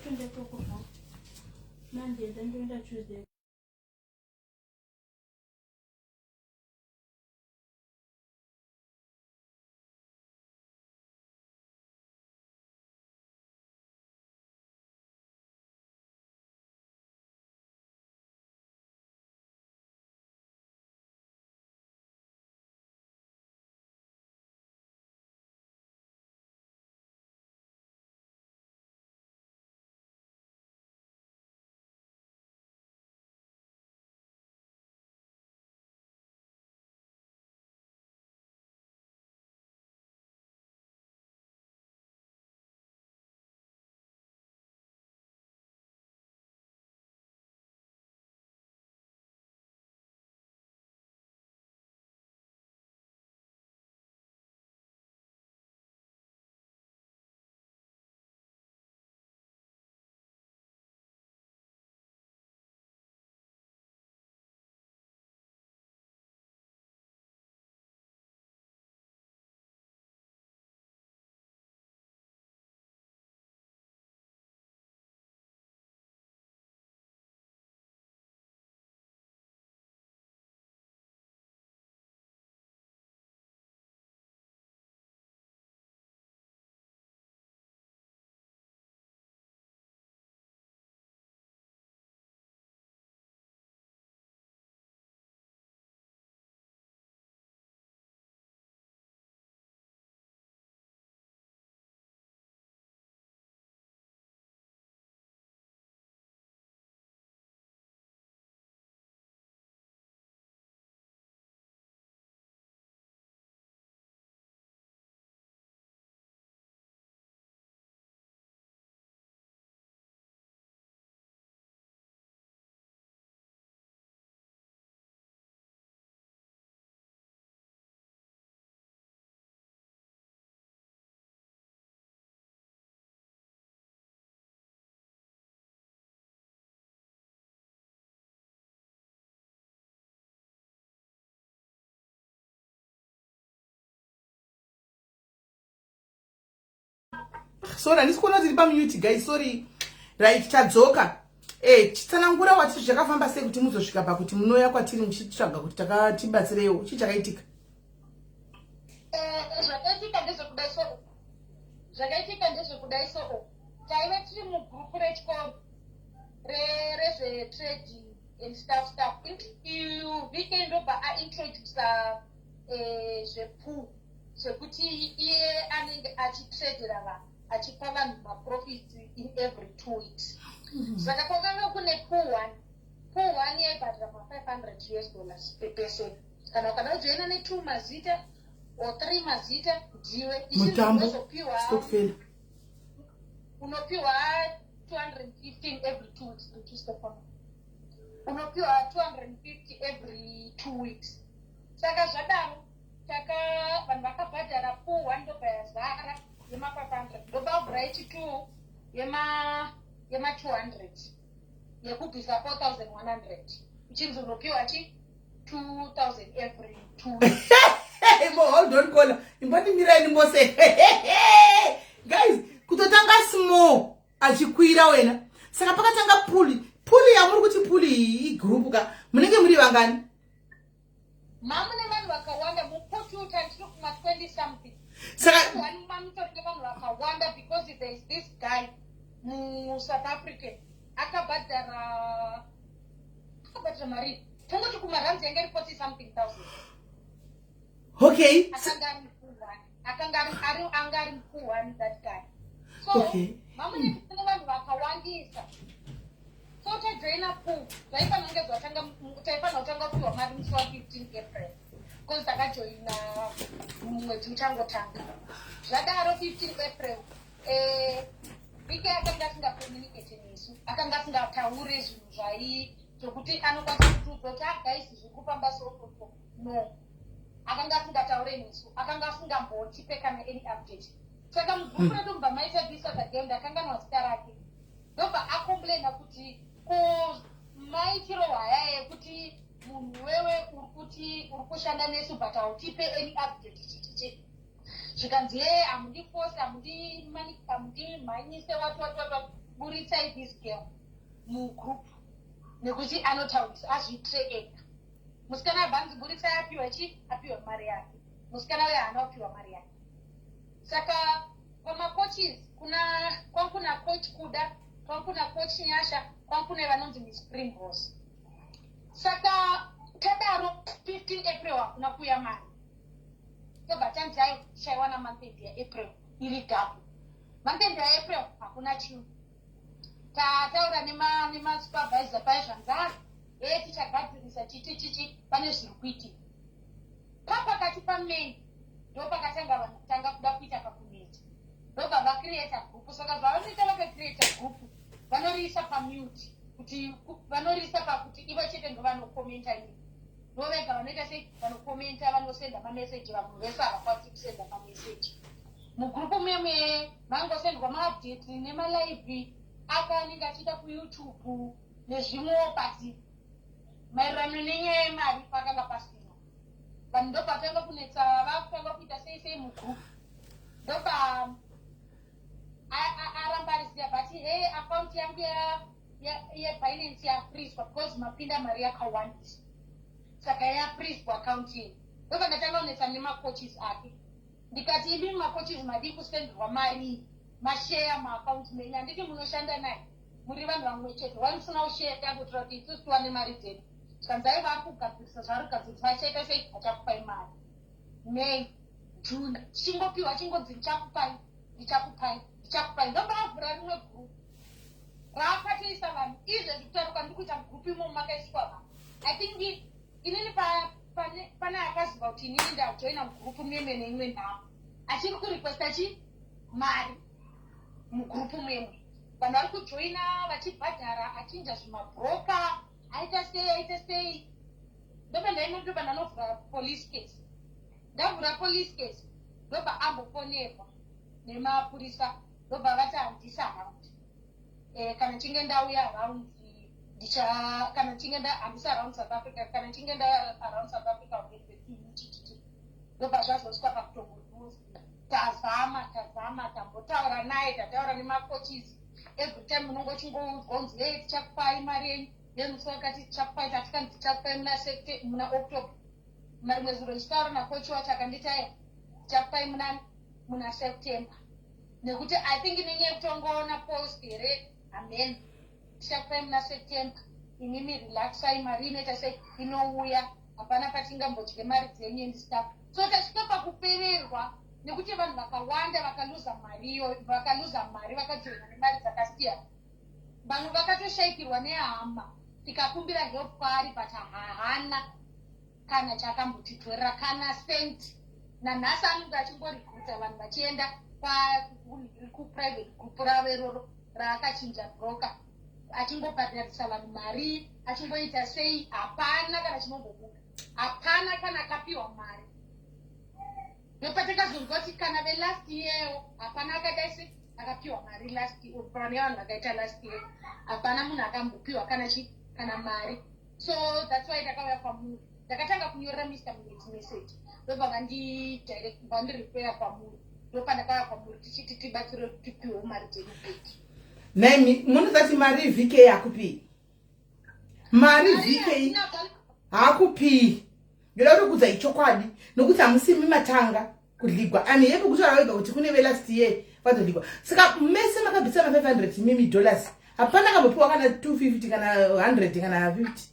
Ndatoenda ikoko zvangu. Monday then ndoenda Tuesday. Sorry, handisi kuona tiri pamute, guys, sorry. Right, tadzoka. Chitsanangura wati zvakafamba sei kuti muzosvika pakuti munouya kwatiri muchitsvaga kuti takatibatsireiwo. Chii chakaitika? Zvakaitika ndezvekudai so, zvakaitika ndezvekudai so, taive tiri mugrupu rechikoro rezvetrading and stuff stuff. VK ndobva aintrodusa zvepool, zvekuti iye anenge achitradera vanhu, achipa vanhu maprofits in every 2 weeks. Saka kwakanga kune pool one. Pool one yaibhadhara ma500 US dollars per person kana ukada kujoina netwo mazita or three mazita, ndiwe mutambo unozopiwa stokvel. Unopiwa 215 every 2 weeks. Richistefano, unopiwa 250 every 2 weeks. Saka zvadaro, taka vanhu vakabhadhara pool one, ndobva yazara yema500, ndobva vhura yechi2 yema 200 yekubvisa 4100, uchinzi unopiwa chi 2000 every 2 weeks. Imbo, hold on, kola imbondimirai ndimbose. Guys, kutotanga small achikwira wena. Saka pakatanga pool, pool yamuri kuti pool iyi igroup ka, munenge muri vangani? Mamune vanhu vakawanda mupotuta, ndiri kuma 20 something. Saka mamutori nevanhu vakawanda because there is this guy muSouth African akabhadhara mari, tongoti kumaranzi yange iri 40 something thousand. Akanga ari mupool one, akanga anga ari mupool one, that guy. So mamune kune vanhu vakawandisa. So tajoina pool, zvaifanira kunge zvatanga, taifanira kutanga kupiwa mari musi wa15 April because takajoina mumwedzi uchangotanga. Zvadaro, 15 April, VK akanga asingacommunicate nesu, akanga asingataure zvinhu zvai zvokuti anokwanisa kutiudza kuti, "Ah guys, zviri kufamba so so so." No, akanga asingataure nesu, akanga asingambotipe kana any update. Saka mugrupu redu mubva maita this other girl, ndakanganwa zita rake, ndobva acomplaina kuti, "Ko maitiro hwaya yekuti munhu wewe uri kuti uri kushanda nesu but hautipe any update, chichichi?" Zvikanzi, "Ye, hamundifosi, hamundimhanyise, wati wati wati wati. Buritsai this girl mugroup nekuti anotaurisa, azviitire ega." Musikana abvanzi buritsai, apiwa chi apiwa mari yake. Musikana uyo haana kupiwa mari yake. Saka pamacoaches kuna kwakuna Coach Kuda, kwakuna Coach Nyasha, kwakune vanonzi Miss Primrose. Saka tadaro, 15 April hakuna kuuya mari. Tobva tanzi ai, tichaiwana month end yaApril iri gapu. Month end yaApril hakuna chinhu. Tataura nemasupervisor pai, zvanzi, "A, e tichagadzirisa, chichi chichi, pane zviri kuitika." Papakati paMay ndo pakatanga vanhu kutanga kuda kuita kakuneta, ndobva vacreata group. Saka zvavanoita, vakacreata group, vanoriisa pamute, kuti vanoriisa pakuti ivo chete ndo vanokomenta, ii ndo vega vanoita sei, vanokomenta, vanosenda mameseji. Vanhu vese havakwanisi kusenda mameseji mugroup meme. Mangosendwa maupdate nemalive aka anenge achiita kuYouTube nezvimwewo, but maererano nenyaya yemari pakanga pasina. Vanhu ndobvatanga kunetsa, vakutanga kuita sei sei mugroup. Ndobva aramba ariziya, but he account yangu yeBinance yafreezwa because mapinda mari yakawandisa, saka yafreezwa account iyi. Ndobva ndatanga kunetsa nemacoaches ake. Ndikati, "Imi macoaches, madii kusenderwa mari iyi, masheya muaccount menyu? Handiti munoshanda naye, muri vanhu vamwe chete? Wai musina kusheya kuitira kuti isusu tiwane mari dzedu?" Zvikanzi, "Aiva, ari kugadzirisa zvaari kugadzirisa, achaita sei, achakupai mari." May, June, tichingopiwa, chingonzi, "Ndichakupai, ndichakupai, ndichakupai." Ndobva avhura rimwe group raakatoisa vanhu. Izvezvi kutaura kwandiri kuita, mugroup imomo makaiswa vanhu. I think inini pane akaziva kuti inini ndajoina mugroup meme neimwe nhamo, achiri kurequesta chi mari mugroup memwe. Vanhu vari kujoina vachibhadhara, achinja zvimabroker, aita sei, aita sei. Ndobva ndaina, ndobva ndanovhura police case. Ndavhura police case, ndobva ambofonerwa nemapurisa, ndobva vati handisi around. Kana chinge ndauya around ndicha, kana chinge handisi around South Africa, kana chinge nda around South Africa, chichichi. Ndobva zvazosvika pakutongonuzi tazama, tazama, tambotaura naye, tataura nemacoaches. Every time unonge uchingoudzwa unzi, "Ei, tichakupai mari yenyu." Nemusi wakati tichakupai, tatikanzi tichakupai muna muna October. Marimwe zuro ndichitaura nacoach wacho, akanditi, "Aya, tichakupai muna September," nekuti I think nenyaya yekutongoona post here, amen. "Tichakupai muna September, imimi relaxai, mari inoita sei, inouya, hapana patingambodye mari dzenyu and stuff." So tasvika pakupererwa nekuti vanhu vakawanda vakaluza mari iyo, vakaluza mari, vakajoina nemari dzakasiyana. Vanhu vakatoshayikirwa nehama, tikakumbira help kwaari, but haana kana chakambotitorera, kana cent. Nanhasi anenge achingorikuta vanhu vachienda kuprivate group ravo iroro raakachinja broker, achingobhadharisa vanhu mari, achingoita sei. Hapana kana chinombobuda, hapana kana akapiwa mari. Ndopatakazonzwa kuti kana velast year hapana akadai se akapiwa mari last year. Pane vanhu vakaita last year, hapana munhu akambopiwa kana chi kana mari. So that's why ndakauya kwamuri. Ndakatanga kunyorera Mr Munetsi message, ndobva vandirefera kwamuri. Ndopandakauya kwamuri tichiti tibatsire, tipiwewo mari dzedu back. Naimi, munozati mari VK hakupii mari? VK haakupii. Ndoda kuti kudzai chokwadi, nokuti hamusimi matanga kudligwa. Ani yepi kutaura wega kuti kune velast year vatodigwa. Saka mese makabvisa ma500 mimi dollars, hapana kambopiwa kana 250 kana 100 kana 50?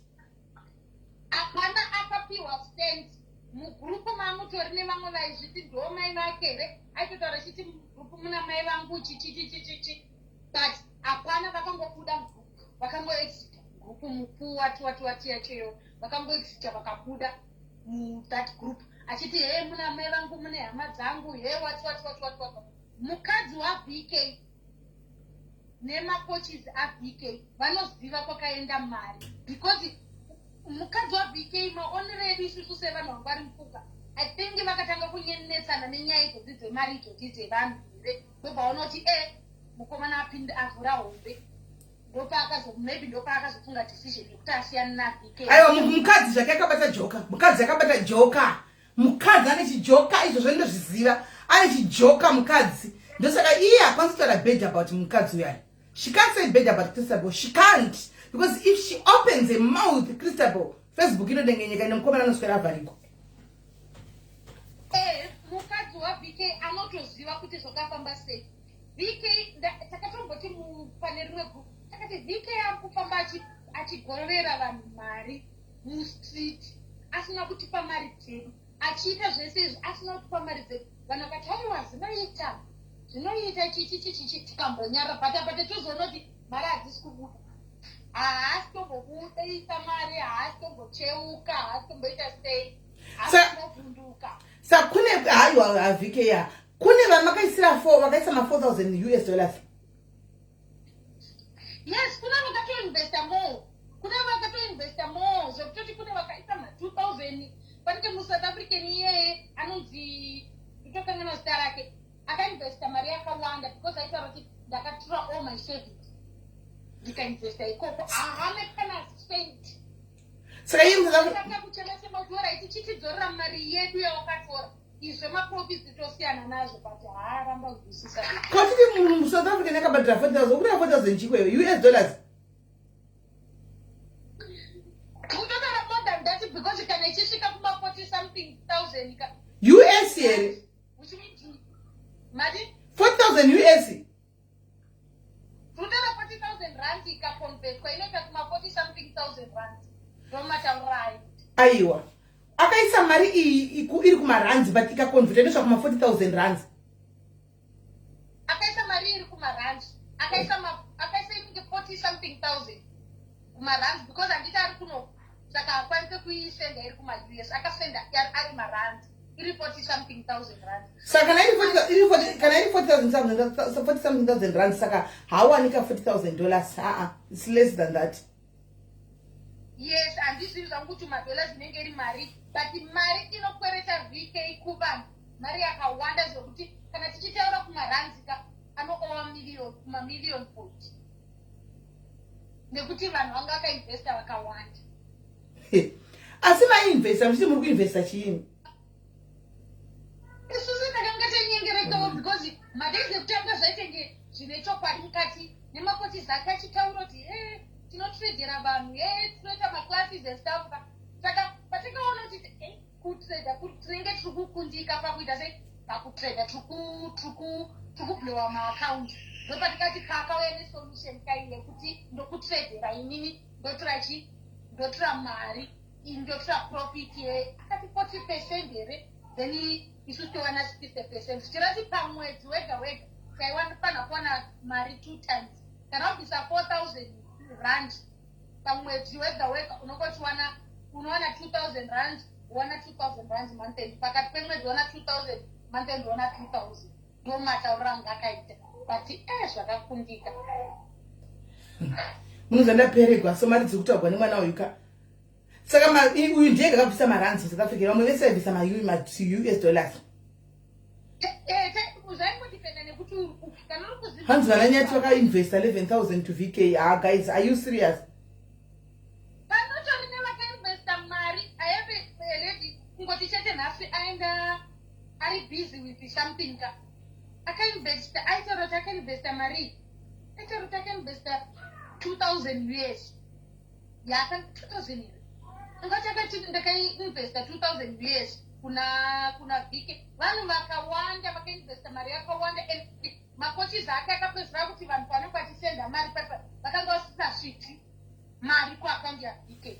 Hapana akapiwa cent. Mugroup mamutori nevamwe vaizviti ndo mai vake here, aitotaura chiti, "Mugroup muna mai vangu," chichichichichichi, but hapana. Vakangobuda mugroup, vakangoexita group mupu wati wati wati yachoyo, vakangoexita, vakabuda muthat group, achiti, "He, muna mai vangu, mune hama dzangu, he, wati wati wati wati wati." Mukadzi waVK nemacoaches aVK vanoziva kwakaenda mari, because mukadzi waVK, maonero edu isusu sevanhu vanga vari mufuka, I think vakatanga kunyenetsana nenyaya idzodzi dzemari idzodzi dzevanhu here. Ndobva kuti e mukomana apinda, avhura hombe, ndopaakazo, maybe ndopaakazofunga decision yekuti asiyane naVK. Aiwa, mukadzi zvake akabata joka. Mukadzi akabata joka. Mukadzi ane chijoka, izvozvo ndozviziva. Ane chijoka mukadzi. Ndosaka iye hakwanisi kutaura bad about mukadzi uyani. She can't say bad about Christabel. She can't. Because if she opens a mouth, Christabel, Facebook inodengenyeka nemukomana anoswera avharigwa. Eh, mukadzi waVK anotoziva kuti zvakafamba sei. VK, takatomboti pane rimwe group takati VK ari kufamba achigovera vanhu mari mustreet asina kutipa mari dzedu, achiita zvese izvi asina kutipa mari dzedu. Vanhu vakati, "Aiwa, zvinoita, zvinoita." Chichi chichichi tikambonyara bata bata, tozoona kuti mari hadzisi kubuda, haasi tombobudisa mari, haasi tombocheuka, haasi tomboita sei, haasi tombovhunduka. Sa kune, haiwa, haVK ya kune vamakaisira four, vakaisa ma4,000 US dollars. Yes, kuna vakatoinvesta more, kuna vakatoinvesta more zvekutoti kune vakaisa ma2000. Panike muSouth African iyeye anonzi, nditokanganwa zita rake, akainvesta mari yakawanda because aitaura kuti, "Ndakatora all my savings ndikainvesta ikoko." Haana kana cent. Saka iye muSouth Africa Tanga kuchema chema kuti, "Alright, chitidzorera mari yedu yawakatora, izvo maprofits tosiyana nazvo," but haaramba kuzwisisa. Kwatiti munhu muSouth African akabhadhira 4000, ukuti 4000 chikweyo US dollars? Kutotaura more than that, because kana ichisvika kuma 40 something thousand ka. US here? Which means mari 40,000 US. Kutotaura 40,000 rand ikaconvertwa inoita kuma 40 something thousand rand, ndomataurayo. Aiwa, akaisa mari iyi iri kumarands, but ikaconverta inosvika kuma 40,000 rands. Akaisa mari iri kumarand, akaisa inenge 40 something thousand kumarand, because handiti ari kuno, saka hakwanise kuisenda iri kumaUS, akasenda ari marand, iri 40 something thousand rand. Saka kana iri 40 iri 40, kana iri 40,000 something, 40 something thousand rands, saka haawanika $40,000. Aa, it's less than that. Yes, handizivi zvangu kuti madollars inenge iri mari, but mari inokwereta VK kuvanhu mari yakawanda zvekuti kana tichitaura kumarands ka, anoowa million, kumamillion point, nekuti vanhu vanga vakainvesta vakawanda. Asi mainvesta muchiti muri kuinvesta chiini? Isusu takanga tanyengerekawo because madays ekutanga zvaitenge zvine chokwadi mukati, nemacoaches ake achitaura kuti, "E, tinotradera vanhu, e, tinoita maclasses and stuff." Saka patakaona kuti kutrada tinenge tiri kukundika pakuita sei, pakutrada tiri kublowa maaccounts, ndopatikati paakauya nesolution kai yekuti, "Ndokutradera inini, ndotora chi, ndotora mari, ndotora profit ye," akati 40% here, then isu towana 60%, zvichirati pamwedzi wega wega taifanira kuwana mari two times. Kana wabvisa 4000 rand pamwedzi wega wega, unongochiwana, unowana 2000 rand, wana 2000 rand month end, pakati pemwedzi wana 2000, month end wana 2000. Ndo matauriro anga akaita, but zvakakundika. Munonza ndaperegwa. So mari dziri kutaurwa nemwana uyu ka, saka uyu ndiye akabvisa marands muSouth Africa, vamwe vese vaibvisa maUS dollars? Zvaingodependa nekuti uri kupi. Kana uri kuziva Hanzi vananyati vakainvesta 11,000 to VK. Ah guys, are you serious? Panotori nevakainvesta mari. I have a lady, kungoti chete nhasi aenda ari busy with something ka, akainvesta, aitaura kuti akainvesta mari, aitaura kuti akainvesta 2000 US yaka 2000 here, angati akati, "Ndakainvesta 2000 US kuna VK." Vanhu vakawanda vakainvesta mari yakawanda, and macoaches ake akapedzisira kuti vanhu pavanenge vachisenda mari paipa vakanga vasisasviki mari kuakaunti yaVK,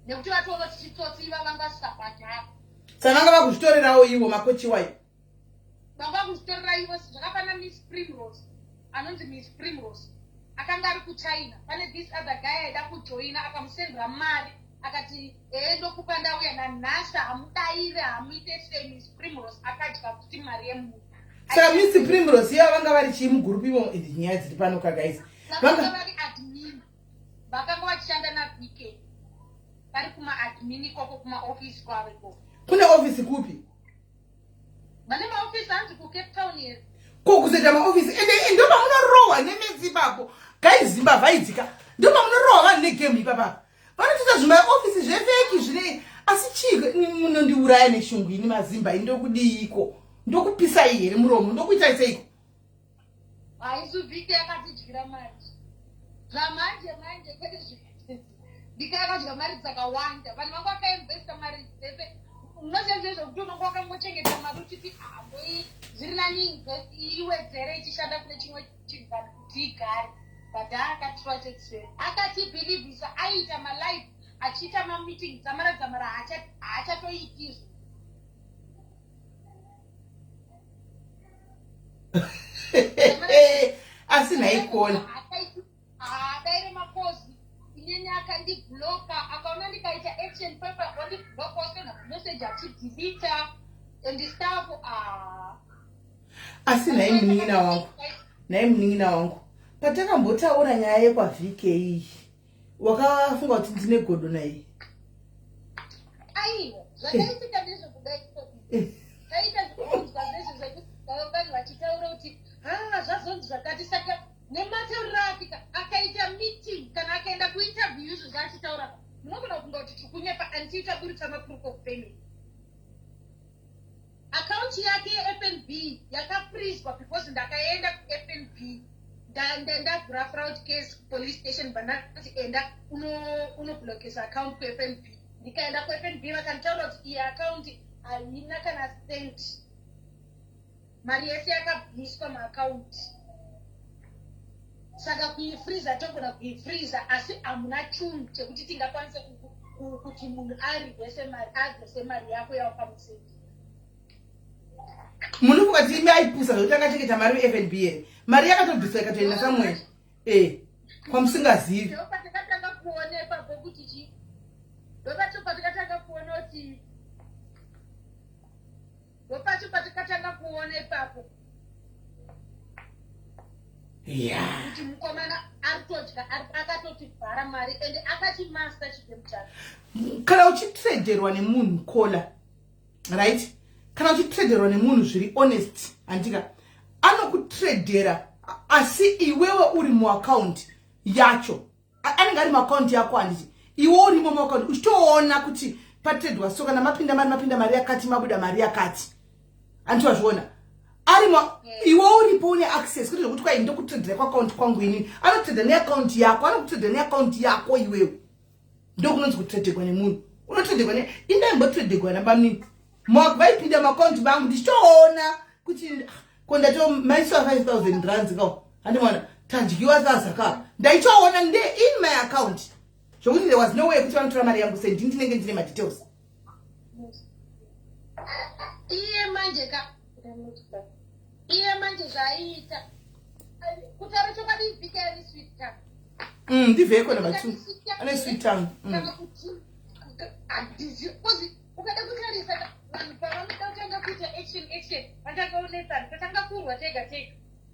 nekuti vatoona kuti chitsotsi, iva vanga vasisabhadhara. Saka vanga vakuzvitorerawo iwo macoach wayo? Vanga kuzvitorera ivo. Zvakafanana Miss Primrose, anonzi Miss Primrose, akanga ari kuChina. Pane this other guy aida kujoina, akamusendera mari, akati, "Ee, ndokupa ndauya." Nanhasi hamudayire, hamuite sei. Miss Primrose akadya kuti mari yemunhu. Saka Miss Primrose ivo vanga vari chii mugroup imo? Idzi nyaya dziri pano ka guys. Vakanga vari admin, vakanga vachishanda naVK, vari kumaadmin ikoko, kumaofisi kwavo ikoko. Kune ofisi kupi? Vane maofisi, hanzi kuCape Town here. Ko kuzoita maofisi? Ende ndo pamunorohwa nemetsi ipapo guys, zimbavhaidzika, ndo pamunorohwa vanhu negame ipapapa. Vanotoita zvimaofisi zvefake zvine, asi chii, munondiuraya neshungu ini mazimba. Ini ndokudiiko? Ndokupisai here muromo? Ndokuitai seiko? Haisu vhiki yakatidyira mari zvamanje manje kwete vhiki yakadya mari dzakawanda. Vanhu vanga vakainvesta mari dzese, unoziva zviye zvekuti unonge wakangochengeta mari uchiti amboi zviri nani invest iwedzere ichishanda kune chimwe chinhu than kuti igare. But akatura chetsve akatibhilivhisa, aiita malive achiita mameeting dzamara dzamara haachatoitizvo. Asi nhaikona haadaire makozi inini akandibloka, akaona ndikaita action paper ondibloka, osenda message achidelita and stuff, ah. Asi nhai munin'ina wangu, nhai munin'ina wangu, patakambotaura nyaya yekwaVK wakafunga kuti ndine godo naiye? Aiwa, zvakaitika ndezvekudai, taita zvekunzwa zvezvo zvekuti vanhu vachitaura kuti ha zvazonzi zvakati. Saka nematauriro ake akaita meeting kana akaenda kuinterview, izvo zvaachitaura munogona kufunga kuti tikunyepa until taburitsa maproof of payment. Akaunti yake yeFNB yakafreezwa because ndakaenda kuFNB, ndavhura fraud case kupolice station, bandati enda unoblokesa account kuFNB. Ndikaenda kuFNB, vakanditaura kuti iyi akaunti haina kana cent, mari yese yakabviswa maakaunti. Saka kuifreeza togona kuifreeza, asi hamuna chunhu chekuti tingakwanise kuti munhu arivhese mari, adzose mari yako yawakamusendi. Munofunga kuti imi aipusa zvekuti akachengeta mari muFNB here? Mari yakatobviswa ikatoenda somewhere kwamusingazivi. Ndopatakatanga kuona ipapo kuti chi ndopacho patakatanga kuona kuti ndopacho patakatanga kuona ipapo kuti mukomana ari kutodya, akatotivhara mari ende akachimasta chigame chake. Kana uchitraderwa nemunhu kola, right, kana uchitraderwa nemunhu zviri honest, handika anokutradera asi iwewe uri muakaunti yacho, anenge ari muakaunti yako, handiti? Iwe urimo muakaunti uchitoona kuti patradwa, so kana mapinda mari, mapinda mari yakati, mabuda mari yakati, handiti wazviona? Arimo, iwe uripo, une access, kuti zvekuti kwai ndokutradera kuakaunti kwangu inini. Anotrada neakaunti yako, anokutradera neakaunti yako iwewe. Ndokunonzi kutradegwa nemunhu. Unotradegwa ne indaimbotradegwa nabamnini, vaipinda maakaunti vangu ndichitoona kuti ah, ko ndato maiswa 5000 rands kao, handimwana tadyiwa sazaka. Ndaitoona nde in my account zvokuti there was no way kuti vanotora mari yangu sendi ndinenge ndine madetails. Iye manje ka, iye manje zvaiita, kutaura chokwadi, vhika ane sweet tongue. Ndivheko number two, ane sweet tongue. Kana kuti handizi kozi ukada kutarisa vanhu pavanoda kutanga kuita action action, vatanga kunetsana, tatanga kurwa tega tega,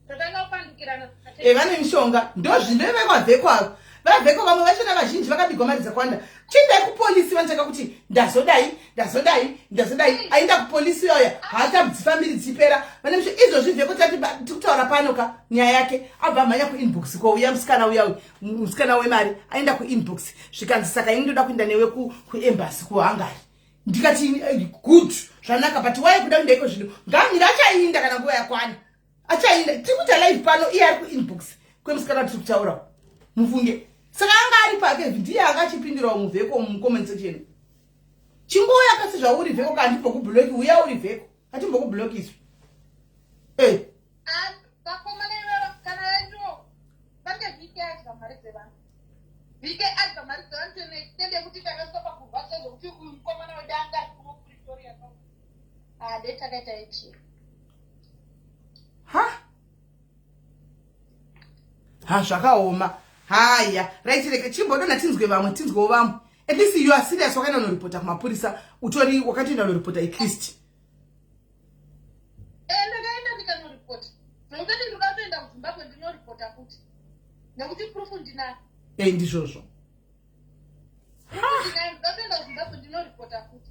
tatanga kupandukirana. E, vane mishonga, ndozvindovekwa avo vavheko. Vamwe vachona vazhinji vakabigwa mari dzakawanda. Chiendai kupolisi, vanotanga kuti ndazodai, ndazodai, ndazodai. Aenda kupolisi yoya haatabdzifambiri dzipera. Vane misho izvozvi. Vheko tati tikutaura pano ka nyaya yake, abva amhanya kuinbox kouya musikana uya uyu, musikana wemari, aenda kuinbox zvikanzi, saka ini ndoda kuenda newe kuembassy kuHungary. Ndikati good, zvanaka, but wai kuda kuenda iko zvino? Ngamira, achainda kana nguva yakwana, achainda. Tiri kuita live pano, iye ari kuinbox kwemusikana watiri kutaura, mufunge. Saka anga ari pake, ndiye anga achipindurawo muvheko mucomment section. Chingouya kasi zvauri vheko, ka handimbokubloki. Uya uri vheko, hatimbokublokiswi e. Vakomana ivava kana vaendiwo vange vhiki adya mari dzevanhu, vhiki adya mari dzevanhu to an extent yekuti takasvika pakurwadza zvekuti uyu mukomana wedu anga ari kuno kuPretoria, hade takaita action. Ha ha, zvakaoma. Haya, right, reke chimbodona tinzwe vamwe, tinzwewo vamwe. At least you are serious, wakaenda unoripota kumapurisa, utori wakatoenda unoripota at least. Ndakaenda ndikanoripota, nokutoti ndinoda kutoenda kuZimbabwe ndinoripota futi nekuti proof ndinayo. E, ndizvozvo. Proof ndinayo, ndoda kutoenda kuZimbabwe ndinoripota futi.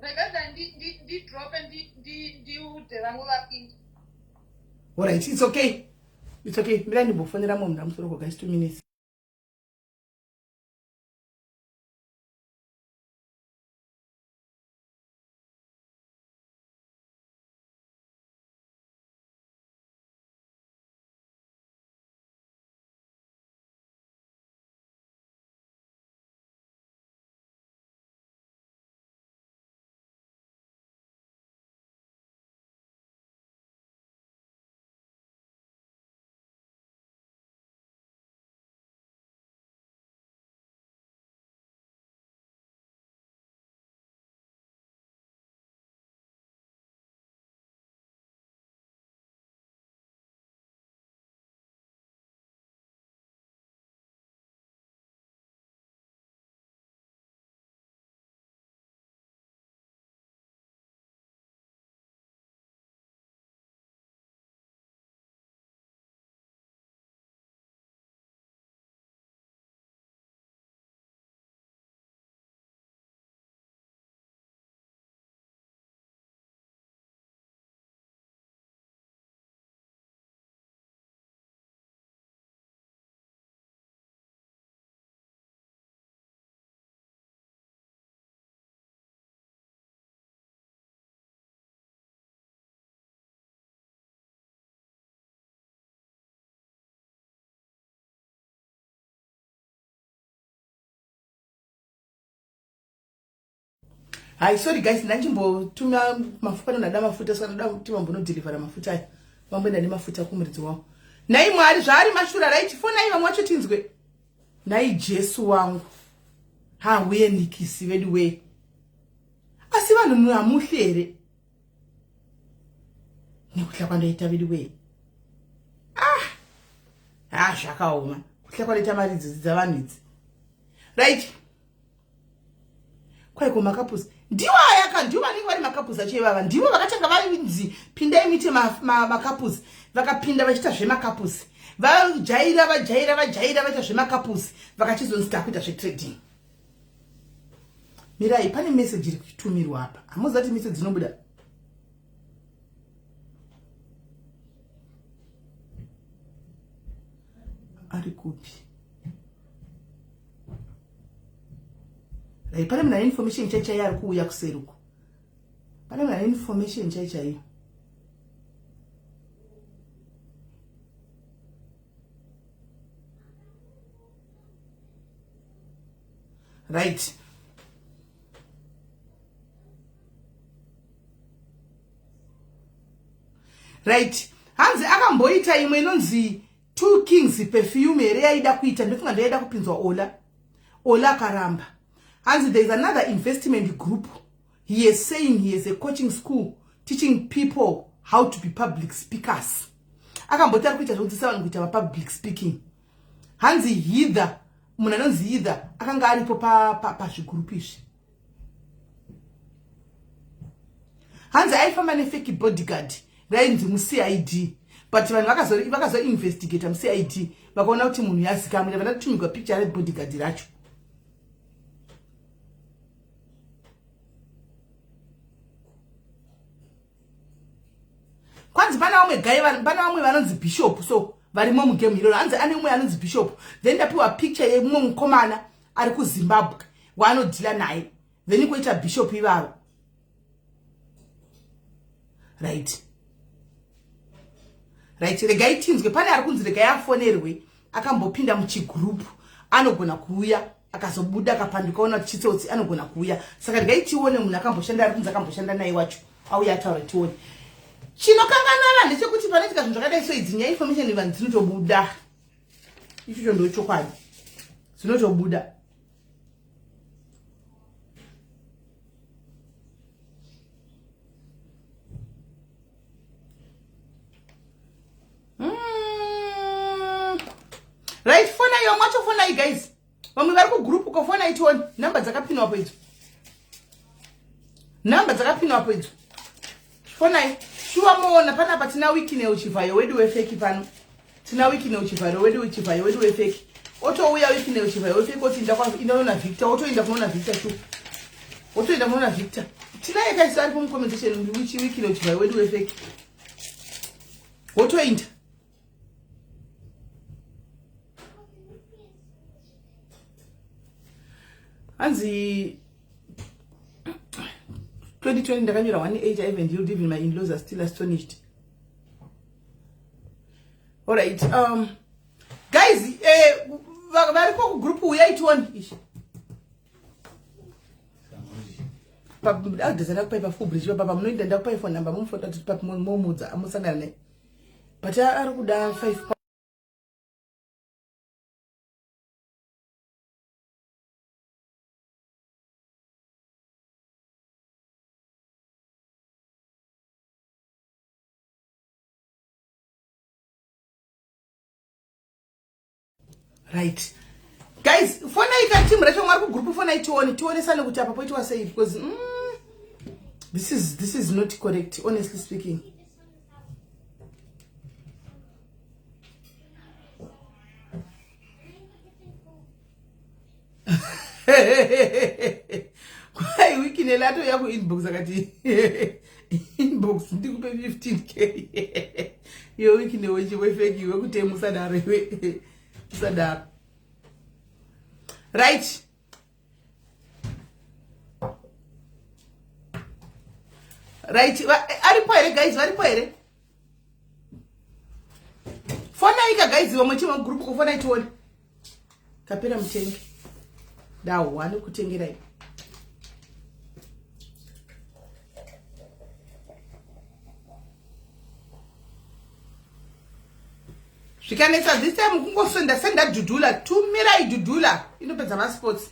Regadza ndidrope, ndiudze vamwe vapinde. Alright, it's okay, it's okay. Mira ndimbofonera mumwe munhu amusoro, guys, 2 minutes. Hai, sorry guys, ndandimbotuma mafuta, ndoda mafuta, saka ndoda kuti vambonodhilivhara mafuta aya, vamboenda nemafuta kumuridzi wavo. Nhai Mwari, zvaari mashura. Right, fonai vamwe vacho tinzwe. Nhai Jesu wangu, hauye nikisi vedu wee. Asi vanhu hamuhli here nekuhla kwandoita vedu wee? Ah ha, zvakaoma kuhla kwandoita mari idzodzi dzavanhu idzi. Right, kwaiko macouples ndiwo ayaka, ndiwo vanenge vari macouples acho ivava, ndivo vakatanga vanzi pindai muite macouples. Vakapinda vachiita zvemacouples, vajaira, vajaira, vajaira, vaita zvemacouples, vakachizonzi takuita zvetrading. Mirai, pane meseji iri kutumirwa apa. Hamuziva kuti meseji dzinobuda ari kupi? Right, pane munhu ane information chai chaiyo ari kuuya kuseri uko. Pane munhu ane information chai chaiyo. Right, right, hanzi akamboita imwe inonzi Two Kings Perfume here yaida kuita, ndofunga ndoyaida kupinzwa Ola. Ola akaramba. Hanzi there is another investment group. He is saying he is a coaching school teaching people how to be public speakers. Akamboti ari kuita zvekudzidzisa vanhu kuita mapublic speaking. Hanzi Hither, munhu anonzi Hither akanga aripo pazvigurupu izvi. Hanzi aifamba nefake bodyguard rainzi muCID, but vanhu vakazoinvestigata muCID vakaona kuti munhu yazikamwe. Vana kutumigwa picture rebodyguard racho. Kwanzi pana vamwe gai, pana vamwe vanonzi bishop, so varimo mugame iroro. Hanzi ane umwe anonzi bishop, then ndapiwa picture yemumwe mukomana ari kuZimbabwe waanodhila naye, then koita bishop ivavo. Right, regai tinzwe. Pane ari kunzi regai afonerwe, akambopinda muchigroup, anogona kuuya, akazobuda akapanduka, ona kuti chitsotsi, anogona kuuya. Saka regai tione munhu akamboshanda, ari kunzi akamboshanda naye wacho, auya ataura, tione. Chinokanganwa ndechekuti panoitika zvinhu zvakadai so, idzi nyaya, information vanhu dzinotobuda. Ichocho ndo chokwadi, dzinotobuda. Right, fonai vamwe vacho, fonai guys, vamwe vari kugroup ko, fonai tione nhamba dzakapinwapo idzo, nhamba dzakapinwapo idzo, fonai shuwa moona. Panapa tina Wicknell Chivhayo wedu wefake pano, tina Wicknell Chivhayo wedu, Chivhayo wedu wefake. Otouya Wicknell Chivhayo wefake oti indonoona Victor, otoenda kunoona Victor shuwa, otoenda kunoona Victor. Tinaye kaisi ari kumucomment section, Wicknell Chivhayo wedu wefake, wotoenda. Hanzi 2020 ndakanyora 18. I even healed, even my in-laws are still astonished. Alright, guys, variko kugroup, uyai tione ishi. Adhesa ndakupai pafull bridge papa munoenda, ndakupai phone number, mumufota kuti momudza amusangana naye, but ari kuda 5. Right guys, fonai ka team racho mwari kugroup, fonai tione, tionesane kuti apa poitwa sei, because this is not correct, honestly speaking. Kwai Wicknell atouya kuinbox akati inbox ndikupe 15K. Iwe Wicknell wefake, wekutema, usadaro iwe, usadaro. Right, aripo here guys? Varipo here? Fonaika guys, vamwe chimwe group, kufonai tione. Kapera mutenge, ndahwa nekutengerai. Zvikanetsa this time kungosenda senda dhudhula, tumirai dhudhula inopedza masports.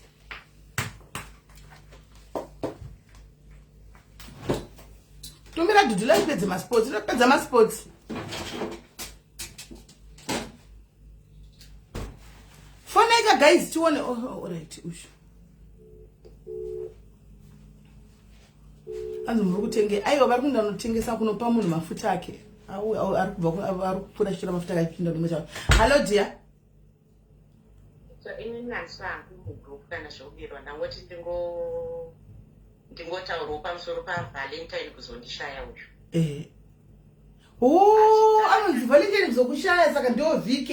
Tumira dhudhula ipedze masports, inopedza masports. Foneka guys tione. Oh, oh, alright ushu. Anzi muri kutenge aiwa vari kuenda kunotengesa kunopa munhu mafuta ake. Au ari kubva ari kupfuura achitora mafuta ake achipinda kuimwe chavo. Hello dear. So ini nandisangu mugroup kana zvekubirwa ndangoti ndingo ndingotaurawo pamusoro paValentine kuzondishaya uyu. Eh. Oh, anonzi Valentine kuzokushaya saka ndo VK.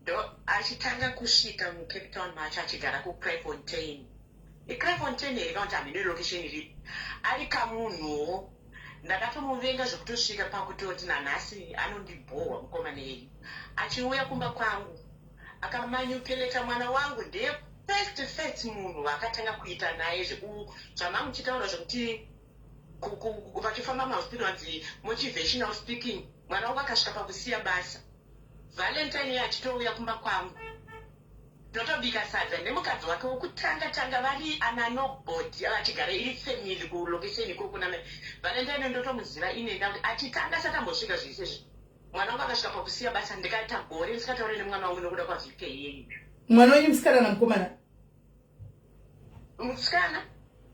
Ndo achitanga kusvika muCape Town macho achigara kuCraaifontein. ICraaifontein here kana kuti hameno location iripi. Ari kamunhuwo. Ndakatomuvenga zvekutosvika pakutoti nanhasi anondibhohwa mukomana iyeyu. Achiuya kumba kwangu akamanyupeleta mwana wangu ndiye first first munhu waakatanga kuita naye zveku zvamamuchitaura zvekuti vachifamba mahospital vanzi motivational speaking mwana wangu akasvika pakusiya basa Valentine iye achitouya kumba kwangu totobika sadza nemukadzi wake wokutanga tanga vari ana nobody vachigara iri family kulocation ikoko nana Valentine ndotomuziva ine ndakuti achitanga asati ambosvika zvese izvi mwana wangu akasvika pakusiya basa ndikaita gore ndisingataure nemwana wangu nekuda kwaVK iyeyu. Mwana wenyu musikana namukomana? Musikana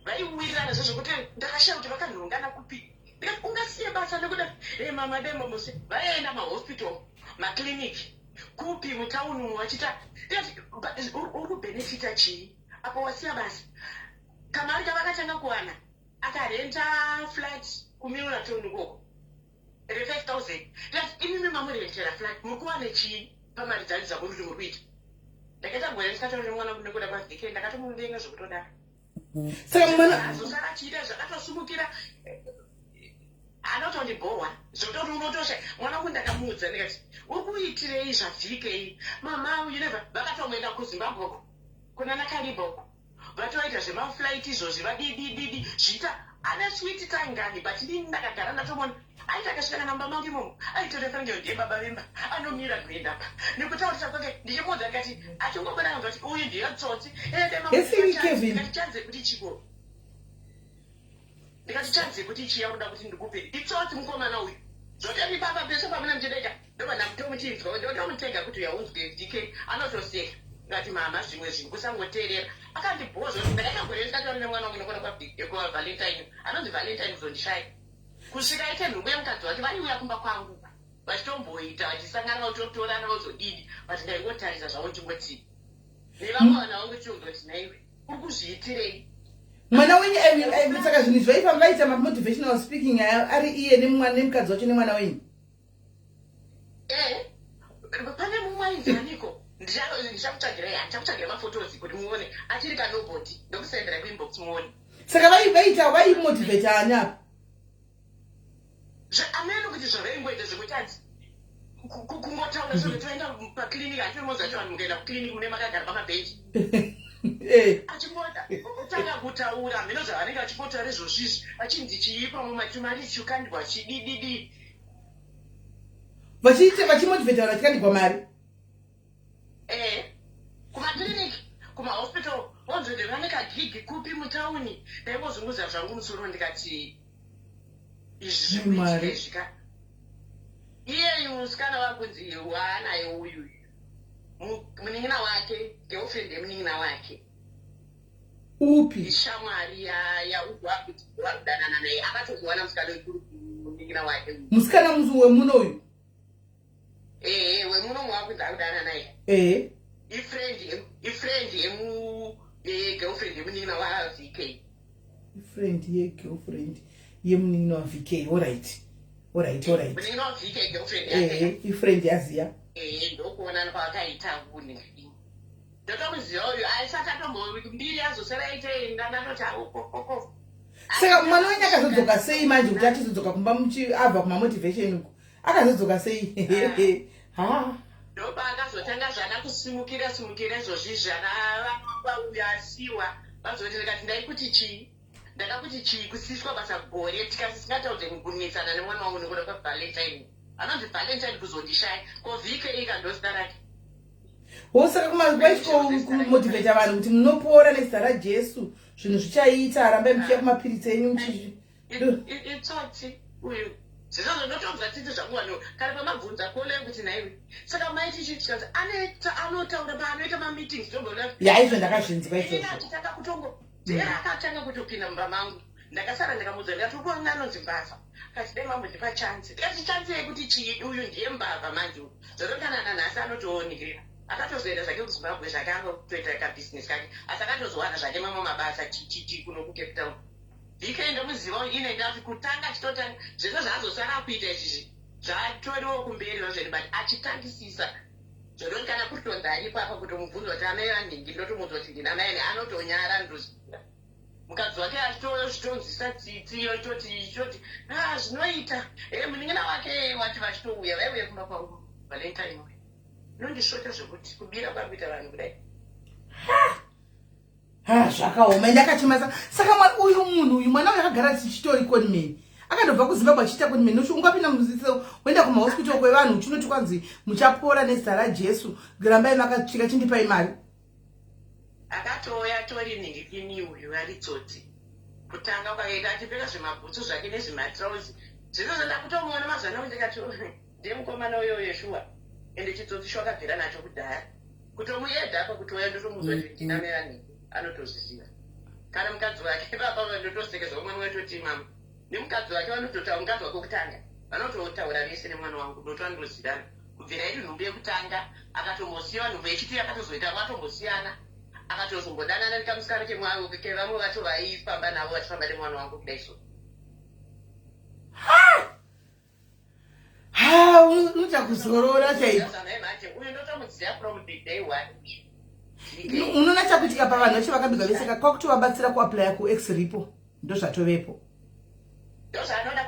vaiwirirana zvezvekuti ndakashaya kuti vakanhongana kupi ndikati ungasiye basa nekuda hey, mama dai mamusi vaienda mahospital maclinic kupi mutauni umu vachiita ndikati uri kubenefita chii apo wasiya basa kamari kavakatanga kuwana akarenta flat kuMilnerton ikoko re 5000 ndikati imimi mamurentera flat muri kuwana chii pamari dzacho dzamuri kuti muri kuita ndakaita gore ndisingatauri nemwana nekuda kwavhike ndakatomuvenga zvekutodaro saka mwana azosara achiita zvakatosumukira anotondibhohwa zvekutoti unotosha mwana wangu ndakamuudza ndikati uri kuitirei zvavhikei mama you never vakatomboenda kuZimbabwe uko kuna naKariba uko vatoita zvemaflight izvozvi vadidididi zviita ane sweet tangani but inini ndakagara ndatomona aiti akasvika kana mumba mangu imomo aitorefa ngeyo ndiye baba vemba anomira kuenda pa nekutaurisa kwake ndichimuudza ndikati achingobuda anzwa kuti uyu ndiyo tsotsi ende chanze kuti chiko ndikati chanze kuti chiya kuda kuti ndikupe itsotsi mukomana uyu zvotemi baba pese pamuna muchideka ndobva ndamutomuchinzwa ndotomutega kuti uya unzwe DK anotoseka ngati mama zvimwe zvinhu kusangoteerera akandibhowa zvoti ndakaita gore ndikataura nemwana wangu nokona kwaValentine anonzi Valentine kuzondishaya kusvika aite nhumbu yemukadzi wake vaiuya kumba kwangu vachitomboita vachisangana vachotorana vozodini but ndaingotarisa zvavo ndingoti nevamwe vana vangu chingoti naiwe uri kuzviitirei mwana wenyu saka zvinhu izvi vaifamba vaita mamotivational speaking aya ari iye nemwana nemukadzi wacho nemwana wenyu eh, pane mumwe ainzi aniko ndichakutsvagirai handichakutsvagira maphotos kuti muone achiri kanobody ndokusendera kuinbox muone. Saka vaita vaimotivate ani apa? Ameno kuti zvavaingoita zvekuti anzi kungotaura zvekuti toenda paclinic achimoza cho vanhu mukaenda kuclinic mune makagara pamabhenji achingoda otanga kutaura hameno zvavanenge vachingotaura izvozvizvi achinzi chii pamwe matumari chikandwa chidididi vachiita vachimotivate vanhu vachikandigwa mari. Eh, kumaclinic kumahospital onzoti vane kagigi kupi mutauni ndaingozunguza zvangu musoro ndikati izvi zvikuitika izvi ka iyeyu musikana wakunzi waanaye uyu munin'ina wake girlfriend yemunin'ina wake upi ishamwari yauwakudanana naye akatozowana musikana wekuru munin'ina wake uyu. Musikana muzi wemuno uyu? Ehe, wemuno wakunzi akudana naye. Ifriend yemu yegirlfriend yemunin'ina waVK. Ifriend yegirlfriend yemunin'ina waVK, alright alright alright. Munin'ina waVK girlfriend yake. Ifriend yaziya. Ehe, ndokuonana kwavakaita kune ndotomuziva uyu aisati atombo mbiri azosara aite ndandatoti aukokoko. Saka mwana wenyu akazodzoka sei manje kuti achizodzoka kumba abva kumamotivation uku akazodzoka sei ha? Ndopaakazotanga zvana kusimukira simukira izvozvi zvana vauya asiwa vazoti ndikati ndaikuti chii ndakakuti chii kusiswa basa gore tikasisingataudze kunetsana nemwana wangu nekuda kwaValentine. Anonzi Valentine kuzondishaya. Ko VK ka ndozita rake. Wo saka kwaitwa kumotivata vanhu kuti munopora nezita raJesu zvinhu zvichaita rambai muchiya kumapiritsi enyu muchi Itsotsi uyu. Zizvozvo ndotonzwa tsitsi zvangu vanhu kana pamabvunza kole kuti nhaiwe. Saka mai chichi chikanzi anoita anotaura paanoita mameetings ndomboona. Ya izvo ndakazvinzwa izvozvo. Achitanga kutongo. Jera akatanga kutopinda mumba mangu. Ndakasara ndikamuudza ndikati uri kuona anonzi mbavha. Akati dai mambondipa chance. Ndikati chance yekuti chii uyu ndiye mbavha manje uyu. Zvaro kana nanhasi anotoonekera. Akatozoenda zvake kuZimbabwe zvake angotoita kabusiness kake asi akatozowana zvake mamwe mabasa chichichi kuno kuCape Town. DK ndomuziva ine ndati kutanga achitotanga zvese zvaazosara kuita izvizvi zvatoriwo kumberi zvazveni but achitangisisa zvototi kana kutonzi aripo apa kutomubvunza kuti amai vanhingi ndotomuudza kuti ndina amai ani anotonyara ndoziva mukadzi wake achitotonzwisa tsitsi yototi ichitoti ah zvinoita e munin'ina wake wati vachitouya vaiuya kumba kwangu Valentine uyu inondisvota zvekuti kubira kwakuita vanhu kudai Ha zvakaoma ende akachema saka mwana uyu munhu uyu mwana uyu akagara chichitori conman akandobva kuzimbabwe achiita conman nokuti ungapinda muziso woenda kumahospital kwevanhu uchinoti kwanzi muchapora nezita rajesu rambai makatsvika chindipai mari akatouya atori nhingikini uyu ari tsotsi kutanga kwakaita achipfeka zvimabhutsu zvake nezvimatrauzi zvese zvandakutomuona mazuva ano ndikati ndiye mukomana uyo uyo shuwa ende chitsotsi shuwa akabvira nacho kudhaya kutomuedha apa kutouya ndotomuudza kuti ndina mai vanhingi anotozviziva kana mukadzi wake baba ndotosekezwa umwe wetoti mama nemukadzi wake vanototaura mukadzi wake wekutanga vanototaura vese nemwana wangu ndoto vanotozivana kubvira iri nhumbu yekutanga akatombosiyiwa nhumbu yechipiri akatozoita vatombosiyana akatozombodanana nekamusikana kevamwe vacho vaifamba navo vachifamba nemwana wangu kudai so Ha, unoita kuzorora chaiko. Unoona chakuitika pavanhu vacho vakabigwa vese kwakutovabatsira kuaplya kuex repo ndozvatovepo.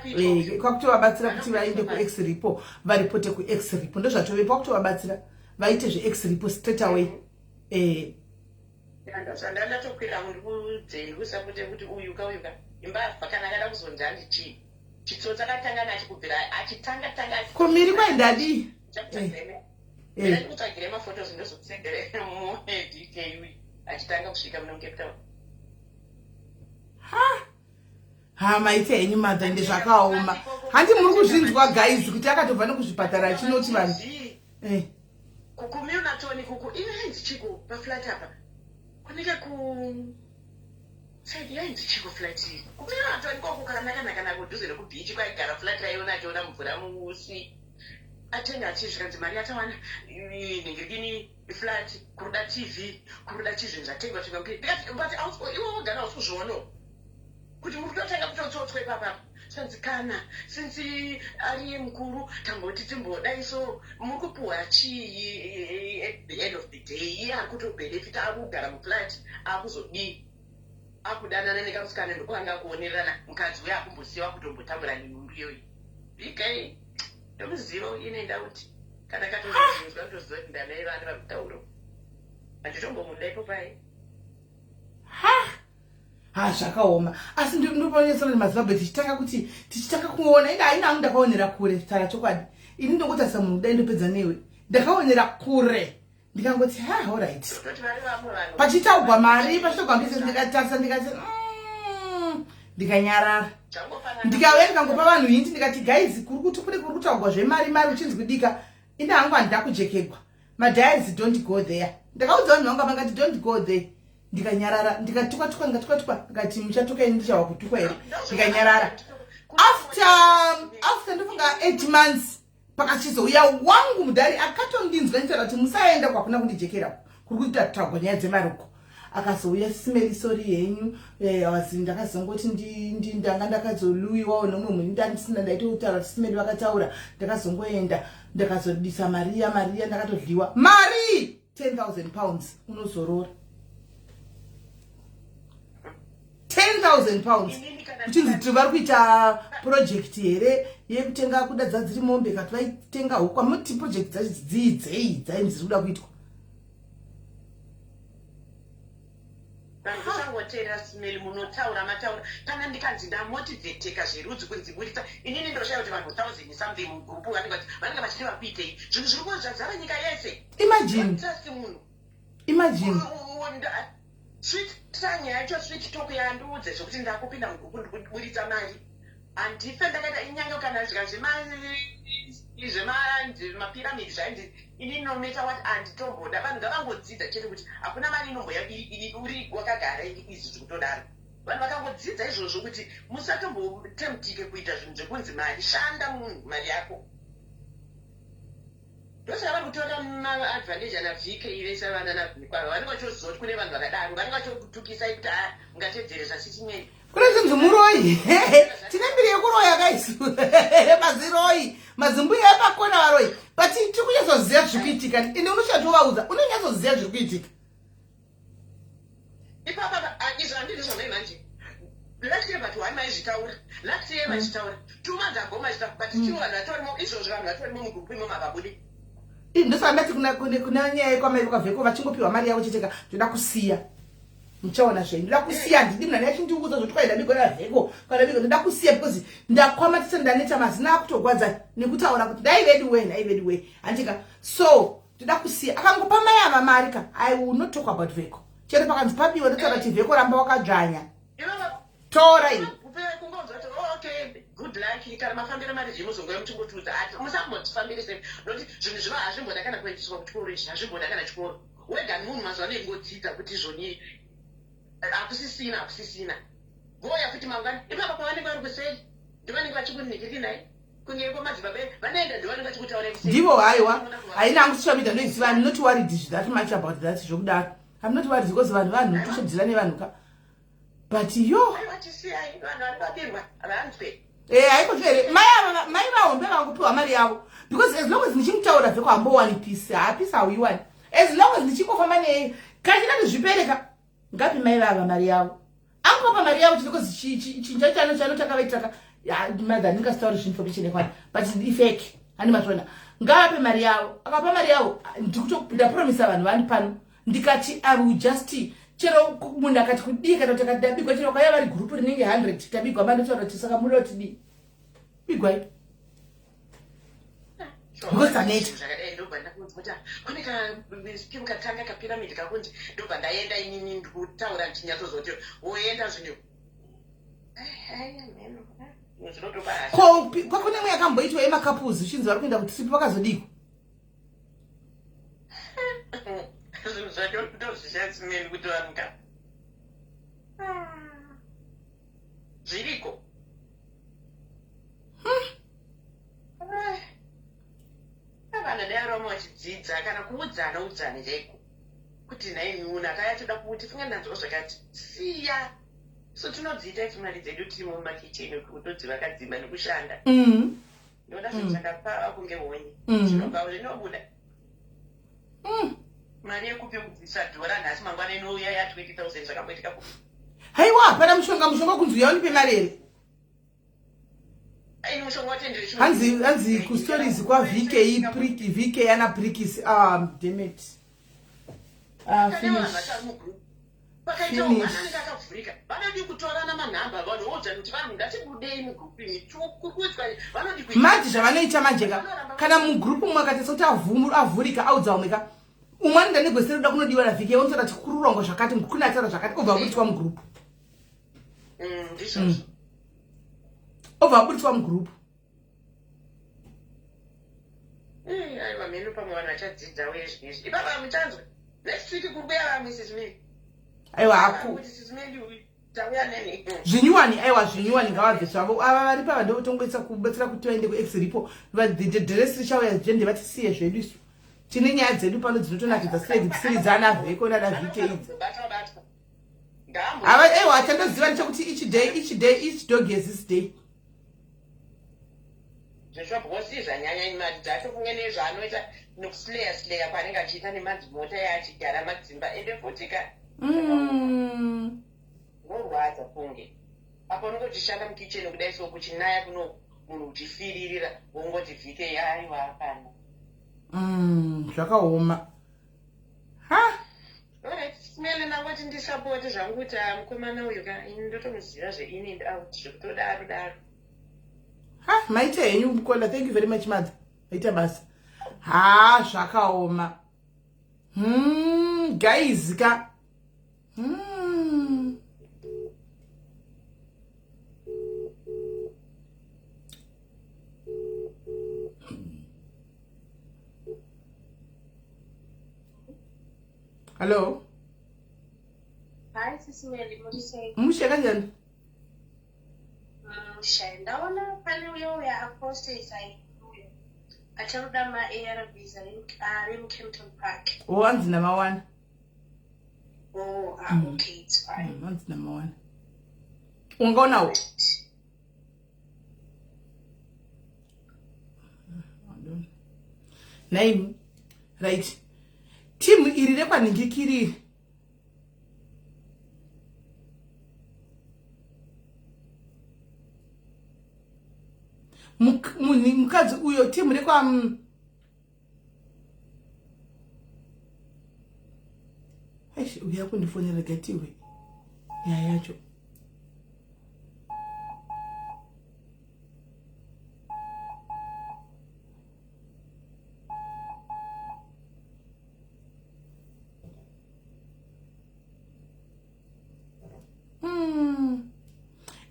Eh, kwakutovabatsira kuti vaende kuex repo varipote kuex repo ndozvatovepo kwakutovabatsira vaite zveex repo straight away. Eh. Ndatokwira ndikudzei ndikusapote kuti uyu ka uyu ka imbavha kana akada kuzonzi handichii Chitsotsi akatanga nacho kubvira achitanga tanga. Ko miri kwaenda adii? Eh. Eh. Ndikutsvagire mafotos ndozokusendere muone DK uyu achitanga kusvika muno muCape Town. Ha! Ha maita henyu madha ende zvakaoma. Handi muri kuzvinzwa guys kuti akatobva nekuzvipatara achinoti vanhu. Eh. Kukumuna Tony kuku inenzi chiko paflat apa. Kunenge ku Said yainzi chiko flat iyi. Kumira vanhu ikoko kakanaka nako kudhuze nekubeach kwaigara flat raiona achiona mvura musi. Atenga achii zvikanzi mari yatawana nhingiridini flat kuruda TV kuruda chizvinhu zvatengwa tengwa ndikati but iwe wogara hausi kuzvionawo kuti muri kutotanga kutotsotswa ipapa zvikanzi kana since ariye mukuru tamboti timbodai so muri kupuhwa chii at the end of the day iye ari kutobenefita akugara muflat akuzodii akudanana nekamusikana ndokwanga kuonererana mukadzi uye akumbosiya wakutombotambura nenhumbu iyoyi bigai ndomuziva ine ndauti kana katozvinzwa ndotoziva kuti ndamai vana vari kutaura handitombomuda ipo pai Ha zvakaoma asi ndopanyesana nemazimbabwe tichitanga kuti tichitanga kuona ende haina hangu ndakaonera kure tara chokwadi ini ndongotarisa munhu kudai ndopedza newe ndakaonera kure ndikangoti ha alright pachitaugwa mari pachitaugwa mbese ndikatarisa ndikati ndikanyarara ndikauya ndikangopa vanhu hinti ndikati guys kuri kuti kune kuri kutaugwa zvemari mari uchinzi kudika ini hangu handida kujekegwa madiaries don't go there ndakaudza vanhu vangu vangati don't go there ndikanyarara ndikatukwa tukwa ndikatukwa tukwa ndikati muchatuka ini ndichahwa kutukwa here ndikanyarara after after ndofunga 8 months pakachizouya wangu mudhari akatondinzwa nditaura kuti musaenda kwakuna kundijekera kuri kuita tagwa nyaya dzemari uko akazouya simeri sori henyu eh, wazi ndakazongoti ndanga ndakazoluiwawo nomwe munhu ndandisina ndaitotaura kuti simeri vakataura ndakazongoenda ndakazodisa mariya mariya ndakatodliwa mari 10,000 pounds unozorora 10,000 pounds kuchinzi tiri vari kuita project here yekutenga kuda dzadziri mombe kati vaitenga huku amuti project dzacho dziidzei dzainzi dziri kuda kuitwa. Ndakatongoteerera smell munotaura mataura. Kana ndikanzi ndamotiveteka zverudzi kunzi buritsa inini ndoshaya kuti vanhu thousand something mugroup vanenge vanenge vachiti vari kuitei. Zvinhu zviri kuzvazara nyika yese. Imagine. Trust munhu. Imagine. Sweet tanya yacho sweet talk yandiudze zvekuti ndakupinda mugroup ndikuburitsa mari. Handife ndakaita inyange kana zvika zvemapyramid zvainzi ini no matter what handitomboda vanhu ngavangodzidza chete kuti hakuna mari inomboya uri wakagara izvi zvekutodaro vanhu vakangodzidza izvozvo kuti musatombotemptike kuita zvinhu zvekunzi mari shanda munhu mari yako ndosaka vari kutora maadvantage ana vk vese vana navhikwa vanenge vachoziva kuti kune vanhu vakadaro vanenge vachokutukisai kuti a mungatedzere zvasisimeni kune zvinzi muroyi tine mbiri yekuroya kaisu maziroyi mazimbuya epakona varoyi but tiri kunyatsoziva zviri kuitika ende unochatovaudza unonyatsoziva zviri kuitika ipapa izvo handidi zvamai manje last year but one maizvitaura last year vachitaura 2 months ago machitaura but still vanhu vatorimo izvozvo vanhu vatorimo mugroup imomo havabudi ndosaka ndati kuna nyaya yekwamai vekavheko vachingopiwa mari yavo chete ka ndoda kusiya muchaona zvenyu ndoda kusiya handidi munhu ane achindiudza zvoti kwaida biko ravheko kana biko ndoda kusiya because ndakwamatisa ndaneta mazina akutogwadza nekutaura kuti dai vedu we dai vedu we handika so ndoda kusiya akangopa mai ava mari ka i will not talk about vheko chero pakanzi pabiwa ndotaura kuti vheko ramba wakadzvanya tora iyi kungonzwa kuti oh, okay good luck kana mafambiro mari zvimuzongoya muchingotiudza ati musambotifambirise nokuti zvinhu zviva hazvimboda kana kuendeswa kuchikoro izvi hazvimboda kana chikoro wega munhu mazuva ano ingodzidza kuti izvoni hakusisina hakusisina voya futi mangwana ipapa pavanenge vari kuseri ndivanenge vachikunikiri nai kunge kwamadzibaba vanoenda ndivanenge vachikutaura kuseri ndivo haiwa haina hangu social media ndoiziva i'm not worried that much about that zvokudaro i'm not worried because vanhu vanhu toshodzira nevanhu ka but yo vatisiyai vanhu vari babirwa havanzwe Eh, haiko here mai ava mai vahombe vangopiwa mari yavo because as long as ndichimutaura vheko hambowani peace haa peace hauiwani as long as ndichingofamba neye kachida zvipere ka ngapi mai vava mari yavo angopa mari yavo because chinja chano chano chakavaitaka mother ndingasitauri zvinformation yekwani but ifake hani mazvona ngavape mari yavo akapa mari yavo ndapromisa vanhu vani pano ndikati i will just chero munhu akati kudii kana kuti akati ndabigwa chero kwaiva vari gurupu rinenge 100 tabigwa mandotaura kuti saka munoda kuti dii bigwai because taneta zvakadai ndobva ndakunzwa kuti kune kascheme katanga kapyramid kakunzi ndobva ndaenda inini ndikutaura ndichinyatsozoti woenda zvinhu zvinotopa hasha ko kwakune mwe yakamboitwa yemacouples zvichinzi vari kuenda kutrip vakazodiko zvinhu zvacho ndozvishatsimeni kuti vanhu ka zviriko vana dai varamba vachidzidza kana kuudzana udzane chaiko kuti nhai munhu akaya toda kuti funga ndanzwa zvakati siya so tinodziita isu mari dzedu tirimo mumakicheni kutodzivaka dzimba nekushanda ndoona zvinhu zvakapfava kunge honye zvinobva zvinobuda mari yekupi yekubvisa dhora nhasi mangwana inouya ya 20 000 zvakamboitika kupi haiwa hapana mushonga mushonga kunzi uya unipe mari here ini mushonga watendere hanzi hanzi kustories kwavk priki vk ana prikisi ah damn it ah finish pakaita Finish. vanhu anenge akavhurika vanodi kutorana manhamba vanhu voudza kuti vanhu ngatibudei mugroup imi tikukudzwa vanodi kuita manje zvavanoita manje ka kana mugroup mumwe akaita sekuti avhurika audza umwe ka umwe anoenda negweseri kuda kunodiwa navk onotaura kuti kururongo zvakati kune ataura zvakati obva aburitswa mugroup Ndizvozvo. Obva aburitswa mugroup. Aiwa mheno pamwe vanhu vachadzidza uye zvinezvi ipapa muchanzwa next week kuri kuya vamwe sisimeli. Aiwa haku kuti sisimeli tauya neni. Zvinyuwani aiwa zvinyuwani ngavabve zvavo ava vari pava ndotongoisa kubatsira kuti vaende kuex ripo dhiresi richauya jende vatisiye zvedu isu tine nyaya dzedu pano dzinotonakidza dzisiri dzana vheko nana vk idzi. Batwa batwa. Ava aiwa chandoziva ndechekuti each day each day each dog has its day. Zvesvabhosi zvanyanya mari dzacho kunge nezvaanoita nokusleya sleya kwaanenge achiita nemadzimota yaachigara madzimba ende futi ka Zvinorwadza kunge apa unenge uchishanda mukicheni kudai so kuchinaya kuno munhu uchifiririra wongoti vhike aiwa hapana. Zvakaoma ha. Alright. Smele ndangoti ndisapoti zvangu kuti ah, mukomana uyu ka ini ndotomuziva zvein and out zvekutodaro daro. Ha, maita henyu mukola. Thank you very much mother. Maita basa. Ha, zvakaoma. Guys ka. Hello. Hi, Sisi Meli, muri sei? Mushe kanjani? Mushe, ndaona pane uyo uya apostesa uyo acharuda ma-ARVs ari muKempton Park. Oh, hanzi namawana. Oh, ah, okay, it's fine. Hanzi namawana. Ungaonawo? Name. Right. Team iri rekwanhingikiri. Mukadzi uyo team rekwa Eish, uya kundifonera gatiwe nyaya yacho.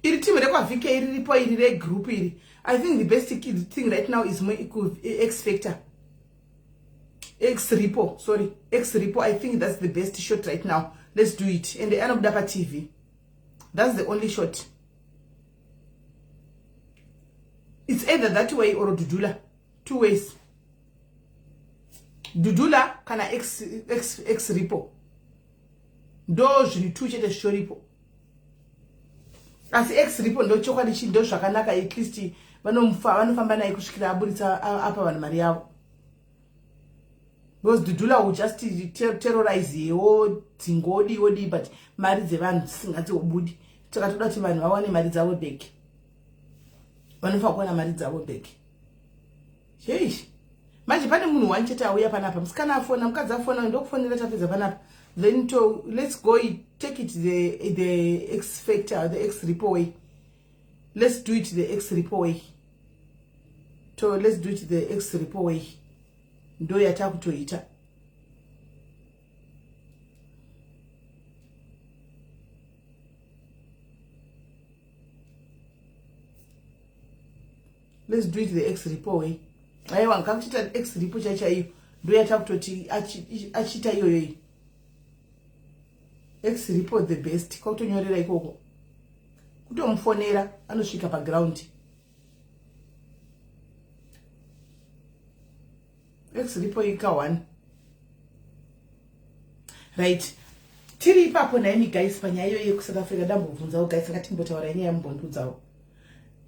Iri team rekwa VK riripo iri regroup iri. I think the best thing right now is X Factor. X Repo, sorry. X Repo, I think that's the best shot right now. Let's do it. And anobuda pa TV. That's the only shot. It's either that way or Dudula. Two ways. Dudula kana X, X, X Repo. Ndo zvinhu two chete zvichoripo. Asi X Repo ndo chokwadi chi ndo zvakanaka, at least vanofamba naye kusvikira aburitsa apa vanhu mari yavo. Because Dudula will just terrorize yewo dzingodi wodi, but mari dzevanhu dzisingadziobudi. Saka toda kuti vanhu vawane mari dzavo back. Vanofanira kuwana mari dzavo back. Sheish. Manje pane munhu one chete auya panapa. Musikana afona, mukadzi afona, ndokufonera tapedza panapa. Then to let's go take it the X Factor, the X Repo way. Let's do it the X Repo way. So let's do it the X Repo way. Ndo yatakutoita. Let's do it the X Repo way. Aiwa, ngakuchiita X Repo chaiyo. Ndo yatakutoti achiita iyoyo iyi. X Repo the best. Kwakutonyorera ikoko. Kutomufonera anosvika paground. X Repo ika 1. Right. Tiri ipapo naimi guys panyaya iyoyo yekuSouth Africa. Ndambobvunzawo guys, ngatimbotaura nyaya mumbondudzawo.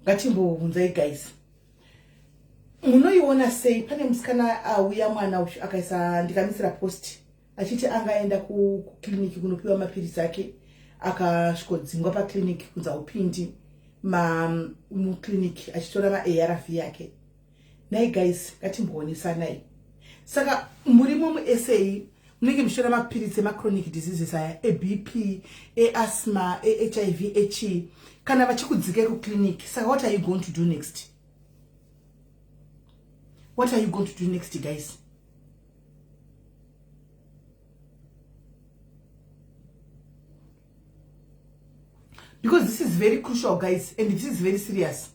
Ngatimbobvunzai guys. Munoiona sei? Pane musikana auya mwana uyu akaisa ndikamisira post achiti angaenda kuclinic kunopiwa mapiritsi ake, akasvikodzingwa paclinic kunzi haupindi muclinic achitora ma-ARV yake. Nai guys, ngatimboonesanai. Saka murimo muSA munenge muchitora mapiritsi emachronic diseases aya eBP, easthma, eHIV, echii. Kana vachikudzikai kuclinic, saka what are you going to do next? What are you going to do next, guys? Because this is very crucial, guys, and this is very serious.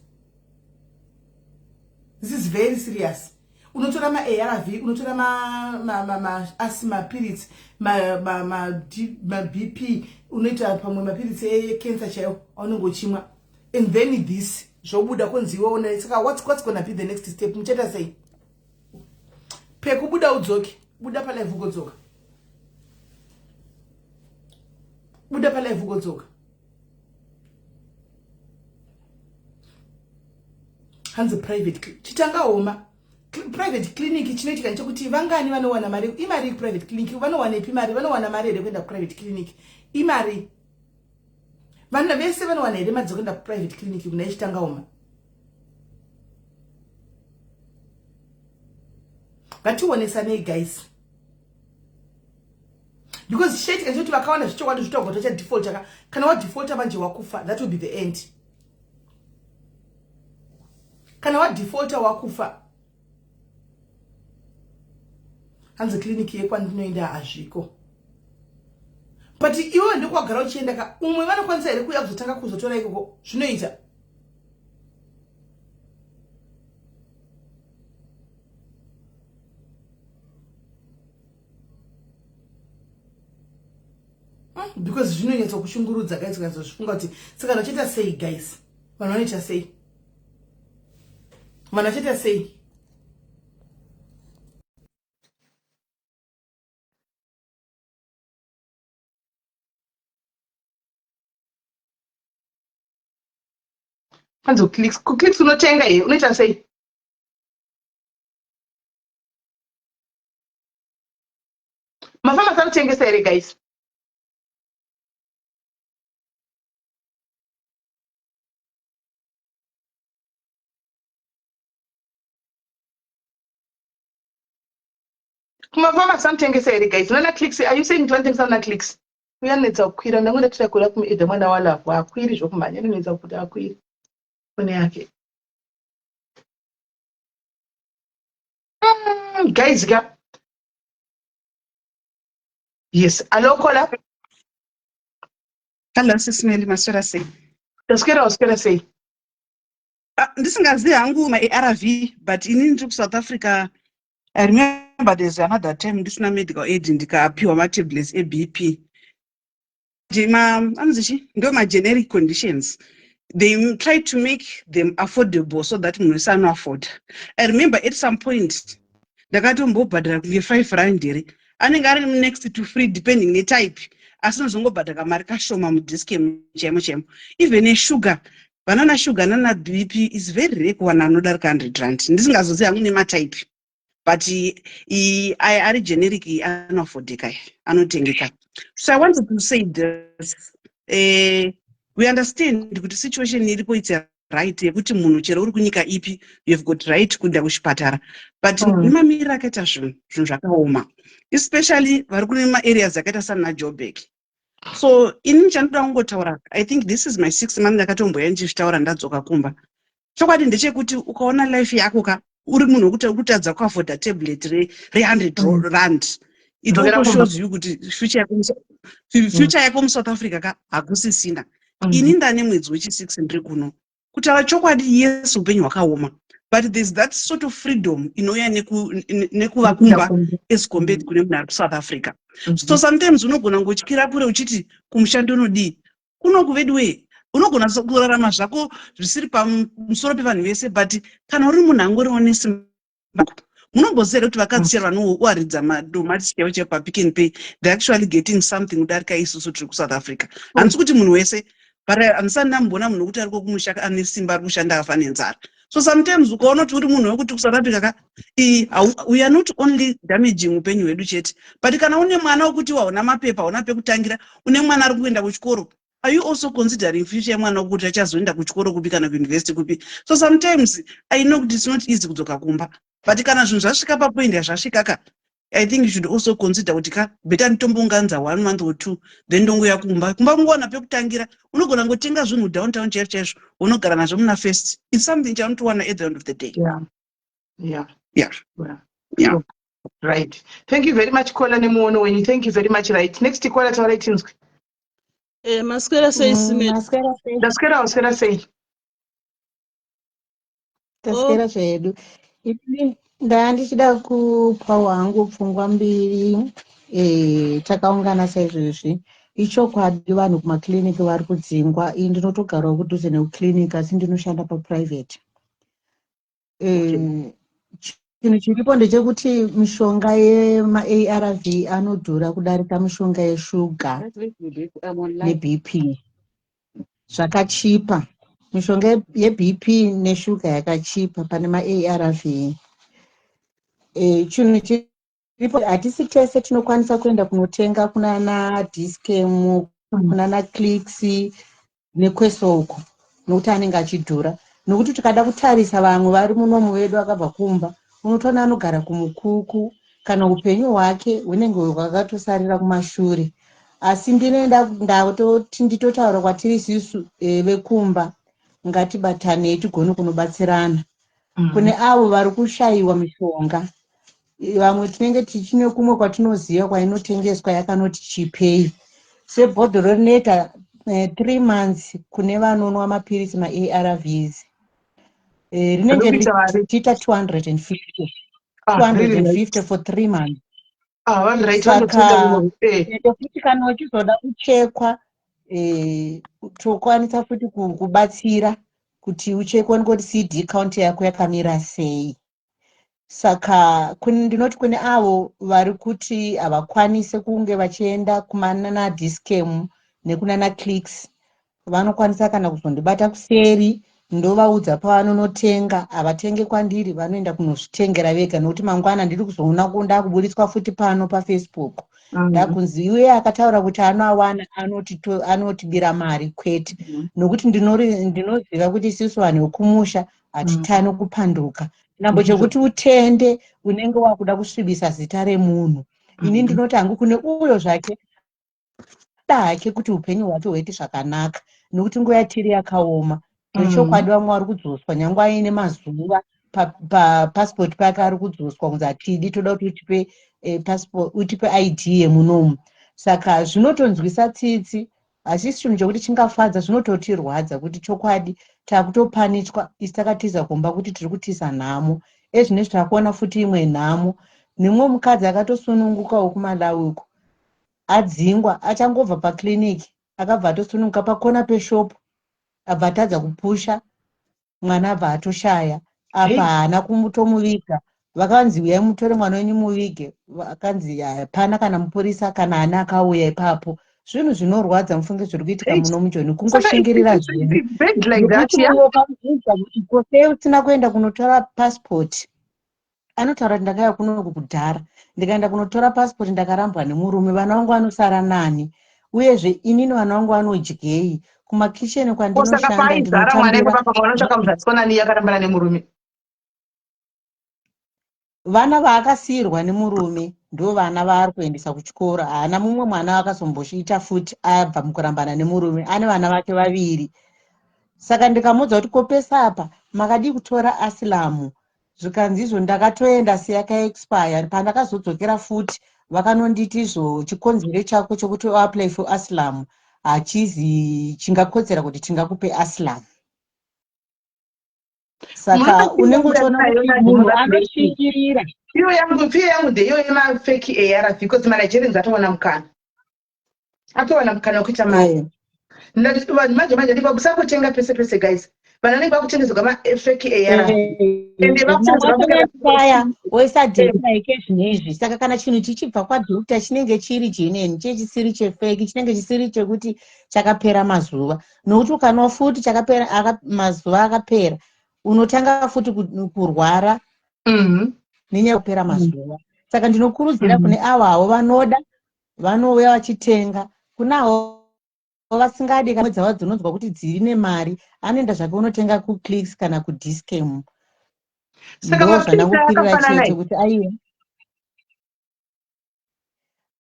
This is very serious. Unotora ma-ARV, unotora ma-asthma piritsi, ma-BP, unoita pamwe mapiritsi ecancer chaiwo aunenge uchimwa, and then this zvobuda kunzi iwe. Saka what's gonna be the next step? Muchaita sei? Pekubuda udzoke, buda palive ugodzoka, buda palive ugodzoka. Hanzi private chitangaoma private clinic. Chinoitika nechekuti vangani vanowana mari? Imari private clinic vanowanepi mari? Vanowana mari here kuenda kuprivate clinic? Imari vanhu vese vanowana here mari dzekuenda kuprivate clinic kuna ichitangaoma? Ngationesanei guys. Because chichaitika ndechekuti vakawanda zvechokwadi zvitogwa tochadefaulta ka. Kana wadefaulta manje wakufa, that will be the end. Kana wadefaulta wakufa. Hanzi clinic yekwandinoenda hazviko. But iwewe ndokwagara uchienda ka, umwe vanokwanisa here kuuya kuzotanga kuzotora ikoko? Zvinoita. Because zvinonyatsa kushungurudza guys, ukanyatsa kuti saka vachiita sei guys, vanhu vanoita sei, vanhu vachiita sei. Hanzi kuclicks, kuclicks unotenga here, unoita sei? Mafamasi anotengesa here guys? Kumafamasi anotengesa here guys? Nana clicks, are you saying kuti vanotengesa nana clicks? Uyanetsa kukwira, ndangu ndatira kuda kumuedha mwana walavhu, hakwiri zvokumhanya, anonetsa kuti akwiri foni yake. Guys ka, yes, alo kola. Hello Sis Melly, maswera sei? Taswera, waswera sei? Ah, ndisingazivi hangu ma-ARV, but inini ndiri kuSouth Africa. I remember there's another time ndisina medical aid, ndikapiwa matablets eBP. Anonzi chi, ndo mageneric conditions. They try to make them affordable so that munhu wese anoafforda. I remember at some point ndakatombobhadhara kunge 5 rand here, anenge ari next to free depending netype, asi unozongobhadhara kamari kashoma muDis-Chem chaimo chaimo. Even nesugar, vanana sugar nana BP is very rare kuwana anodarika 100 rand. Ndisingazozivi hangu nematype, but aya ari generic anoafodeka, anotengeka. So I wanted to say this, we understand kuti situation iripo, it's a right yekuti munhu chero uri kunyika ipi, you have got right kuenda kuchipatara, but nemamiriro akaita zvinhu, zvinhu zvakaoma, especially vari kune maareas akaita sana Joburg. So inini chandoda kungotaura, I think this is my 6 month, ndakatomboya ndichizvitaura ndadzoka kumba. Chokwadi ndechekuti ukaona life yako ka, uri munhu wekuti uri kutadza kuafforda tablet re100 rand, it also shows you kuti future yako muSouth Africa ka hakusisina. Ini ndane mwedzi wechi6 ndiri kuno. Kutaura chokwadi, yes, upenyu hwakaoma, but there's that sort of freedom inouya nekuva kumba as compared kune munhu ari kuSouth Africa. So sometimes unogona kungotyira kure uchiti kumushando unodii, kuno kuveduwe unogona kurarama zvako zvisiri pamusoro pevanhu vese, but kana uri munhu angoriwo nesimba, munomboziva here kuti vakadzi chero vanowaridza madomati chaivo chaivo paPick and Pay, they actually getting something kudarika isusu tiri kuSouth Africa? Handisi kuti munhu wese, but handisati ndamboona munhu wekuti ariko kumusha ane simba ari kushanda akafa nenzara. So sometimes ukaona kuti uri munhu wekuti kuSouth Africa ka, we are not only damaging upenyu hwedu chete, but kana une mwana wekuti hauna mapepa, hauna pekutangira, une mwana ari kuenda kuchikoro, are you also considering future yemwana wekuti achazoenda kuchikoro kupi kana kuuniversity kupi? So sometimes I know kuti it's not easy kudzoka kumba, but kana zvinhu zvasvika papoint yazvasvika ka, I think you should also consider kuti ka, better nditombounganidza one month or two, then ndongoya kumba. Kumba kungowana pekutangira, unogona ngotenga zvinhu downtown chaizvo chaizvo, unogara nazvo muna first. It's something chaunotowana at the end of the day. Yeah. Right, thank you very much caller nemuono wenyu. Thank you very much. Right, next caller, taurai tinzwe. Maswera sei, Sis Melly? Maswera sei? Ndaswera, waswera sei? Taswera zvedu. Ini ndaa ndichida kupawo hangu pfungwa mbiri. Takaungana saizvozvi, ichokwadi vanhu kumakliniki vari kudzingwa. Iyi ndinotogarawo kudhuze nekukliniki, asi ndinoshanda paprivate. Chinhu chiripo ndechekuti mishonga yemaARV anodhura kudarika mishonga yeshuga neBP. Zvakachipa, mishonga yeBP neshuga yakachipa pane maARV. Chinhu chiripo, hatisi tese tinokwanisa kuenda kunotenga kunana Dis-Chem, kunana Clicks nekwese uko, nokuti anenge achidhura. Nokuti tikada kutarisa vamwe vari munomu vedu vakabva kumba, unotoona anogara kumukuku. Kana upenyu hwake hunenge hwakatosarira kumashure. Asi ndinoenda ndatoti nditotaura kwatiri isusu vekumba, ngatibatanei tigone kunobatsirana. Kune avo vari kushayiwa mishonga, vamwe tinenge tichine kumwe kwatinoziva kwainotengeswa yakanoti chipei. Sebhodhoro rinoita 3 months kune vanonwa mapirisi maARVs, rinenge Rinokuita mari? richiita 250. Ah, really? 250 for 3 months. Ah, vanhu right. Saka vanotenga. Ende futi kana uchizoda kuchekwa, tokwanisa futi kubatsira kuti uchekwe kuti CD count yako yakamira sei. Saka ndinoti kune avo vari kuti havakwanisi kunge vachienda kumanana Dis-Chem nekunana Clicks, vanokwanisa kana kuzondibata kuseri, ndovaudza pavanonotenga. Havatenge kwandiri, vanoenda kunozvitengera vega, nokuti mangwana ndiri kuzoona ndakuburitswa futi pano paFacebook, ndakunzi iye akataura kuti anoawana anotibira mari. Kwete, nokuti ndinoziva kuti isusu vanhu vekumusha hatitani kupanduka chinambo chekuti utende unenge wakuda kusvibisa zita remunhu. Ini ndinoti hangu kune uyo zvake da hake kuti upenyu hwake huite zvakanaka, nokuti nguva yatiri yakaoma nechokwadi. Vamwe vari kudzoswa nyange aine mazuva papasipoti pake, ari kudzoswa kunzi hatidi, toda kuti utipe passport, utipe ID yemunomu. Saka zvinotonzwisa tsitsi, hachisi chinhu chekuti chingafadza, zvinototirwadza kuti chokwadi takutopanichwa isi takatiza kumba kuti tiri kutiza nhamo. Ezvinezvi takuona futi imwe nhamo, nemumwe mukadzi akatosunungukawo kuMalawi uko, adzingwa achangobva pakliniki, akabva atosununguka pakona peshopu, abva atadza kupusha mwana, abva atoshaya. Apa haana kumutomuviga. Vakanzi uyai mutore mwana wenyu muvige, vakanzi hapana kana mupurisa kana ana akauya ipapo. Zvinhu zvinorwadza, mufunge, zviri kuitika muno muJoni. Kungoshingirira zvinhu Bad like that, yeah. Ukamubvunza kuti ko sei usina kuenda kunotora pasipoti, anotaura kuti ndakauya kunoku kudhara, ndikaenda kunotora pasipoti ndakarambwa nemurume, vana vangu vanosara nani? Uyezve inini vana vangu vanodyei kumakicheni Ko saka kwandinoshanda? Paizara mwana Ndinotambira ipapa, pamwe muzadziswa nani yakarambana nemurume? Vana vaakasiyirwa nemurume ndo vana vaari kuendesa kuchikoro. Haana mumwe mwana akazomboita futi abva mukurambana nemurume, ane vana vake vaviri. Saka ndikamuudza kuti kopesa apa makadii kutora asylum, zvikanzi izvo ndakatoenda seyakaexpire. Pandakazodzokera futi vakanonditi izvo chikonzero chako chokuti uapply for asylum hachizi chingakodzera kuti tingakupe asylum. Saka unenge uchiona kuti munhu anoshingirira. Iyo yangu, fear yangu ndeiyo yemafake ARV, because maNigerians atowana mukana, atowana mukana wekuita mari. Ndati vanhu manje manje ndikwa kusangotenga pese pese, guys. Vanhu vanenge vakutengeserwa mafake ARV ende vakutengeserwa. Aya woisa date like zvinezvi. Saka kana chinhu chichibva kwadoctor chinenge chiri genuine, chechisiri chefake, chinenge chisiri chekuti chakapera mazuva, nokuti ukanwa futi chakapera mazuva akapera, unotanga futi kurwara nenyaya yekupera mazuva. Saka ndinokurudzira kune avo havo vanoda, vanouya vachitenga. Kune avo vasingadi, kamwe dzava dzinonzwa kuti dziri nemari, anoenda zvake unotenga kuClicks kana kuDis-Chem. Saka Ndo mapirisi zvandangokwirira akafanana chete kuti aiwa.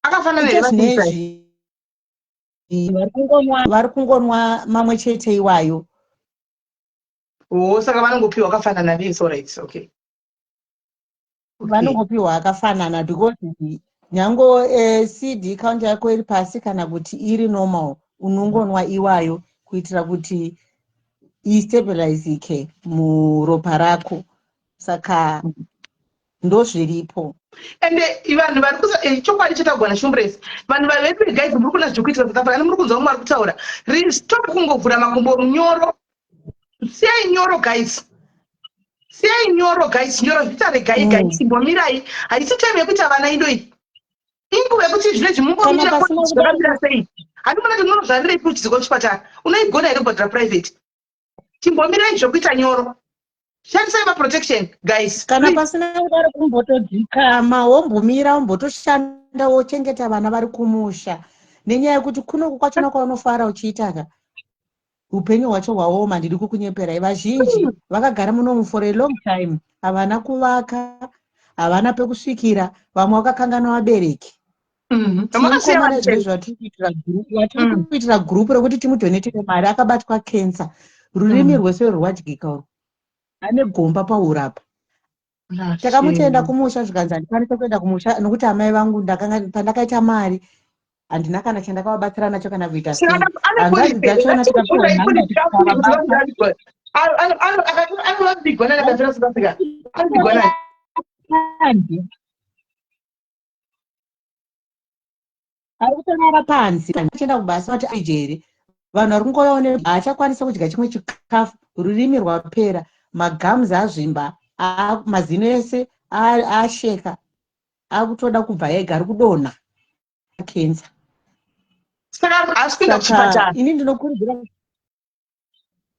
Akafanana here Ite mapirisi aya? zvinezvi vari kungonwa mamwe chete iwayo. Oh, saka vanongopiwa akafanana vese. Alright, okay. Vanongopiwa akafanana because nyange CD count yako iri pasi kana kuti iri normal, unongonwa iwayo kuitira kuti istabilizike muropa rako. Saka ndozviripo. Ende vanhu vari kusa chokwadi chatagwana shumbresi, vanhu vavedu guys, muri kuona zviri kuitika South Africa, ani muri kunzwa vamwe vari kutaura. Stop kungovhura makumbo runyoro. Siyai nyoro, guys, siyai nyoro, guys. Nyoro zvita regai. Guys, imbomirai, haisi time yekuita vana indoi, inguva yekuti zvinezvi mumbomira. Kana pasina Zvakamira sei? Handimona kuti munozvarirei kuchiziko kuchipatara, unoigona here kubhadhara private? Chimbomirai zvokuita nyoro, shandisai maprotection, guys. Kana Please. pasina kudaro, kumbotodzikama, wombomira, wombotoshanda, wochengeta vana vari kumusha, nenyaya yekuti kunoku kwachona kwaunofara uchiitaka upenyu hwacho hwaoma. Ndiri kukunyeperai, vazhinji vakagara munomu for a long time havana kuvaka. Havana pekusvikira, vamwe vakakanganwa vabereki. Tinokomana zvinhu zvatiri kuitira group, vatiri kuitira group rekuti timudhonetere mari. Akabatwa cancer, rurimi rwese rwadyika urwu, ane gomba paurapa. Takamutenda kumusha, zvikanzi handikwanisa kuenda kumusha nokuti amai vangu ndakanga pandakaita mari handina kana chandakavabatsira nacho kana kuita sei. Hanzvadzi dzachona tikapiwa nhamba tikavabata. Anovigwa nani akafira South Africa? Anovigwa nani? Panze. Ari kutorara panze, achienda kubasa vati aijere. Vanhu vari kungouyawo ne haachakwanisa kudya chimwe chikafu, rurimi rwapera, magums azvimba, mazino ese asheka, akutoda kubva ega, ari kudonha, kenza. Saka haasi kuenda Saka kuchipatara? Ini ndinokurudzira,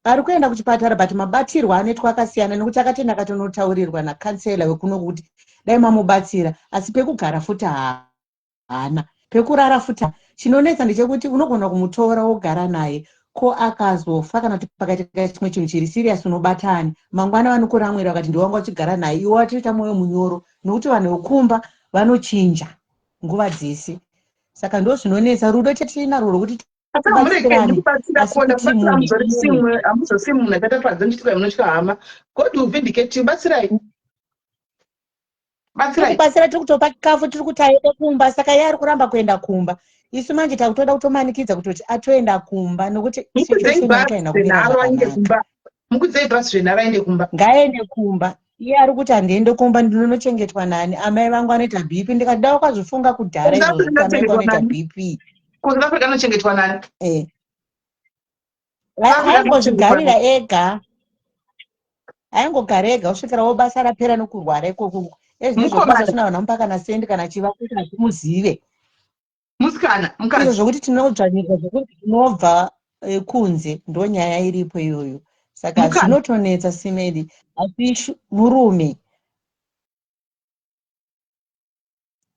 ari kuenda kuchipatara, but mabatirwo anoitwa akasiyana, nekuti akatenda akatonotaurirwa nakansela wekuno kuti dai mamubatsira, asi pekugara futi haana, pekurara futi. Chinonetsa ndechekuti unogona kumutora wogara naye, ko akazofa kana kuti pakaitika chimwe chinhu chiri serious, unobatani mangwana? Vanokuramwira vakati ndiwanga uchigara naye, iwe watoita mwoyo munyoro, nokuti vanhu vekumba vanochinja nguva dzese. Saka ndo zvinonetsa. Rudo tetinarwo rwokuti Asi hamurege tibatsirane, kubatsira asi kona kuti kubatsira munhu hamuzosimwe, hamuzosiyi munhu akatapadza muchiti munotya hama. God will vindicate you. Batsirai, batsirai. Kubatsira tiri kutopa chikafu, tiri kuti aende kumba. Saka iye ari kuramba kuenda kumba. Isu manje takutoda kutomanikidza kutoti atoenda kumba, nokuti Mukudzei situation yake bhasi haina kumira zvenharo aende zvakanaka. kumba. Mukudzei bhasi zvenharo aende kumba. Ngaende kumba. Iye ari kuti handiende kumba, ndinonochengetwa nani? Amai vangu vanoita BP. Ndikati dai wakazvifunga kudhara South izvozvo Africa kuti amai vangu anochengetwa vanoita nani? BP. KuSouth Africa anochengetwa nani? Africa anochengetwa Aingozvigarira nani? ega, aingogara ega kusvikirawo basa rapera nokurwara ikoko. Ezvinezvi basa Mukomana sina vanhu vamupa kana sendi kana chiva kuti hatimuzive. Musikana. Izvo Mukadzi. zvokuti tinodzvanyirwa, zvokuti tinobva kunze, ndo nyaya iripo iyoyo. Saka Mukadzi. zvinotonetsa simedi, asi murume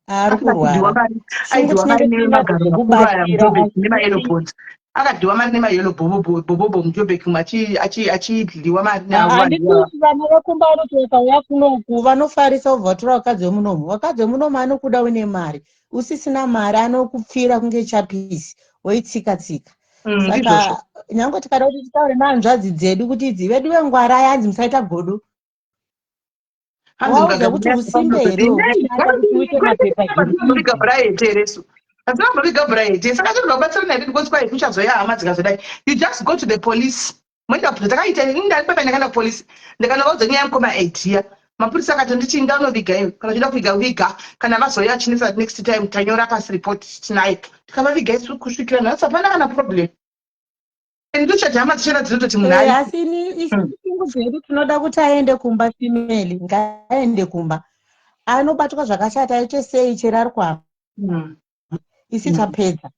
ari Akadyiwa kurwara. mari. Shungu Aidyiwa mari tinenge tinadzo nemagaro makuru aya dzekubatsira, muJobek asi nemayellow kuti boards. Akadyiwa mari nemayellow bobobo muJobek umu, achidyiwa mari navo vanhu Handiti ivava. vana vekumba vanoti vakauya kunoku vanofarisa, vobva vatora vakadzi vemunomu. Vakadzi vemunomu anokuda une mari, usisina mari anokupfira kunge chapisi, woitsika tsika. Ndizvozvo. Saka nyange tikada kuti titaure nehanzvadzi dzedu kuti idzi vedu vengwarai, hanzi musaita godo. Hanzi Wauza kuti usimbe here hwokushanda kuti uite mapepa zviri mugagariviga easy. Bhurahete resu hadzina kumboviga bhurahete, saka tinoda kubatsira naye because kwai kuchazoya hama dzikazodai. You just go to the police, moenda. Takaita ini, ndari pepa, ndakaenda kupolisi, ndikanovaudza nyaya yemukoma Aidia. Mapurisa akati ndaunoviga iwe, kana uchida kuviga, viga. Kana vazoya achinetsa next time, tanyora pasi report tinayo. Tikavaviga isu kusvikira nhasi hapana kana problem. Ndochati hama dzichena dzinototi munhu ari Asi ini isu shungu dzedu tinoda kuti aende kumba. Female ngaende kumba, anobatwa zvakashata aite sei, chero ari kuhama isi tapedza,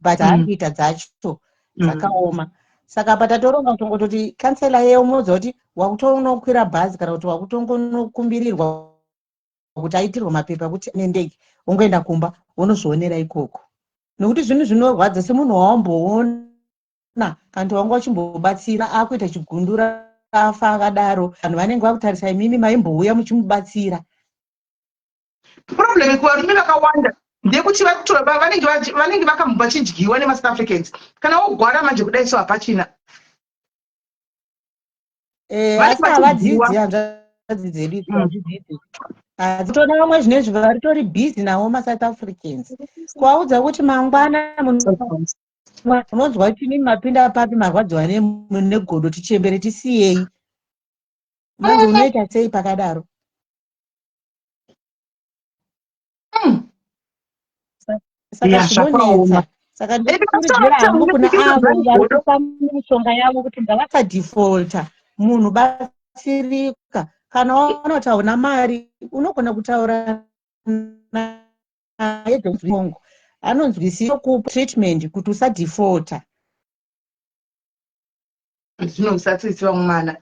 but haari kuita dzacho dzakaoma. Saka patatoronga kutongototi kansela yeye umuudza kuti wakutonokwira bhazi kana kuti wakutongonokumbirirwa kuti aitirwe mapepa ekuti nendege wongoenda kumba, wonozvionera ikoko, nokuti zvinhu zvinorwadza semunhu wawamboona kana kuti wanga uchimbobatsira akuita chigundura, afa akadaro. Vanhu vanenge vakutarisa imimi maimbouya muchimubatsira. Problem kuvarume vakawanda ndeyekuti vari kutora vanenge vakambobva vachidyiwa nemaSouth Africans. Kana wogwara manje kudai so, hapachina. Asi Vanenge havadzidzi. vachidyiwa. Hanzvadzi dzedu idzi hadzidzidzi. Hadzitoona vamwe zvinezvi varitori busy navo maSouth Africans, kuvaudza kuti mangwana unonzwa kuti inini mapinda papi, marwadziwa negodo, tichembere, tisiyei. Manje unoita sei pakadaro? Saka Ya, zvakaoma. zvinonetsa. Saka ndinokurudzira hangu kuna avo vari kupa mishonga yavo kuti ngavasadefaulta. Munhu batsirika. Kana waona kuti hauna mari, unogona kutaura naye dongo anonzwisisa kupa treatment kuti usadefaulta. Zvinomusatsitsi vamwe mwana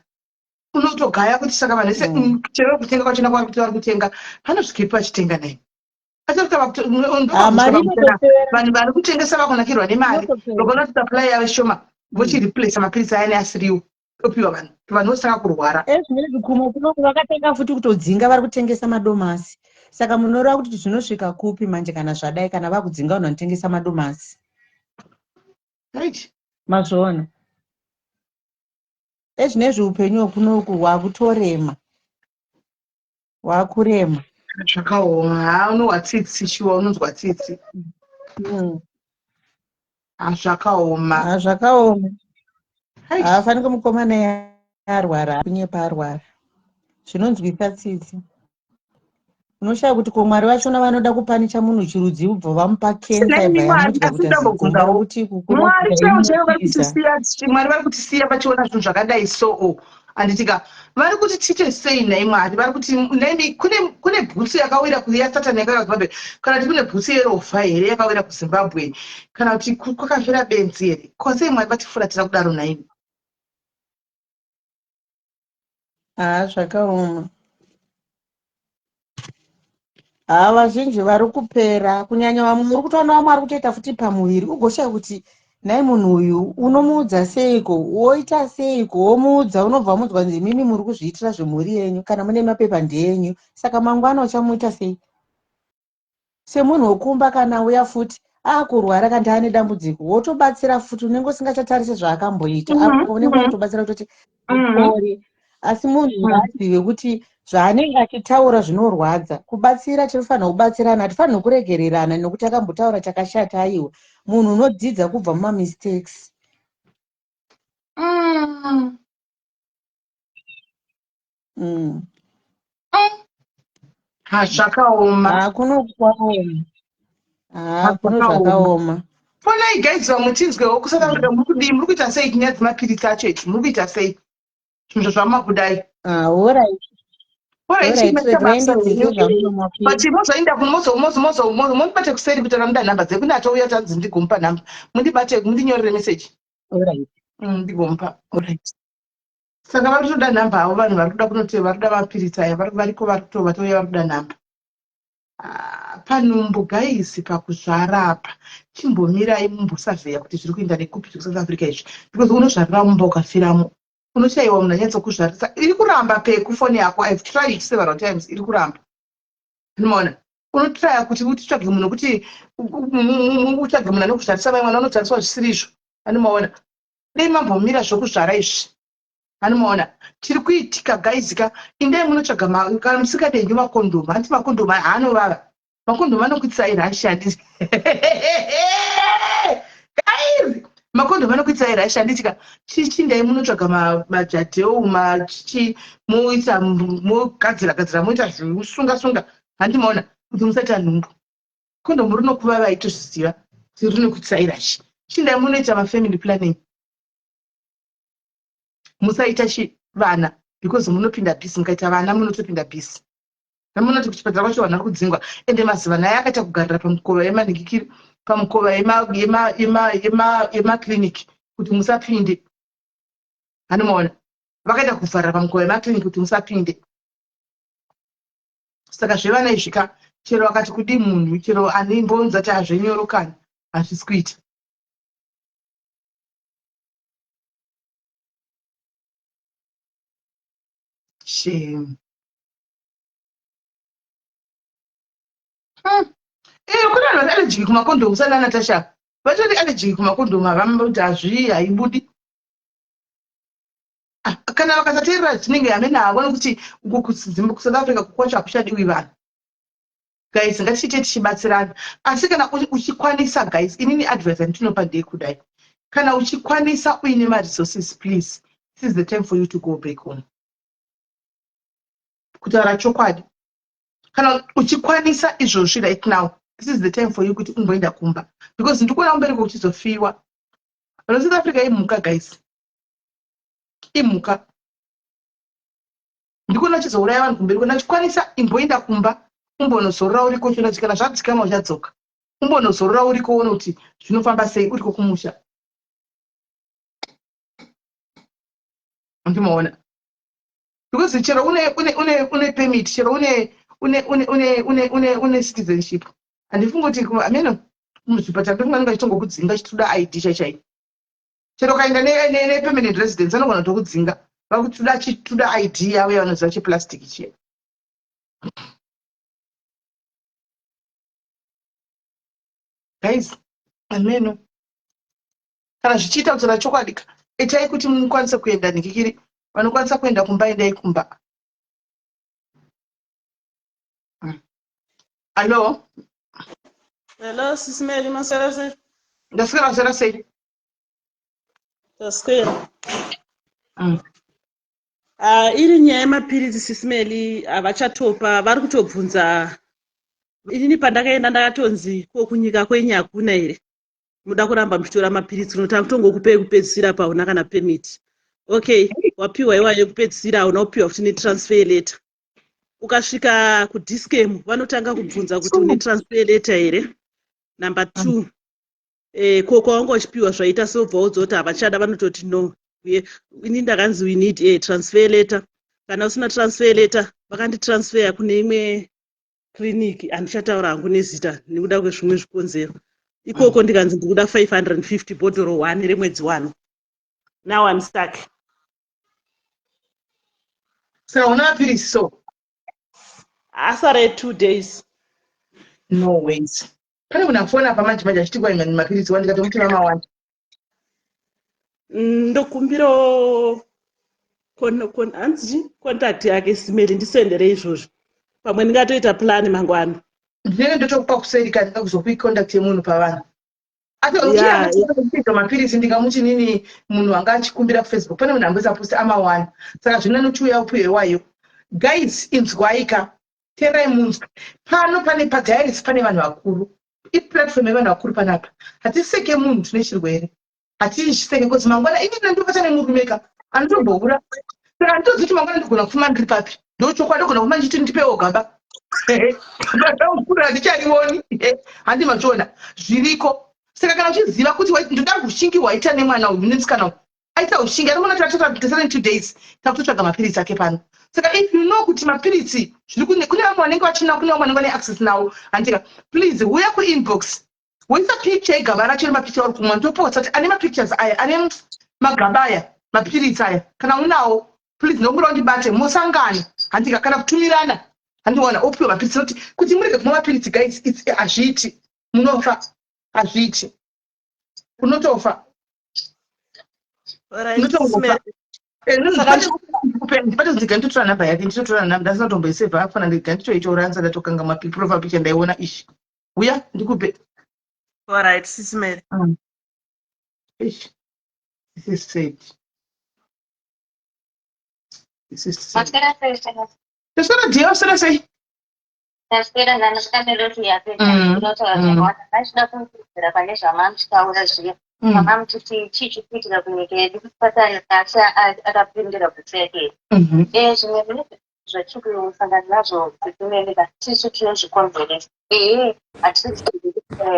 unotogaya kuti saka vanhu vese chero kutenga kwachona kwavari kuti vari kutenga, panosvikepi vachitenga nai? Ah, mari inotopera. Vanhu vari kutengesa vakunakirwa nemari. Inotopera. Vakaona kuti supply yave shoma, vochireplace mapirisi ayani asiriwo. Topiwa vanhu vanhu vosaka kurwara. Ezvinezvi kumwe kunoku vakatanga futi kutodzinga vari kutengesa madomasi. Saka munoreva kuti zvinosvika kupi manje kana zvadai kana vakudzinga vanhu vanotengesa madomasi? Right. Mazviona. Ezvinezvi upenyu hwekunoku hwakutorema. Hwakurema. Zvakaoma. Haa unohwa tsitsi shuwa unonzwa tsitsi. Ha zvakaoma. Ha zvakaoma. Haafanike mukomana arwara kunyepa arwara. Zvinonzwisa tsitsi. Unoshaya kuti ko Mwari vachona vanoda kupanicha munhu chirudzi ubva vamupa kensa ibva yamudya kuti azigomba rokuti kukura Mwari chaivo chaivo vari kutisiya Mwari vari kutisiya vachiona zvinhu zvakadai so handitika vari kuti tiite sei nhai Mwari vari kuti nhaimi kune kune bhutsu yakawira yasatani yakawira kuZimbabwe kana kuti kune bhutsu yerovha here yakawira kuZimbabwe kana kuti kwakafira benzi here ko sei Mwari vatifuratira kudaro nhaimi Haa zvakaoma. Haa vazhinji vari kupera kunyanya vamwe muri kutoona vamwe vari kutoita futi pamuviri ugoshaya kuti nhai munhu uyu unomuudza seiko woita seiko womuudza unobva wamuudzwa kunzi imimi muri kuzviitira zvemhuri yenyu kana mune mapepa ndeyenyu saka mangwana uchamuita sei semunhu wekumba kana uya futi akurwara kana ane dambudziko wotobatsira futi unenge usingachatarise zvaakamboita mm -hmm. apo unenge mhm. wakutobatsira kutoti mhm. pore asi munhu mhm. ngaazive kuti zvaanenge achitaura zvinorwadza kubatsira tinofanira kubatsirana hatifanirwi kuregererana nekuti akambotaura chakashata aiwa munhu unodzidza kubva mumamistakes Ha zvakaoma. Ha kuno kwaoma. Ha kuno zvakaoma. Fonai guys vamwe tinzwewo kuSouth Africa muri kudii muri kuita sei nyaya dzemapiritsi acho idzi muri kuita sei zvinhu zvamakudayi. Ah, alright. But mozoenda mundibate kuseri kuti ramuda nhamba dzekune atouya tanzi ndigomupa nhamba mundibate mundinyorere message. Alright. Ndigomupa. Alright. Saka vari kutoda nhamba havo vanhu vari kuda kunote vari kuda mapiritsi aya variko vari kuto vatouya vari kuda nhamba. Ah, panhumbu guys pakuzvara apa chimbomirai mumbosavheya kuti zviri kuenda nekupi zvekuSouth Africa izvi because unozvarira mumba ukafiramo unoshaiwa munhu anyatsokuzvarisa iri kuramba peku foni yako I've tried it several times iri kuramba unoona unotraya kuti utsvage munhu kuti utsvage munhu anokuzvarisa mai mwana unozvariswa zvisiri izvo anomaona Dai mambomira zvokuzvara izvi. Anomaona chiri kuitika guys ka indai munotsvaga kana musingade henyu makondomu hanti makondomu haanovava makondomu anokuitisai rashi handiti guys makondomu anokuitisai rashi handiti ka chichindai munotsvaga majadheu machichi moita mogadzira gadzira moita zvekusunga sunga hanti maona kuti musaita nhumbu Kondomu rinokuvava aitozviziva kuti rinokutsai rashi. Chindai munoita mafamily planning. Musaita chi vana because munopinda busy mukaita vana munotopinda busy. Namunoti kuchipatara kwacho vanhu vari kudzingwa ende mazivana aya akaita kugarira pamukova yemanhikikiri pamukova yemaclinic kuti musapinde. Anomaona vakaita kuvharira pamukova yemaclinic kuti musapinde. Saka zvevana izvi ka chero akati kudii munhu chero ani mbonza ti hazvenyoro kani hazvisi kuita. Shame. Eh, kune vanhu vari allergic kumakondomu sana Natasha. Vatori allergic kumakondomu havambo kuti hazvi haibudi. Ah, kana vakasateerera zvinenge hamene havo nekuti uku kuSouth Africa kwacho hakuchadiwi vanhu. Guys, ngatiite tichibatsirana. Asi kana uchikwanisa guys, inini advice yandinopa ndeyekudai. Kana uchikwanisa uine maresources please, this is the time for you to go back home. Kutaura chokwadi. Kana uchikwanisa izvozvi right now, this is the time for you kuti umboenda kumba. Because ndikuona kumberi kuchizofiwa. Vano South Africa imhuka guys. Imhuka. Ndikuona uchizouraya vanhu kumberi kana uchikwanisa imboenda kumba umbonozorora uriko uchiona kuti kana zvadzikama uchadzoka. Umbonozorora uriko uone kuti zvinofamba sei uriko kumusha. Ndimoona. Because chero une une une une permit, chero une une une une une une une citizenship. Handifungi kuti ameno muzvipatara ndofunga vanenge vachitongokudzinga chitoda ID chaichai. Chero ukaenda nepermanent residence anogona kutokudzinga. Vakuti toda toda ID yavo yavanoziva cheplastic chiya. Guys, ameno. Kana zvichiita kutaura chokwadi ka, itai kuti mukwanise kuenda nikikiri. Vanokwanisa kuenda kumba endai kumba. Hello. Hello, Sis Mary, maswera sei? Ndaswera swera sei? Taswera. Ah, iri nyaya yemapiritsi Sis Mary havachatopa, vari kutobvunza. Inini pandakaenda ndakatonzi ko kunyika kwenyu hakuna here? Muda kuramba muchitora mapiritsi kuno takutongokupei kupedzisira pauna kana permit. Okay, wapiwa iwayo yekupedzisira hauna kupiwa futi netransfer letter. Ukasvika kuDiscam vanotanga kubvunza kuti une transfer letter here. Number 2, ko kwawanga uchipiwa zvaita sobva waudzwa kuti havachada, vanototi no. Uye ini ndakanzi we need a transfer letter. Kana usina transfer letter, vakanditransfer kune imwe clinic, handichataura hangu nezita nekuda kwezvimwe zvikonzero. Ikoko ndikanzi ndikuda 550 bhodhoro 1 remwedzi wano. Now I'm stuck. Saka una mapirisi so? Asara 2 days. No ways. Pane munhu afona apa manje manje achiti kwai mapirisi wani ndikatomuti vamawanda. Ndokumbirawo hanzi contact yake Simeli ndisendere izvozvo. Pamwe ndingatoita plan mangwana. Ndinenge ndotokupa kuseri kana ndingakuzokupi contact yemunhu pavanhu. Atokuita mapirisi ndingamuti nini munhu anga achikumbira kuFacebook pane munhu amboisa post amawana. Saka zvino anochiuya upiwe iwayo. Guys, inzwaika. Teerai munzwe. Pano pane padiaries pane vanhu vakuru. Iplatform yevanhu vakuru panapa. Hatiseke munhu tine chirwere. Hatichiseke because mangwana ini ndandobata nemurume ka anotomboura. Saka handitozivi kuti mangwana ndigona kufuma ndiri papi. Ndochokwadi ndogona kufuma ndichiti ndipewo gaba. Gaba handicharioni. Handi machiona. Zviriko. Saka kana uchiziva kuti ndoda hushingi hwaita nemwana uyu nemusikana uyu. Aita hushingi anoona tatotora 2 days takutotsvaga mapiritsi ake pano. Saka if you know kuti mapiritsi zviri kune kune vamwe vanenge vachina kune vamwe vanenge vane access nawo handika please huya kuinbox woisa picture yegaba racho remapicture auri kumwa ndoposta kuti ane mapictures aya ane magaba aya mapiritsi aya kana unawo please ndokumbira undibate mosangana handika kana kutumirana handiona opiwa mapiritsi nokuti kuti murege kumwa mapiritsi guys it's hazviiti munofa hazviiti unotofa unotongofa ndibate ndika nditotora nhamba yake nditotora nhamba ndasina kutomboisevha afana ndika nditoitora ndisati ndatokanga maprofile picture ndaiona ishi uya ndikupe. Alright, Sis Mary. Ish. This is sad. This is sad. Maswera sei chana? Taswera dear, waswera sei? Taswera ndandisikamirira kuti yapedza ndinotaura zvakawanda. Ndachida kuwedzera pane zvamamuchitaura zviya. Mamamuchiti chii chiri kuitika kunyika yedu kuti Satani asi akapindira bhutsu yake here? Zvimwe zvine zvatiri kusangana nazvo setimene ka tisu tinozvikonzeresa. Ehe, hatisi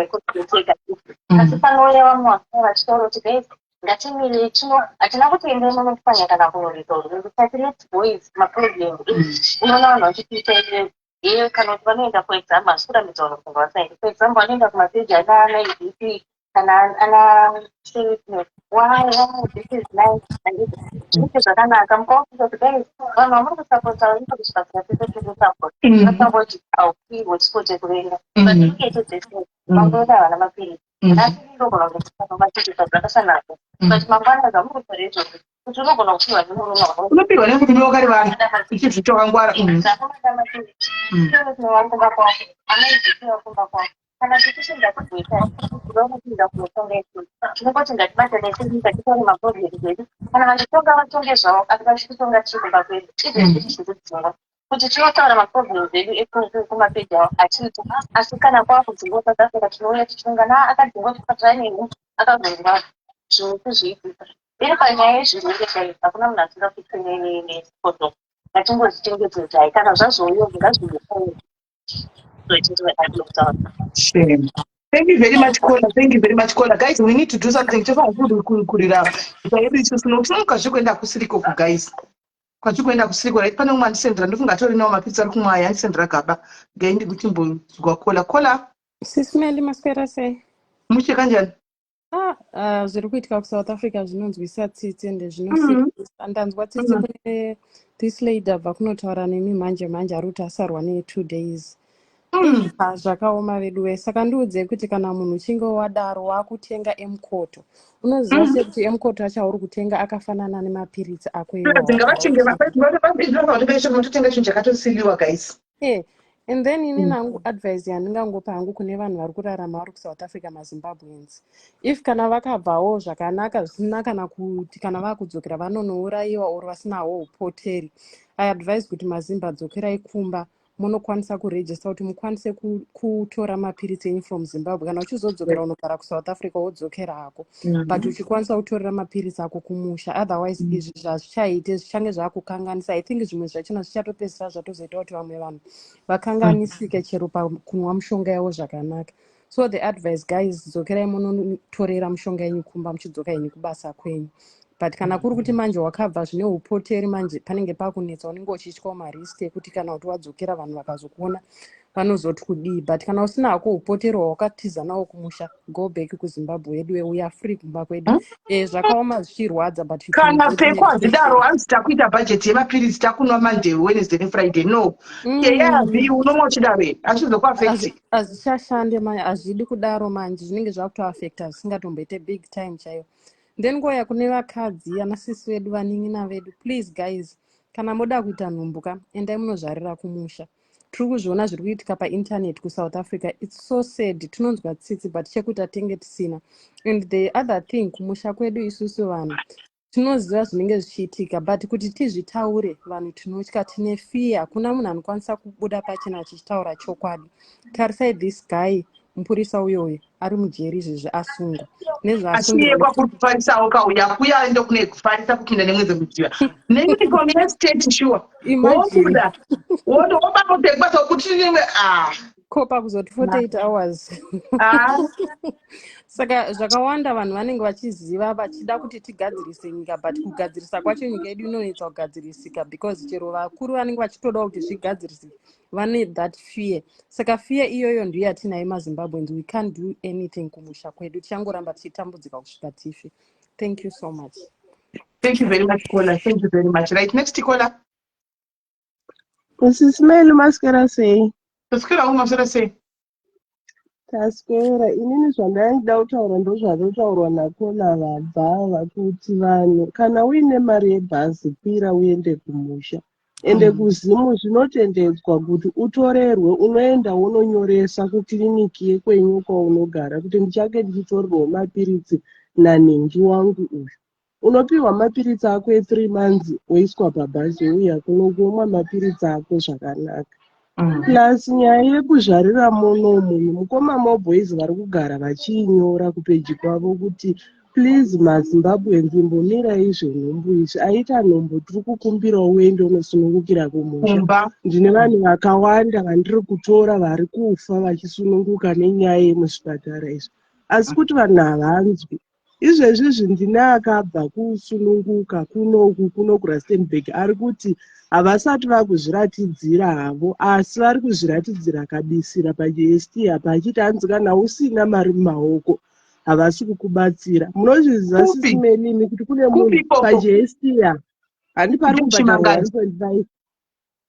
kuzviteka. Asi panouya vamwe vanouya vachitaura kuti guys ngatimirei tino hatina kuti endai munopwanya kana kunorwisa hurumende tati let's boys maproblem unoona vanhu vachitiita iye iye kana kuti vanoenda for example hasi kurambidza vanhu kuti vasaende for example vanoenda kumapeji ana ana idp kana ana why why this is nice and zvinenge zvakanaka mukawafunga kuti guys vanhu vamuri kusapota vaenda kuzvipatara tese tiri kusapota vasapoti haupiwe support yekuvenga but look at it this way vamwe vedu havana mapiritsi nhasi ndinogona kunge mapiritsi zvakasanaka but mangwana zvamuri kutaura izvozvo kuti unogona kupiwa nemurume wako Unopiwa nemurume wakarivara uchizviti wakangwara. Kumba kwako amaizipiwa kumba kwako kana tichishinda kuzoita kuda kunotonga isu tinongoti ngatibatane senyika titaure maproblems edu kana vachitonga vatonge zvavo asi vachikutonga tiri kumba kwedu izvezvi tiri kudzingwa kuti tinotaura maproblems edu ekumapeji avo achiita asi kana kwakudzingwa South Africa tinouya tichiungana akadzingwa chipatara neni akazonzwa zvimwe kuzviitisa iri panyaya yezvirwere chaivo hakuna munhu asingafitwe nekodo ngatingozvichengetedzai kana zvazouya ngazviuye. Shame. Thank you very much, Kola. Thank you very much, Kola. Guys, we need to do something. Tofanira kukurira nyika yedu isusu nokuti tinomuka zvekuenda kusiriko ku guys. Kwatiri kuenda kusiriko right pane umwe andisendera ndofunga atori nawo mapitsa ari kumwa aya andisendera gaba. Gai ndikuti mbonzwa Kola. Kola. Sis Melly maswera sei? Mushe kanjani? Ah, ah, zviri kuitika kuSouth Africa zvinonzwisa tsitsi ende zvinosiririsa. Ndanzwa tsitsi kune this lady abva kunotaura nemi manje manje ari kuti asarwa ne2 days. Ah, zvakaoma vedu wee. Saka ndiudzei kuti kana munhu uchinge wadaro wakutenga emukoto, unoziva sei kuti emukoto acho auri kutenga akafanana nemapiritsi ako iwawo? Ngavatenge vatenga chinhu chakatosiliwa, guys. And then ini nangu advice yandingangopa hangu kune vanhu vari kurarama vari kuSouth Africa, maZimbabweans, if kana vakabvawo zvakanaka zvisina kana kuti kana vakudzokera vanonourayiwa or vasinawo upoteri, I advise kuti maZimba, dzokerai kumba munokwanisa kuregister kuti mukwanise kutora mapiritsi enyu from Zimbabwe. Kana uchizodzokera unogara kuSouth Africa, wodzokera hako, but uchikwanisa kutorera mapiritsi ako kumusha. Otherwise izvi zvazvichaite zvichange zvaakukanganisa. I think zvimwe zvachona zvichatopedzisira zvatozoita kuti vamwe vanhu vakanganisike chero pakunwa mushonga yavo zvakanaka. So the advice, guys, dzokerai munotorera mushonga yenyu kumba, muchidzoka henyu kubasa kwenyu. But kana kuri kuti manje wakabva zvine upoteri, manje panenge pakunetsa, unenge uchityawo marisk ekuti kana kuti wadzokera vanhu vakazokuona vanozoti kudii. But kana usina hako upoteri hwawakatiza nawo kumusha, go back kuZimbabwe yedu. We are free kumba kwedu. Zvakaoma, zvichirwadza, but you can Kana go peko hazvidaro, hanzi takuita bhajeti yemapiritsi, takunwa Monday, Wednesday neFriday. No, yeyavi unomwa uchidaro here? Hazvizokuaffecti. Hazvichashande manje, hazvidi kudaro manje, zvinenge zvakutoaffecta zvisingatomboite big time chaiyo. Then kouya kune vakadzi, ana sisi vedu, vanin'ina vedu, please guys, kana moda kuita nhumbu ka, endai munozvarira kumusha. Tiri kuzviona zviri kuitika painternet kuSouth Africa. It's so sad, tinonzwa tsitsi, but chekuita tenge tisina. And the other thing, kumusha kwedu isusu vanhu tinoziva zvinenge zvichiitika, but kuti tizvitaure vanhu tinotya, tine fear. Hakuna munhu anokwanisa kubuda pachena achichitaura chokwadi. Tarisai this guy, mupurisa uyoyo ari mujeri izvezvi, asungwa nezvaasungirwa. Achiyekwa kuri kufarisawo kauya kuya ndo kune kufarisa kupinda nemwedzi mudziva neuniform yestate, sure. Imagine. Wobuda wobakotekwa sokuti nimwe, ah. Kopa kuzoti 48 hours. Ah. Saka zvakawanda vanhu vanenge vachiziva, vachida kuti tigadzirise nyika, but kugadzirisa kwacho nyika yedu inonetsa kugadzirisika because chero vakuru vanenge vachitodawo kuti zvigadzirisike vane that fear. Saka fear iyoyo ndiyo yatinayo maZimbabweans. We can't do anything kumusha kwedu, tichangoramba tichitambudzika kusvika tife. Thank you so much. Thank you very much, caller. Thank you very much. Right, next caller. Sisi Meli, maswera sei? Taswera, umaswera sei? Taswera. Inini zvandaida kutaura ndozvatotaurwa nacaller vabva, kuti vanhu, kana uine mari yebhazi, kwira uende kumusha. Ende kuZimu zvinotendedzwa kuti utorerwe, unoenda unonyoresa kukiriniki yekwenyu kwaunogara kuti ndichange ndichitorerwawo mapiritsi nanhingi wangu uyu. Unopiwa mapiritsi ako e3 months, woiswa pabhazi, wouya kuno kuomwa mapiritsi ako zvakanaka. Plus nyaya yekuzvarira munomu, mukoma Moboys vari kugara vachiinyora kupeji kwavo kuti please maZimbabweans, imbomirai zvenhumbu izvi. Aita nhumbu, tiri kukumbirawo uende unosunungukira kumusha. Kumba. Ndine vanhu vakawanda vandiri kutora vari kufa vachisununguka nenyaya yemuzvipatara izvi, asi kuti vanhu havanzwi. Izvezvizvi ndine akabva kusununguka kunoku kuno kuRustenburg, ari kuti havasati vakuzviratidzira havo, asi vari kuzviratidzira kabisira paGST apa, achiti hanzi kana usina mari mumaoko havasi kukubatsira. Munozviziva, Kupi? Sisi Melimi, kuti kune Kupi munhu ikoko? paGST ya handi pari kubhadharwa Chimangani.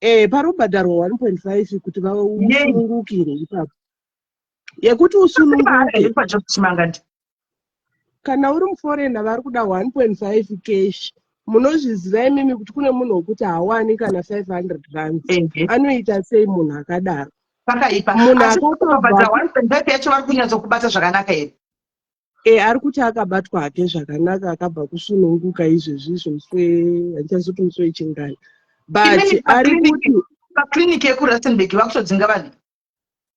1.5, pari kubhadharwa 1.5 kuti Yei. vausunungukire ipapo, yekuti usununguke. Chimangani. Kana uri muforeigner vari kuda 1.5 cash. Munozviziva imimi kuti kune munhu wekuti haawani kana 500 rands? Anoita sei munhu akadaro? Pakaipa. Munhu Asi akatobva kubhadhara 1.5 yacho, vari kunyatsokubata zvakanaka here? Ari kuti akabatwa hake zvakanaka, akabva kusununguka izvezvizvi musi handichazoti musi wechingani, but Imimi ari kuti pakliniki yekuRustenburg vakutodzinga vanhu?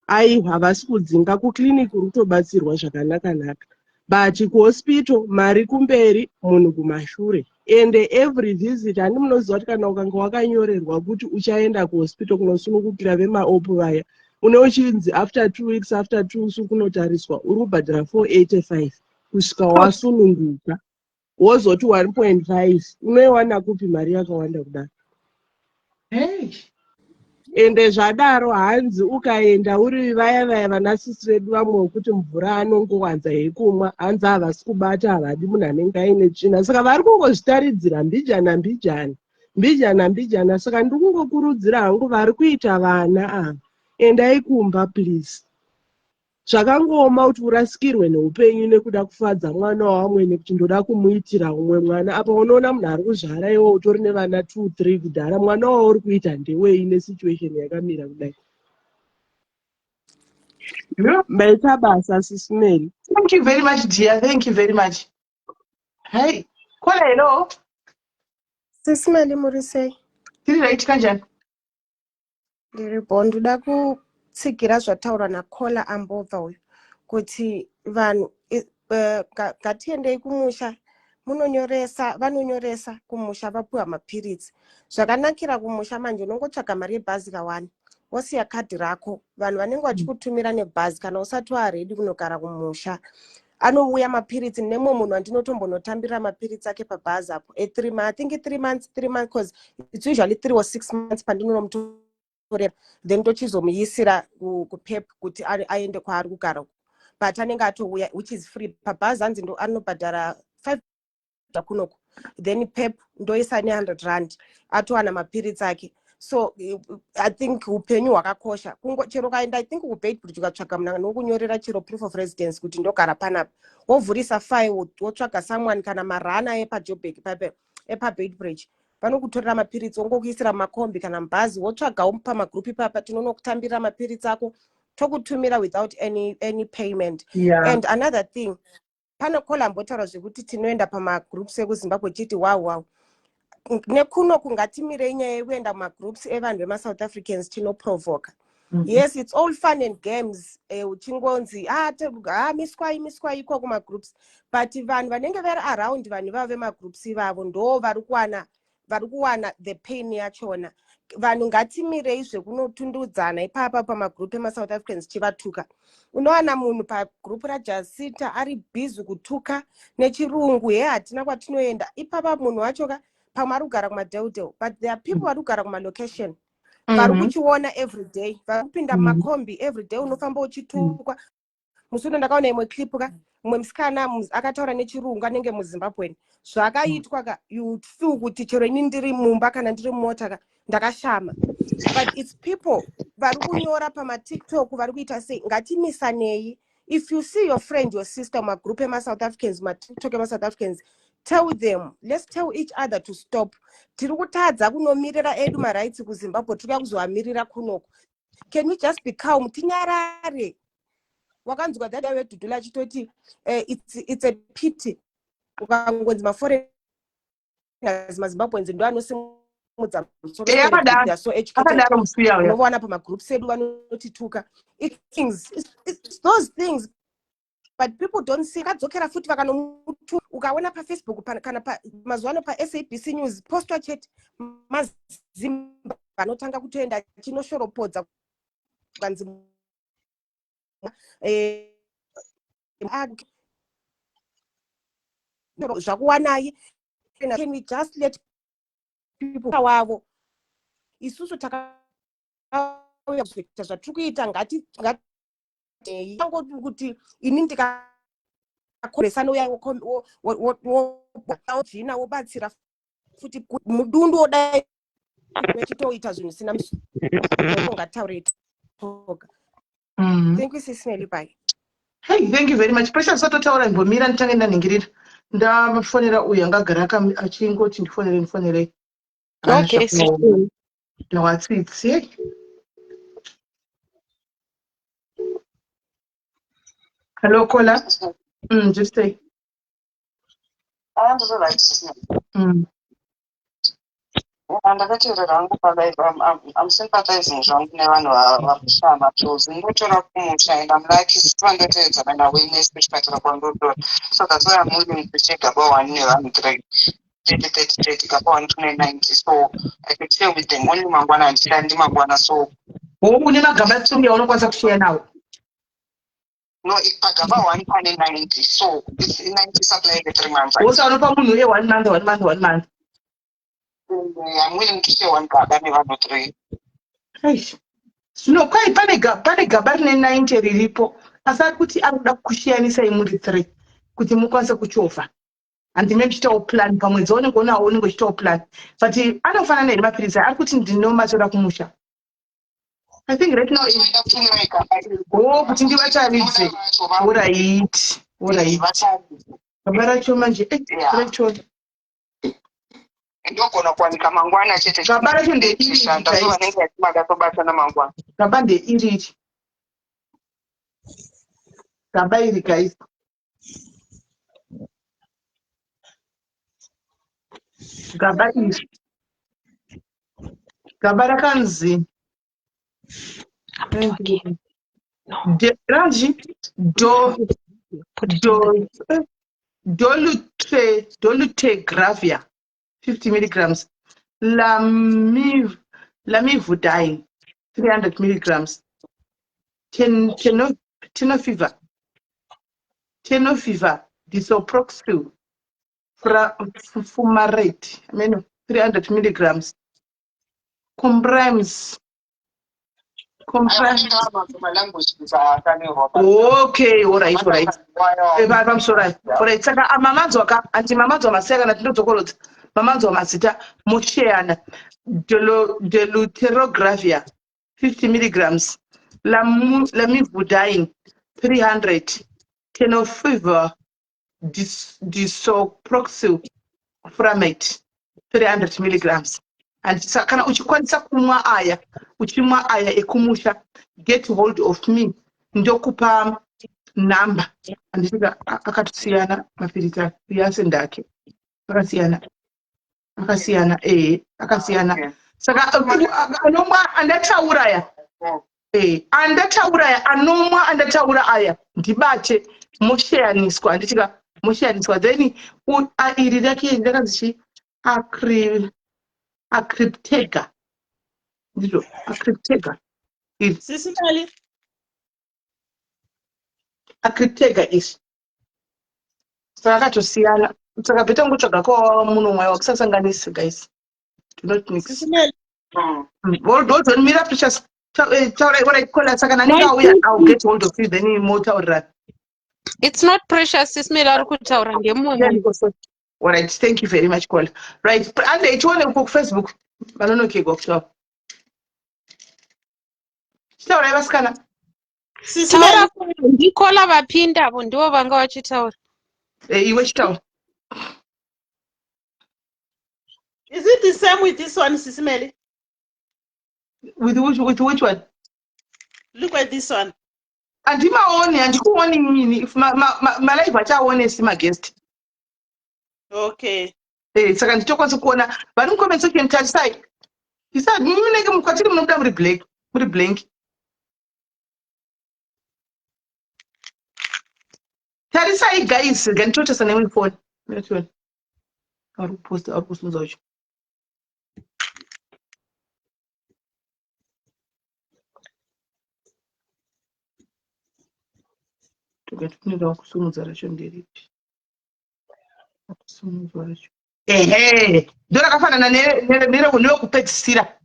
Aiwa, havasi kudzinga. Kukliniki uri kutobatsirwa zvakanaka-naka, but kuhospital mari kumberi, munhu kumashure. Ende every visit, handi munoziva kuti kana ukanga wakanyorerwa kuti uchaenda kuhospital kunosunungukira vemaopu vaya, une uchinzi after 2 weeks, after 2 weeks kunotariswa, uri kubhadhara 485 kusvika wasununguka. Wozoti 1.5 unoiwana kupi mari yakawanda kudaro? Hey. Ende zvadaro hanzi ukaenda uri vaya vaya vana sisi vedu vamwe vekuti mvura anongowanza yekumwa, hanzi havasi kubata, havadi munhu anenge aine tsvina. Saka vari kungozvitaridzira mbijana mbijana, mbijana mbijana. Saka ndiri kungokurudzira hangu vari kuita vana ava, endai kumba please. Zvakangooma kuti urasikirwe neupenyu nekuda kufadza mwana wavamwene kuti ndoda kumuitira umwe mwana. Apa unoona munhu ari kuzvara iwe utori nevana 2 3 kudhara, mwana wauri kuita ndewei nesituation yakamira kudai? Maita basa Sisi Mary. Thank you very much dear, thank you very much. Hey, Kola, hello. Sisi Mary, muri sei? Tiri right, kanjani? Ndiripo. Ndoda kutsigira zvataurwa naKola ambobva uyu kuti vanhu ngatiendei kumusha munonyoresa, vanonyoresa kumusha vapiwa mapiritsi. Zvakanakira kumusha manje unongotsvaga mari yebhazi kawani, wosiya kadhi rako, vanhu vanenge vachikutumira nebhazi kana usati waredi kunogara kumusha. Anouya mapiritsi nemumwe munhu andinotombonotambirira mapiritsi ake pabhazi apo e3 I think 3 months, 3 months, because it's usually 3 or 6 months pandinonomutorera, then ndochizomuisira kuPep kuti aende kwaari kugara uko, but anenge atouya, which is free pabhazi. Hanzi ndo anobhadhara 5 kunoku, then Pep ndoisa ne100 rand, atowana mapiritsi ake. So I think upenyu hwakakosha. Chero ukaenda, I think kuBeitbridge, ukatsvaga munhu anokunyorera chero proof of residence kuti ndogara panapa, wovhurisa file, wotsvaga someone kana marana epaJoburg pape epaBeitbridge, vanokutorera mapiritsi, wongokuisira mumakombi kana mubhazi, wotsvagawo pamagroup ipapa, tinonokutambirira mapiritsi ako, tokutumira without any payment. And another thing, pane Kola ambotaura zvekuti tinoenda pamagroups ekuZimbabwe chiti wow wow. Nekuno kungatimirei nyaya yekuenda mumagroups evanhu vemaSouth Africans tinoprovoka. Yes, it's all fun and games, uchingonzi ah, ah, miswai miswai iko kumagroups, but vanhu vanenge vari around vanhu ivavo vemagroups ivavo ndo vari kuwana the pain yachona. Vanhu ngatimirei zvekunotundudzana ipapa pamagroup emaSouth Africans chivatuka. Unowana munhu pagroup raJasita ari busy kutuka nechirungu, he, hatina kwatinoenda ipapa. Munhu wacho ka pamwe ari kugara kumadeldel, but there are people vari kugara kumalocation vari kuchiona every day, vari kupinda mumakombi every day, unofamba uchitukwa. Musi uno ndakaona imwe clip ka, mumwe musikana akataura nechirungu, anenge muZimbabweni, zvakaitwa ka, you feel kuti chero ini ndiri mumba kana ndiri mumota ka ndakashama. But it's people vari kunyora pamaTikTok, vari kuita sei. Ngatimisanei. If you see your friend, your sister mumagroup emaSouth Africans, maTikTok emaSouth Africans, tell them. Let's tell each other to stop. Tiri kutadza kunomirira edu marights kuZimbabwe, tiri kuya kuzoamirira kunoku. Can we just be calm, tinyarare? Wakanzwa dada wedhudhula achitoti it's a pity ukangonzi maforeigners, maZimbabweans ndo anosimudza musoro. So educated, unovawana pamagroups edu vanotituka. It's those things, but people don't see. Akadzokera futi vakanomutu. Ukaona paFacebook kana mazuva ano paSABC News postwa chete, maZimba anotanga kutoenda chinoshoropodza kanzi zvakuwanai. Can we just let people wavo? Isusu takauya kuzoita zvatiri kuita, ngati kuti ini ndikakoresana uya jina wobatsira futi mudundu wodai vechitoita zvinhu zvisina musoro, ngataure toga. Thank you, Sis Melly, bye. Hey, thank you very much, Precious. Usatotaura, imbomira nditange ndaningirira, ndafonera uyu angagara achingoti ndifonere, ndifonerei. Okay. Ndawatsitsi. Hello, Kola. Just say. Ndiri right. Ndakateerera hangu palive. I'm sympathizing zvangu nevanhu vari kushaya matools. Ndotora kumusha and I'm lucky, vandoteedzana naWenes kuchipatara kwandotora, so that's why I'm willing to share gaba one nevanhu three, 30 30 30, gaba one tune 90, so I could share with them. Only mangwana handishandi mangwana, so Oh, une magaba 3 aunokwanisa kushare nawo? No, pagaba one pane 90, so it's 90 supply every 3 months. Wose anopa munhu uye one month, one month, one month. I'm willing to share one gaba nevanhu three. Eish. Zvino kwai pane pane gaba rine 90 riripo asi ari kuti ari kuda kushiyanisai muri 3 kuti mukwanise kuchovha. Handime muchiitawo plan pamwedzi waunenge unawo unenge uchiitawo plan. But anofanana here mapiritsi aya? Ari kuti ndinomatora kumusha. I think right now oh kuti ndivataridze. Alright. Alright. Gaba racho manje eh racho ndogona kuwanika mangwana chete gaba racho ndeiriri so vanenge vachimada tobatana mangwana gaba ndeiriri gaba iri guys gaba iri gaba rakanzi ranzi do do dolutre dolutegravia 50 milligrams lamiv lamivudine 300 milligrams ten, teno, tenofever tenofever disoproxil fumarate ameno 300 milligrams comprimes okay alright alright eh, pamusoro ayo alright saka ah, mamanzwa ka anti mamanzwa masiya kana tindodzokorodza mamanzwa mazita mosheyana deluterogravia 50 milligrams lamivudine 300 tenofever disoproxil furamate 300 milligrams and kana uchikwanisa kumwa aya uchimwa aya ekumusha get hold of me ndokupa number andisika akatosiyana mapiritsi ake ndake akasiyana akasiyana ehe akasiyana ah, saka anomwa andataura aya eh andataura aya anomwa andataura aya ndibate mosheyaniswa handitika mosheyaniswa then iri rake rakanzi chi acri acriptega ndizvo acriptega iri sisi mali acriptega iri saka akatosiyana saka beta kungotsvaga kwa munomwa wakusasanganisi guys do not mix hold on mira precious eh, taurai what I call her saka nani auya I'll get hold of you then motaurirana It's not precious sis Mela ari kutaura ndemumwe munhu. All right, thank you very much caller. Right, ande tione uko kuFacebook vanonokegwa kutaura. Chitaurai vasikana. Taura ndikola vapinda avo ndivo vanga vachitaura. Eh, iwe chitaura. Is it the same with this one, Sisi Meli? With which, with which one? Look at this one. Andimaoni, handikuoni ini. If ma, ma, ma, ma live achaonesi maguest. Okay. Eh, saka nditokwanisa kuona vari mucomment section tarisai. Isa munenge mukwatiri munobuda muri black, muri blank. Tarisai guys, rega nditotesa neimwe phone. Mira tione. Ari kuposta, ari kusunza ucho. Toga kusumudza racho nderipi? Kusumudzwa racho. Ehe, ndorakafanana nerokupedzisira.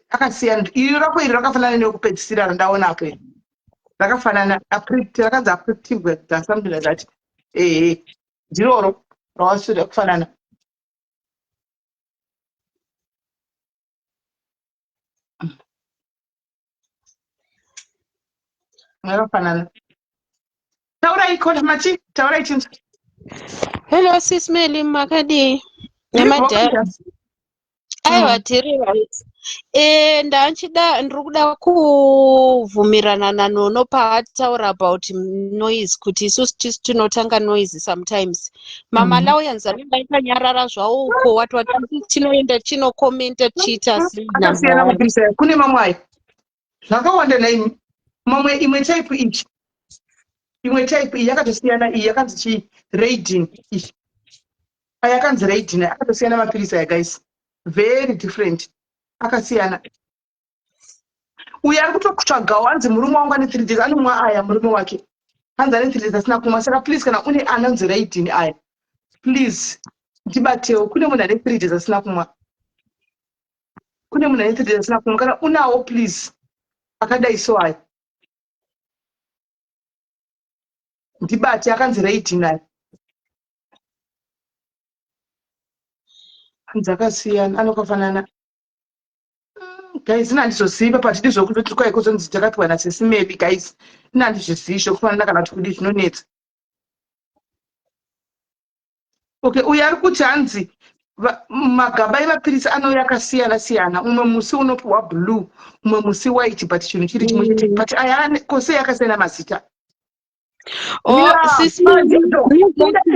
Akasiyana. Iri rako iri rakafanana nerokupedzisira randaona apo iri. Rakafanana, rakanzi aprictive, something like that. Ehe, ndiroro rawasura kufanana. Rakafanana. Taurai kola machi, taurai chinzwa. Hello sis Meli, makadii? Nemadhara. Aiwa tiri right. Eh, ndachida ndiri kuda kubvumirana naNono paataura about noise kuti isusu tisu tinotanga noise sometimes. Mamalawians anenge akanyarara zvawo uko wati wati tinoenda tinokomenta tichiita sei Akasiyana namwari. mapirisa aya. Kune mamwe aya. Zvakawanda naimi. Mamwe imwe type ichi. Imwe type iyi yakatosiyana iyi yakanzi chii? Raiding iyi. Aya akanzi Raiding akatosiyana mapirisa aya guys. Very different. Akasiyana. Uyu ari kutotsvagawo hanzi murume wangu ane 3 days anomwa aya murume wake. Hanzi ane 3 days asina kumwa saka please kana une anonzi Raiding aya. Please ndibatewo kune munhu ane 3 days asina kumwa. Kune munhu ane 3 days asina kumwa. Kana unawo please akadai so aya. Ndibate akanzi rating aya. Hanzi akasiyana anokafanana. Guys, ina handizozivi papa hatidi zvokutoti kwai kuzonzi takapiwa nasisi Mary guys. Ina handizvizivi zvokufanana kana kuti kudii zvinonetsa. Okay, uyu ari kuti hanzi magaba emapiritsi anouya akasiyana siyana. Umwe musi unopiwa blue, umwe musi white, but chinhu chiri chimwe chete. But aya ko sei akasiyana mazita? Oh, Yeah, sisi ah, Mary, ndizvo.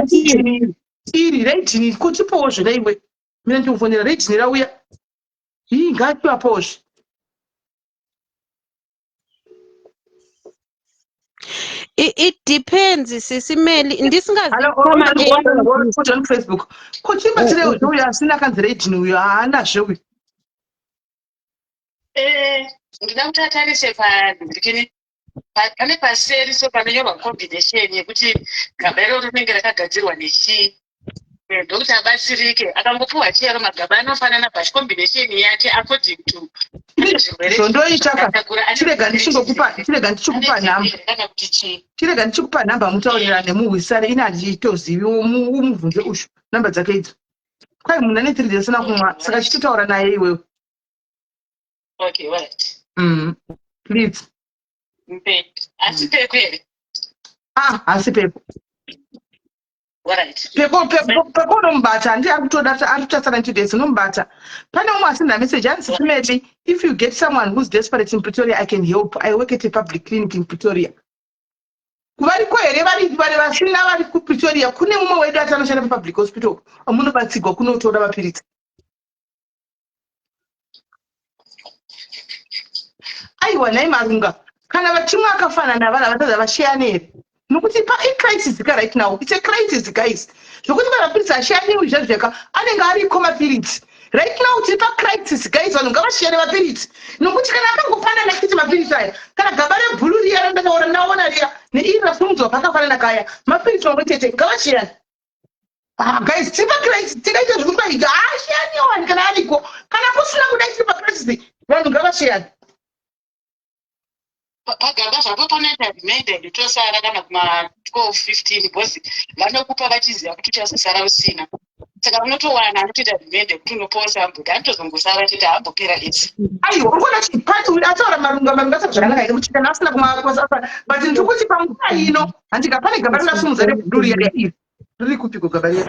ndizvo. Iri raidhini kotipowo zvena iwe. Mina ndikufonera raidhini rauya. Hii ngatiwapozve. It depends sisi Meli ndisingazivi Hello, kama hold on Facebook. Ko chibatsire uyu uyu asina kanzi raidhini uyu haanazve uyu. Eh, ndida kuti atarise pandikini pane paseri so panonyorwa combination yekuti gaba iroro rinenge rakagadzirwa nechii. Eh, ndokuti abatsirike akangopiwa chero magaba anofanana but combination yake according to Zvondoita ka chirega ndichingokupa chirega ndichikupa nhamba kana kuti chii chirega ndichikupa nhamba mutaurirane muhwisane ini handitozivi umubvunze ushu nhamba dzake idzo kwai munhu ane 3 days asina kumwa saka chitotaura naye iwewe okay right please mpe asi peko here ah hasi peko Alright. Peko peko peko unomubata handi ari kutoda ari kutasana two days unomubata. Pane umwe asina message hanzi Sisimeli if you get someone who's desperate in Pretoria I can help. I work at a public clinic in Pretoria. Kuvariko here vari vari vasina vari kuPretoria kune mumwe wedu ati anoshanda papublic hospital amunobatsigwa kunotora mapiritsi. Aiwa nhai Marunga kana vachimwa akafanana vanhu avatadza vasheyane here nokuti pa icrisis ka right now it's a crisis guys zvokuti mapiritsi asheyaniwi zvazveka anenge ariko mapiritsi right now tiri pacrisis guys vanhu ngavasheyane mapiritsi nokuti kana akangofanana chete mapiritsi aya kana gaba rebhuru riya randakaona ndaona riya neiri rasumudzwa pakafanana kaya mapiritsi mamwe chete ngavasheyane Ah, guys tiri pacrisis tingaita zvekuti paita haasheyaniwani kana ariko kana kusina kudai tiri pacrisis vanhu ngavasheyane pagaba zvapo panoita reminder ndotosara kana kuma 12 15 because vanokupa vachiziva kuti uchazosara usina saka unotowana anotoita reminder kuti unoposa ambuda anotozongosara chete haambopera ese aiwa uri kuona chipati ataura marunga marunga ataura zvakanaka here kuti kana asina kumakosa but ndiri kuti panguva ino handika pane gaba rinasumudza rebhuru riya iri riri kupiko gaba riya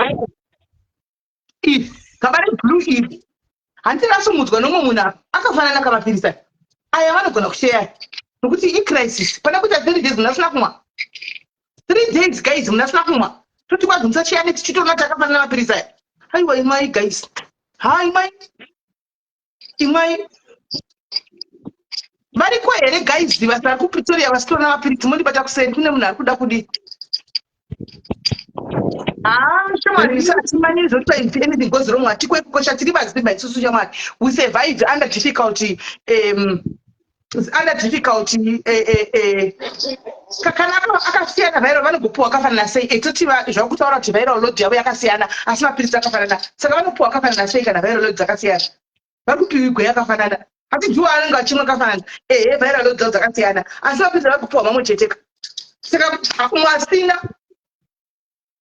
iri gaba reblue iri handiti rasumudzwa nomumwe munhu apa akafanana kamapirisa aya vanogona kusheya nokuti icrisis pana kuita three days munhu asina kumwa three days guys munhu asina kumwa toti kwanzi musasheyane tichitoona kuti akafanana mapirisa aya aiwa imwai guys ha imwai imwai variko here guys vasari kupretoria vasitorina mapiritsi mondibata kuseri kune munhu ari kuda kudii Ah, shamwari tisimanye zvokuti if anything goes wrong hatikwe kukosha tiri vazimba isusu shamwari we survive under difficulty under difficulty eh, eh, eh. Kana akasiyana viral vanogopiwa akafanana sei toti zvakutaura kuti viral load yavo yakasiyana asi mapiritsi akafanana saka vanopiwa akafanana sei kana viral load dzakasiyana vari kupiwa igwe yakafanana asi ndiwo anenge achimwa akafanana ehe viral load dzavo dzakasiyana asi mapiritsi vari kupiwa mamwe cheteka saka umwe asina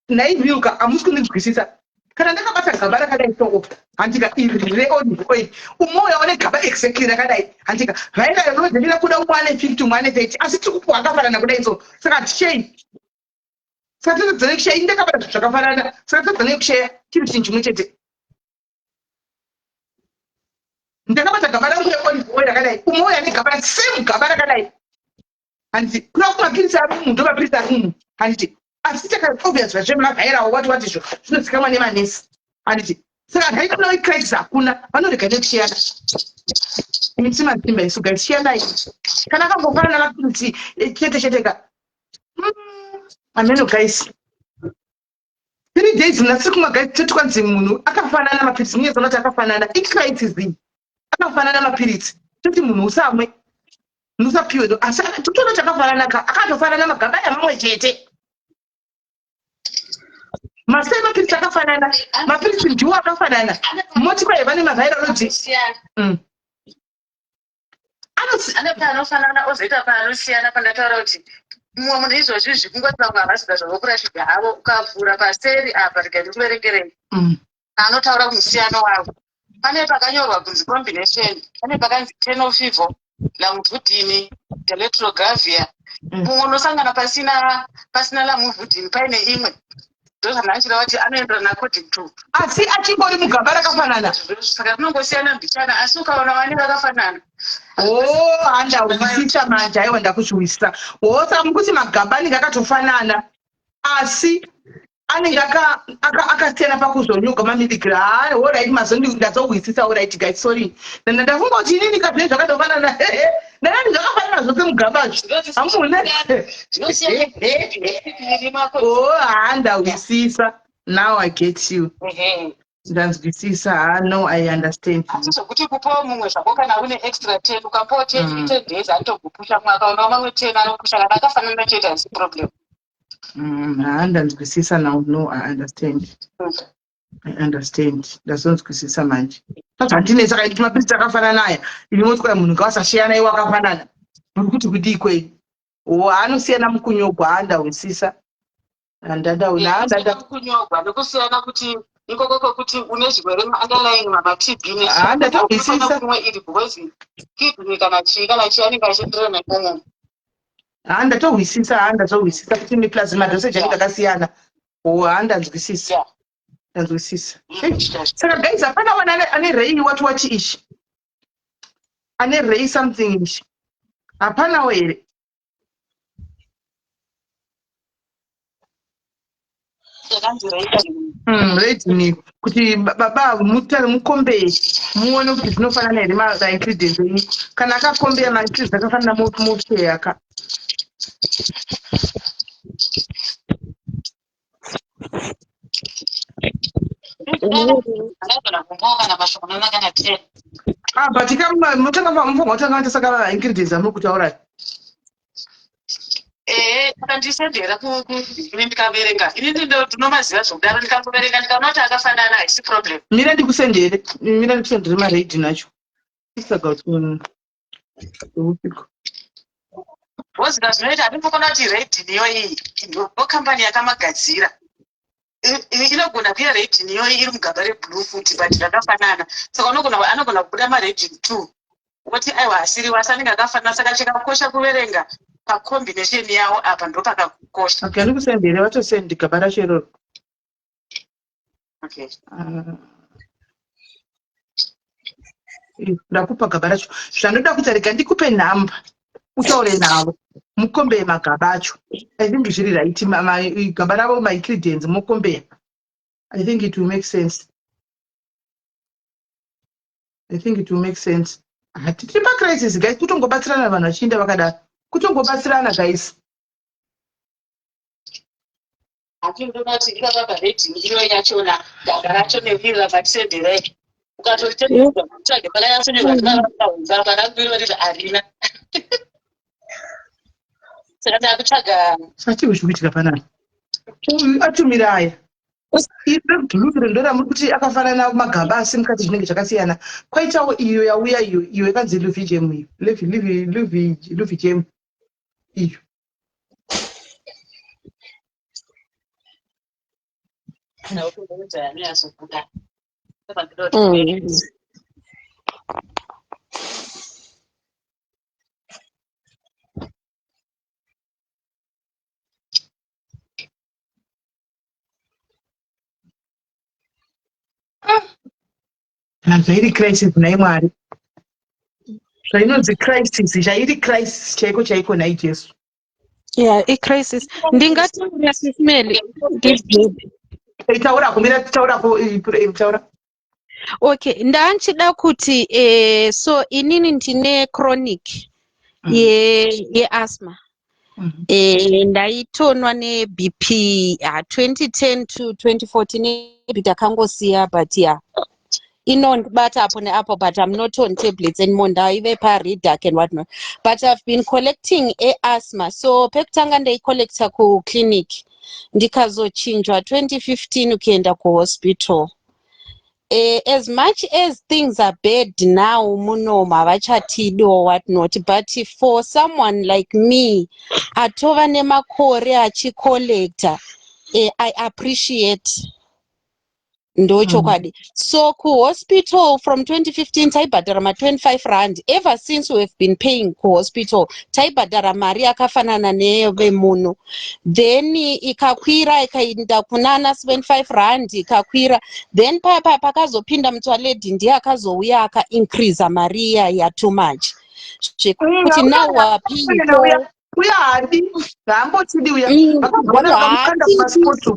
Nhai Milka hamusi kundinzwisisa. Kana ndakabata gaba rakadai so handika iri reolive oil umwe uya une gaba exactly rakadai handika raida rinodhirira kuda umwe ane 50 umwe ane 30 asi tiri kupuwa akafanana kudai so saka hatishei saka totadza nekusheya ini ndakabata zvinhu zvakafanana saka totadza nekusheya chiri chinhu chimwe chete ndakabata gaba rangu reolive oil rakadai umwe uya ane gaba same gaba rakadai handiti kuna kuti mapiritsi ari umu ndo mapiritsi ari umu handiti asi chaka obvious zve mavhairawo wati wati izvo zvinozikamwa nemanesi handiti saka right now icrisis hakuna vanorega nekushiyana imi timasimba isu guys shiyanai kana akambofanana mapiritsi eh, chete chete ka ameno guys three days muna tiri kumwa guys toti kwanzi munhu akafanana mapiritsi munyatsoona kuti akafanana icrisis iyi akafanana mapiritsi toti munhu usamwe musapiwe asi totoona chakafanana ka akatofanana magaba aya mamwe chete masei mapiritsi akafanana mapiritsi ndiwo akafanana moti kwai vane mavirology. Ane paanofanana ozoita paanosiyana pandataura kuti mumwe munhu izvozvi izvi kungoti vamwe havasi kuda zvavo kurashidza havo ukavhura paseri apa rega ndikuverengerei anotaura musiyano wavo pane pakanyorwa kunzi combination pane pakanzi tenofivo lamuvhudhini deletrogravia mumwe unosangana pasina pasina lamuvhudhini paine imwe ndozvanachira vati anoenderana according to asi achingori mugaba rakafanana saka rinongosiyana mbichana asi ukaona vane vakafanana o handahwisisa manje aiwa ndakuzviwisisa wo saka mukuti magaba anenge akatofanana asi anenge akasiyana pakuzonyogwa mamiligram haa orit mazondi ndazohwisisa orit guys sorry ndafunga kuti inini ka zvinenge zvakatofanana ndakati zvakafanana zvose mugabazvo hamuna o oh, haa ndahwisisa now i get you ndanzwisisa haa no i understand asi zvekuti kupawo mumwe zvako kana une extra ten ukapawo ten mm. ten days anotogopusha mumwe akaonawo mamwe ten anopusha kana akafanana chete haisi problem mm, haa ndanzwisisa now no i understand i understand ndazonzwisisa manje handine saka iti mapiritsi akafanana aya ini moti kwai munhu ngawasashiyana iwo akafanana muri kuti kudii kwei o anosiyana mukunyogwa haa ndahwisisa handandaunahandanda nekusiyana kuti ikoko kwekuti une zvirwere maunderlying mamatb ndatahwisisa kumwe iri because kidney kana chii kana chii anenge achienderana imomo haa ndatohwisisa haa ndatohwisisa kuti miplus madosage anenge akasiyana o haa ndanzwisisa ndanzwisisa saka guys hapana wana ane rei wati wati ichi ane rei something ichi hapanawo here Redmi mm, kuti baba mutare mukombeye muone kuti zvinofanana here maingredients enyu kana akakombeya maingredients akafanana mosheyaka Ah, but motanga mufanira kutanga maita saka ingredients amuri kutaura ehe akandisendera ini ndikaverenga ini ndinomaziva zvekudaro ndikangoverenga ndikaona kuti akafanana haisi problem mira ndikusendere mira ndikusendere maredin acho saka kuti upiko woziva zvinoita handimbokuona kuti redin iyo iyi ndokambani yakamagadzira inogona kuya redin iyoyi iri mugaba reblue futi but zvakafanana saka unogona anogona kubuda maredin two woti aiwa asiriwo asi anenge akafanana saka chakakosha kuverenga pacombination yawo apa ndo pakakosha okay andikusendere vatosendi gaba racho iroro okay ah. Ndakupa gaba racho zvandoda kuita rega ndikupe nhamba utaure navo mukombeye magaba acho i think zviri right gaba ravo maingredients mokombeya i think it will make sense i think it will make sense hatitiri pacrisis guys kutongobatsirana vanhu vachiinda vakadaro kutongobatsirana guys Handinonati ipapa paredini iyo yachona gaba racho neviri ravatisenderayi ukatoritenderwa kutsvage pakanyatsonyorwa ndivavaunza pana kuiro riri harina saka ndakutsvaga sachii chiri kuitika panapa uyu atumira aya iri reblue ndoramuri kuti akafanana magaba asi mukati zvinenge zvakasiyana kwaitawo iyo yauya iyo iyo yakanzi luvigem iyo luvigem iyo Zvairi crisis nhai Mwari. Zvainonzi crisis, zvairi crisis chaiko chaiko nhai Jesu. Yeah, icrisis. Ndingataura Sis Meli ndibvebe. Taura kumira taura ko taura. Okay, ndanchida kuti eh, so inini ndine chronic ye yeasthma. Eh, ndaitonwa neBP ah, 2010 to 2014 maybe ndakangosiya but yeah inondibata apo neapo but I'm not on tablets anymore ndaive paredac and whatnot but I've been collecting easthma so pekutanga ndaicollecta kuclinic ndikazochinjwa 2015 kuenda kuhospital. As much as things are bad now munomu, havachatidi or what not, but for someone like me atova nemakore achicollecta, I appreciate, ndochokwadi. So kuhospital from 2015 taibhadhara ma25 rand. Ever since, we have been paying kuhospital. Taibhadhara mari yakafanana nevemuno, then ikakwira ikaenda kunana 75 rand, ikakwira. Then papa pakazopinda Motsoaledi, ndiye akazouya akaincreasa mari iya ya too much, zvekuti now we are paying for Uya hadi, haambotidi uya. Vakabona vakamukanda kumasipoti.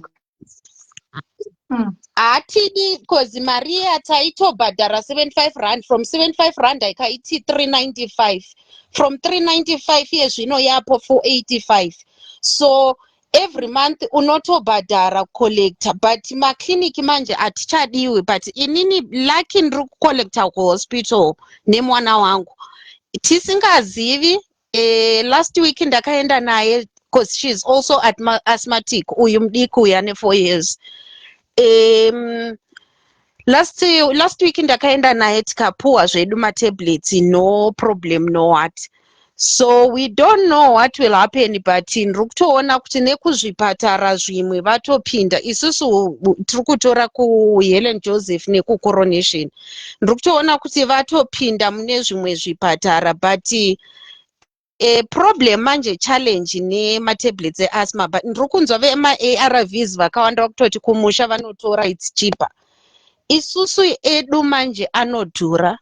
Hatidi, cause mari iya taitobhadhara 75 rand. From 75 rand ikaiti 395, from 395 iye zvino yapo 485. So every month unotobhadhara collector, but maclinic manje hatichadiwi. But inini lucky ndiri kucollecta kuhospital nemwana wangu tisingazivi. Last week ndakaenda naye because she's also asthmatic, uyu mudiki uyu ane 4 years. Last week ndakaenda naye, tikapuwa zvedu matablets, no problem, no what. So we don't know what will happen, but ndiri kutoona kuti nekuzvipatara zvimwe vatopinda. Isusu tiri kutora kuHelen Joseph nekuCoronation. Ndiri kutoona kuti vatopinda mune zvimwe zvipatara, but problem manje, challenge nematablets easthma, but ndiri kunzwa vemaARVs vakawanda vakutoti kumusha vanotora, it's cheaper. Isusu edu manje anodhura.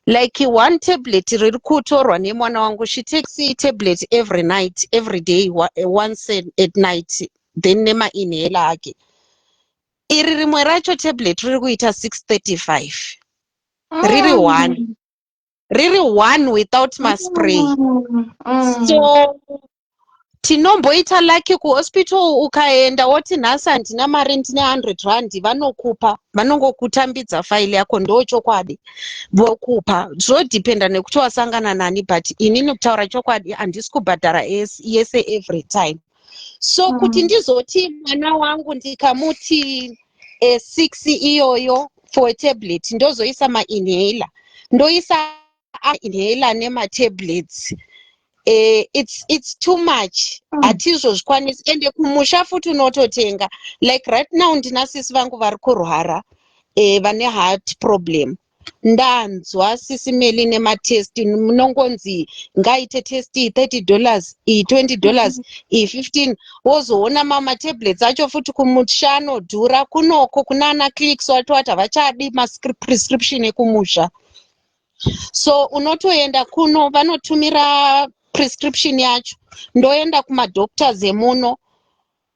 Like one tablet riri kutorwa nemwana wangu, she takes tablet every night, every day, once at night, then nemainhaler ake. Iri rimwe racho tablet riri kuita 635, riri one, riri one without maspray. So tinomboita lucky kuhospital, ukaenda woti nhasi handina mari, ndine 100 rand, vanokupa, vanongokutambidza faili yako, ndo chokwadi, vokupa. Zvodhipenda nekuti wasangana nani, but inini kutaura chokwadi handisi kubhadhara yese every time. So kuti ndizoti mwana wangu ndikamuti 6 iyoyo for a tablet, ndozoisa mainhaler, ndoisa inhaler nematablets, it's too much. Hatizozvikwanisi. Ende kumusha futi unototenga. Like right now ndina sisi vangu vari kurwara, vane heart problem. Ndanzwa sisi Meli nematest, munongonzi ngaite test iyi $30, iyi $20, iyi 15. Wozoona mamatablets acho futi kumusha anodhura. Kunoko kunana Clicks watowati havachadi maprescription ekumusha, so unotoenda kuno vanotumira prescription yacho. Ndoenda kumadoctors emuno,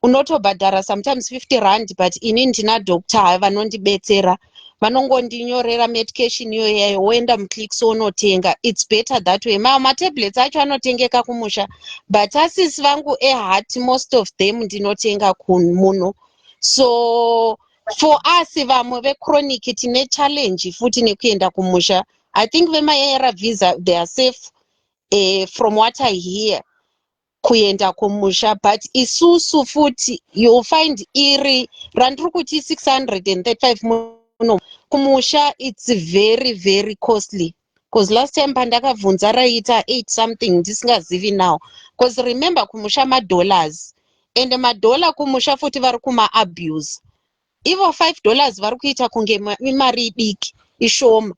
unotobhadhara sometimes 50 rand, but ini ndina doctor vanondibetsera, vanongondinyorera medication iyoyayo, woenda muClicks wonotenga. It's better that way. Ma matablets acho anotengeka kumusha, but asisi vangu eheart, most of them ndinotenga muno. So for us vamwe vechronic tine challenge futi nekuenda kumusha. I think vemaARVs, they are safe, from what I hear, kuenda kumusha, but isusu futi you'll find iri randiri kuti 635 muno, kumusha it's very very costly, because last time pandakabvunza raita 8 something, ndisingazivi now, because remember kumusha madollars, and madhola kumusha futi vari kumaabuse. Ivo $5 vari kuita kunge imari diki, ishoma,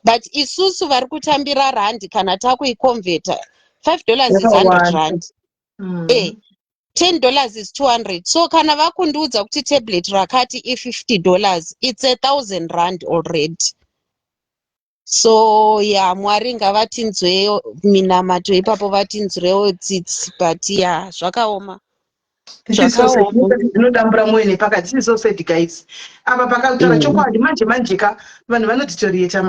but isusu vari kutambira randi, kana takuiconverta, $5 is 100 rand. $10 is 200. So kana vakundiudza kuti tablet rakati i$50, it's 1000 rand already. So ya, Mwari ngavatinzweyo minamato ipapo, vatinzwirewo tsitsi, but ya, zvakaoma. Zvakaoma. Zvinodambura mwoyo nepakati. This is so sad, guys. Apa pakataura chokwadi manje manje ka, vanhu vanodeteriorata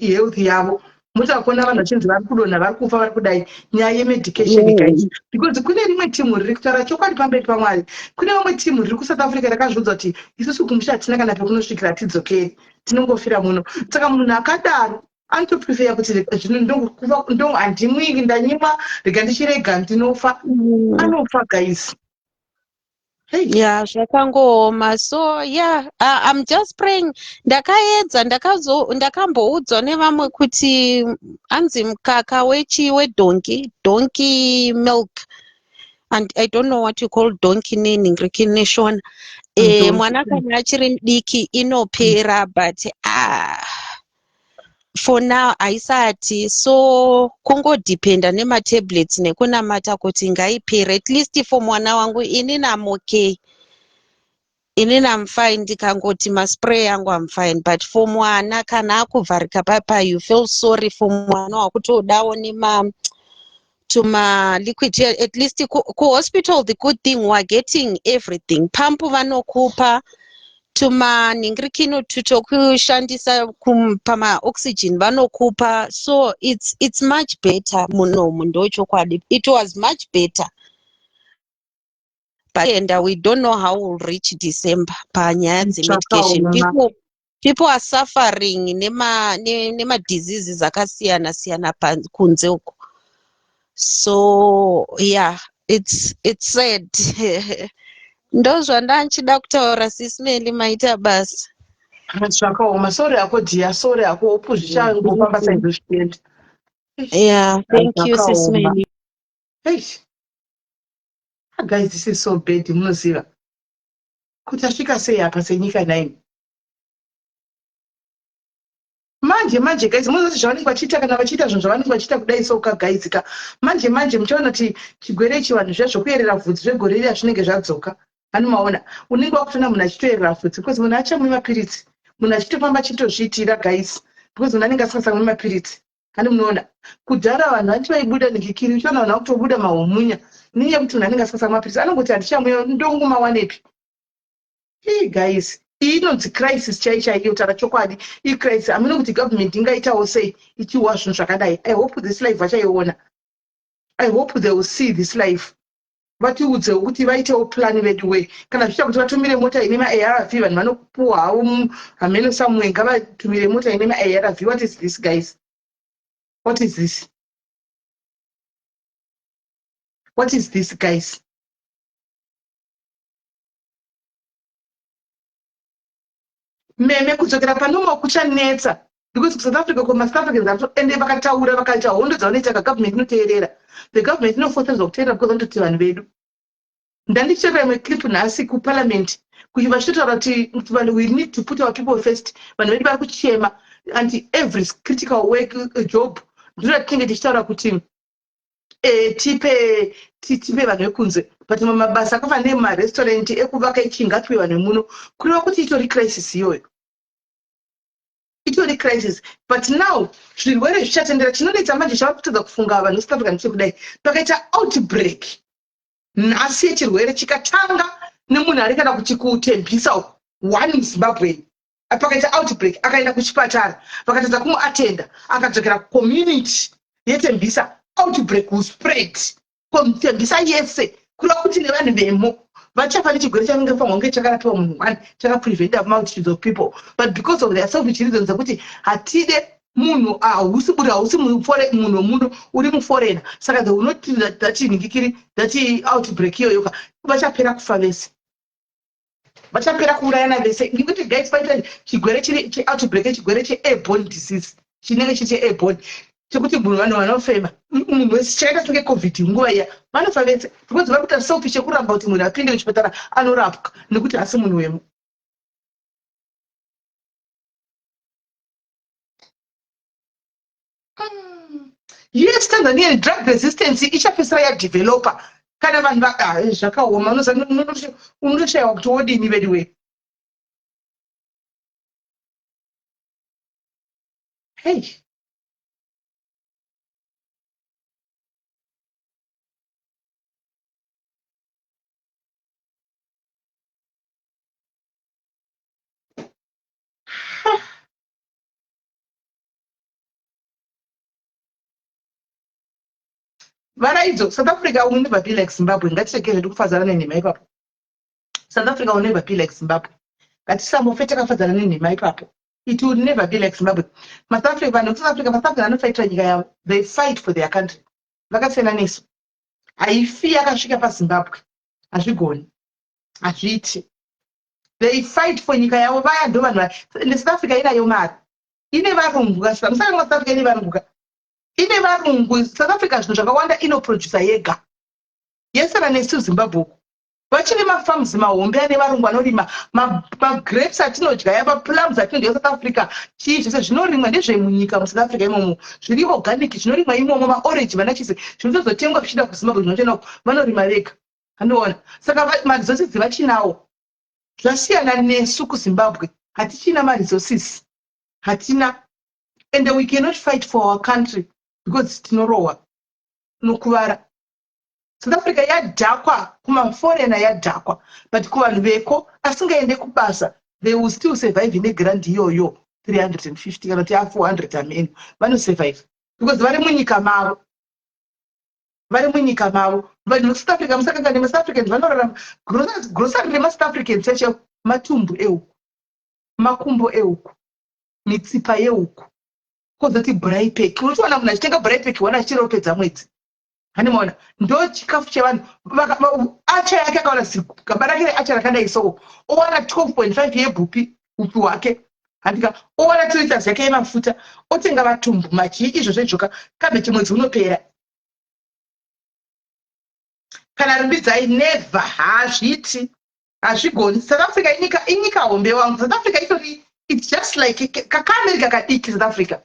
health yavo. Mutakuona vanhu vachinzi vari kudonha, vari kufa, vari kudai, nyaya yemedication, guys, because kune rimwe timu riri kutaura chokwadi pamberi paMwari. Kune vamwe timu riri kuSouth Africa rakazviudza kuti isusu kumusha hatina kana pekunosvikira, tidzokeri, tinongofira muno. Saka munhu akadaro anotoprefera kuti zvino ndo handimwiri, ndanyimwa, rega ndichirega ndinofa. Anofa, guys. Hey. Yeah, zvakangooma. So yeah, I'm just praying. Ndakaedza ndakazo ndakamboudzwa nevamwe kuti anzi mukaka wechi wedonki, donkey milk. And I don't know what you call donkey nenhingiriki neshona. Eh, Donkey. mwana kana achiri mudiki inopera but ah, for now haisati so kungodhipenda nematablets nekunamata kuti ngaipere at least for mwana wangu inini am okay inini am fine ndikangoti maspray angu am fine but for mwana kana akuvharika papa you feel sorry for mwana wakutodawo nema tuma liquid at least kuhospital the good thing weare getting everything pampu vanokupa tumanhingirikino tokushandisa pamaoxygen vanokupa so it's, it's much better munomu ndochokwadi it was much better but and we don't know how we'll reach december panyaya dzemedication people, people are suffering nemadiseases nema akasiyana siyana kunze uko so yeah it's, it's sad Ndozvandanchida kutaura sis Melly maita basa. Zvakaoma sorry hako dear sorry hako hope zvichangofamba saizvo zvichienda. Yeah, thank you sis Melly. Eish. Ah, guys this is so bad munoziva kuti asvika sei apa senyika nhaimi. Manje manje guys munoziva kuti zvavanenge vachiita kana vachiita zvinhu zvavanenge vachiita kudai so ka guys ka manje manje muchaona kuti chigwere ichi vanhu zviya zvokuyerera vhudzi zvegore riya zvinenge zvadzoka hani maona unenge wakutoona munhu achitoyerera vhudzi because munhu achamwi mapiritsi munhu achitofamba achitozviitira guys because munhu anenge asingasamwi mapiritsi hani munoona kudhara vanhu vanti vaibuda nekikiri uchiona vanhu vakutobuda mahumunya nenyaya yekuti munhu anenge asingasamwi mapiritsi anongoti handichamwi ndongomawanepi Hey guys, iyi inonzi crisis chai chaiyo kutaura chokwadi icrisis hameno kuti government ingaitawo sei ichiwa zvinhu zvakadai i hope this life vachaiona i hope they will see this life vatiudzewo kuti vaitewo plan vedu way kana zvichiita kuti vatumire mota ine maarv vanhu vanopuwa havo hameno somewhere ngavatumire mota ine maarv what is this guys what is this what is this guys Meme kudzokera panormal kuchanetsa because kusouth africa ko masouth africans ato ende vakataura vakaita hondo dzavanoita ka government inoteerera the government inofoserwa kuteerera because vanototi vanhu vedu ndandichitevera imwe clip nhasi kuparliament kuti vachitotaura kuti vanhu we need to put our people first vanhu vedu vari kuchema and every critical work job ndiro ratinenge tichitaura kuti eh, tipe tipe vanhu vekunze but mamwe mabasa akafanana nemarestaurant ekuvaka ichii ngatipe vanhu vemuno kureva kuti itori crisis iyoyo itori crisis but now zvirwere zvichatendera chinonetsa manje chava kutadza kufunga vanhu vesouth africa ndechekudai pakaita outbreak nhasi yechirwere chikatanga nemunhu ari kana kuti kutembisa uku one muzimbabwean pakaita outbreak akaenda kuchipatara vakatadza kumuatenda akadzokera kucommunity yetembisa outbreak will spread tembisa yese kureva kuti nevanhu vemo vachafa nechigwere chavange fanirwa kunge chakarapiwa munhu one chakapreventa multitudes of people but because of their selfish reasons dzekuti hatide munhu hausi buri hausi munhu wemuno uri muforeigner saka they will not that ningikiri that outbreak iyoyoka vachapera kufa vese vachapera kuurayana vese nekuti guys paita chigwere chiri cheoutbreak chigwere cheairborne disease chinenge chiri cheairborne chekuti munhu vanhu vanofema munhu wese chakaita senge covid nguva iya vanofa vese because vari kuita selfish yekuramba kuti munhu apinde kuchipatara anorapwa nekuti hasi munhu wemo Yes, Tanzania drug resistance ichapedzisira yadeveloper kana vanhu ah, zvakaoma unotoshaiwa kuti wodini veduwe hei Varaidzo, South Africa will never be like Zimbabwe. Ngatirege zvedu kufadzana nenhema ipapo. South Africa will never be like Zimbabwe. Ngatisambofe takafadzana nenhema ipapo. It will never be like Zimbabwe. MaSouth Africa, vanhu vekuSouth Africa, maSouth Africa vanofaitira nyika yavo. They fight for their country. Vakasiyana nesu. Haifi yakasvika paZimbabwe. Hazvigoni. Hazviiti. They fight for nyika yavo vaya ndo vanhu ende South Africa inayo mari. Ine varungu ka musaka South Africa ine varungu ka. Ine varungu South Africa zvinhu zvakawanda inoproducer yega. Yesana nesu Zimbabwe uku. Vachine mafarms mahombe ane varungu vanorima magrapes atinodya ya maplums atinodya South Africa chii zvese zvinorimwa ndezvemunyika muSouth Africa imomo zviri organic zvinorimwa imomo maorange vanachise zvinotozotengwa zvichida kuZimbabwe zvinotoenda vanorima vega Anoona. Saka maresources vachinawo. Zvasiyana nesu kuZimbabwe. Hatichina maresources. Hatina. And we cannot fight for our country because tinorohwa. Tinokuvara. South Africa yadhakwa kumaforeigner yadhakwa but kuvanhu veko asingaende kubasa they will still survive negrand iyoyo 350 kana kuti ya 400 ameno vanosurvive because vari munyika mavo vari munyika mavo vanhu vekusouth africa musakangane masouth africans vanorarama grocery remasouth africans chacho matumbu ehuku makumbo ehuku mitsipa yehuku kozoti braipek unotowana munhu achitenga braipek one achiropedza mwedzi handimaona ndo chikafu chevanhu acha yake akawana gaba rake reacha rakadai so owana 12.5 yebhupi upi hwake handika owana 2 liters yake yemafuta otenga matumbu machii izvozvo izvoka kabeche mwedzi unopera kana rumbidzai never hazviiti hazvigoni south africa inyika inyika hombe wangu south africa itori its just like kakaamerica kadiki south africa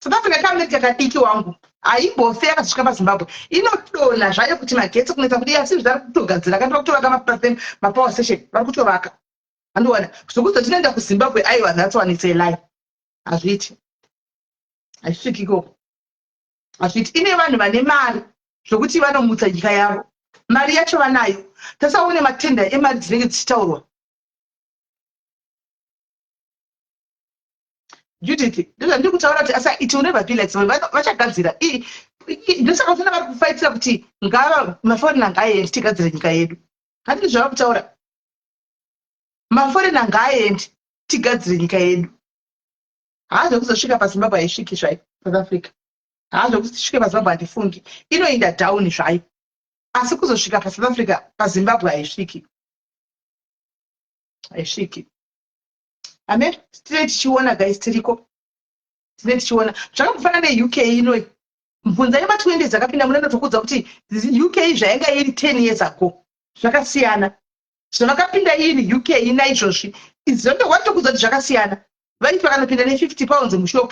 south africa kaamerica kadiki wangu haimbofe yakazosvika pazimbabwe inodonha zvayo kuti magetsi kunetsa kudii asi zvari kutogadzira kandi vakutovaka mapower station vari kutovaka andiona zvekuti tinoenda kuzimbabwe aiwa that's one it's a lie hazviiti hazvisviki ikoko hazviiti ine vanhu vane mari zvokuti vanomutsa nyika yavo mari yacho vanayo tasaone matenda emari dzinenge dzichitaurwa judith ndozvandiri kutaura kuti asa it will never be like vachagadzira ndosaka kutoona vari kufaitira kuti ngava maforina ngaaendi tigadzire nyika yedu handii zvavari kutaura maforina ngaaendi tigadzire nyika yedu haa zvekuzosvika pazimbabwe haisviki zvayo south africa haa zvekuti tisvike pazimbabwe handifungi inoinda down zvayo asi kuzosvika pasouth africa pazimbabwe haisviki haisviki amen tine tichiona guys tiriko tine tichiona zvakambofanana neuk inoi mvunzai ma20 dzakapinda muna ndotokuudza kuti uk zvainga iri 10 years ago zvakasiyana Zvavakapinda iri UK naizvozvi izondokwatokuudza kuti zvakasiyana. Vaiti vakanopinda ne50 pounds mushop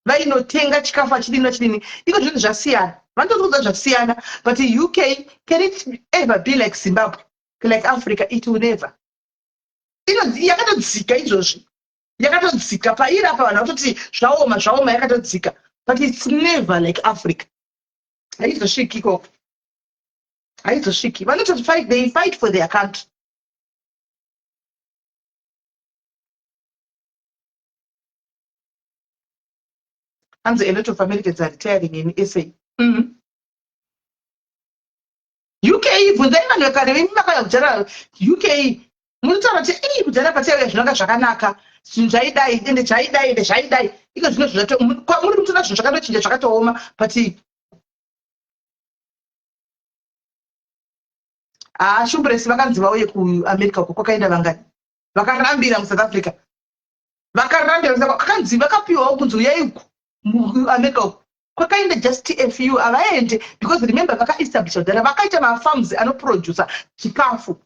vainotenga chikafu achidini vachidini iko zvinhu zvasiyana. Vanotokuudza zvasiyana but UK can it ever be like Zimbabwe like Africa it will never. Inonzi yakatodzika izvozvi yakatodzika pairi apa vanhu vatoti zvaoma zvaoma yakatodzika but it's never like Africa haizosviki ikoko. haizosviki vanototi fight they fight for their country hanzi a lot of americans are retiring in sa mm -hmm. uk bvunzai vanhu vekare vemi vakauya kudhara uk munotaura kuti ii kudhara pataiuya zvinonga zvakanaka zvinhu zvaidai ende zvaidai ende zvaidai iko zvino kwamuri kutoona zvinhu zvakatochinja zvakatooma but haa shumbresi vakanzi vauye kuamerica uko kwakaenda vangani vakarambira musouth africa vakarambira vakanzi vakapiwawo kunzi uyai uku muamerica uku kwakaenda just tfu havaende because remember vakaestablisha kudhara vakaita mafarms anoproducer chikafu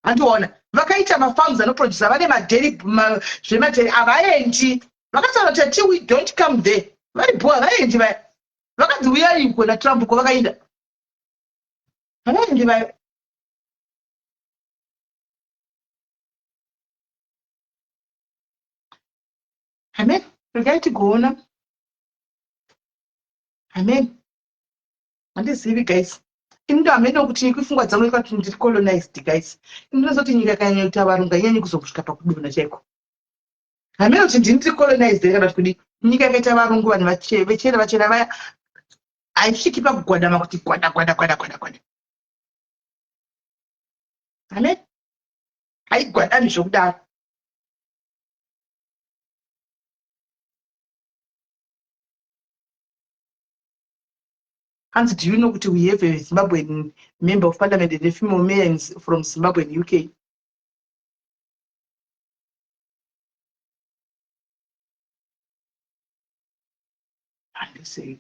handiona vakaita mafarms anoproducer vane maderi zvemaderi havaendi vakataura kuti ati we don't come there vari bho havaendi vaya vakanzi uyai uko natrump uko vakaenda havaendi vayo amen regai tigoona amen handizivi guys ini ndo hameno kuti pfungwa dzangu ikati ndiri colonized guys ini ndinozoti nyika ikanyanya kuita varungu hainyanyi kuzosvika pakudonha chaiko hameno kuti ndini tiri colonized here kana kuti kudii nyika yakaita varungu vanhu vechena vachena vaya haisviki pakugwadama kuti gwada gwada gwada gwada gwada amen haigwadami zvokudaro Hanzi do you know kuti we have a Zimbabwean member of parliament and a female mayor from Zimbabwe and UK? Handizivi.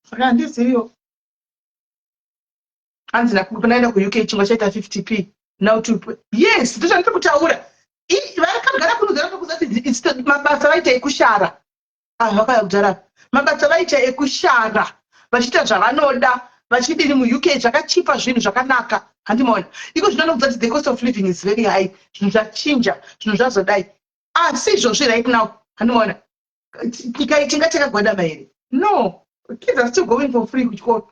Saka handiziviwo. Hanzi nakunaenda kuUK chingwa chaita 50p now to yes ndozvandiri kutaura. Vakagara kuno dzara mabasa vaita ekushara. Ah, vakauya kudhara mabasa vaita ekushara vachiita zvavanoda vachidini muuk zvakachipa zvinhu zvakanaka handimaona iko zvino anokudza kuti the cost of living is very high zvinhu zvachinja zvinhu zvazodai asi izvozvi right now handimaona nyika iyi tinga takagwadama here no kids are still going for free kuchikoro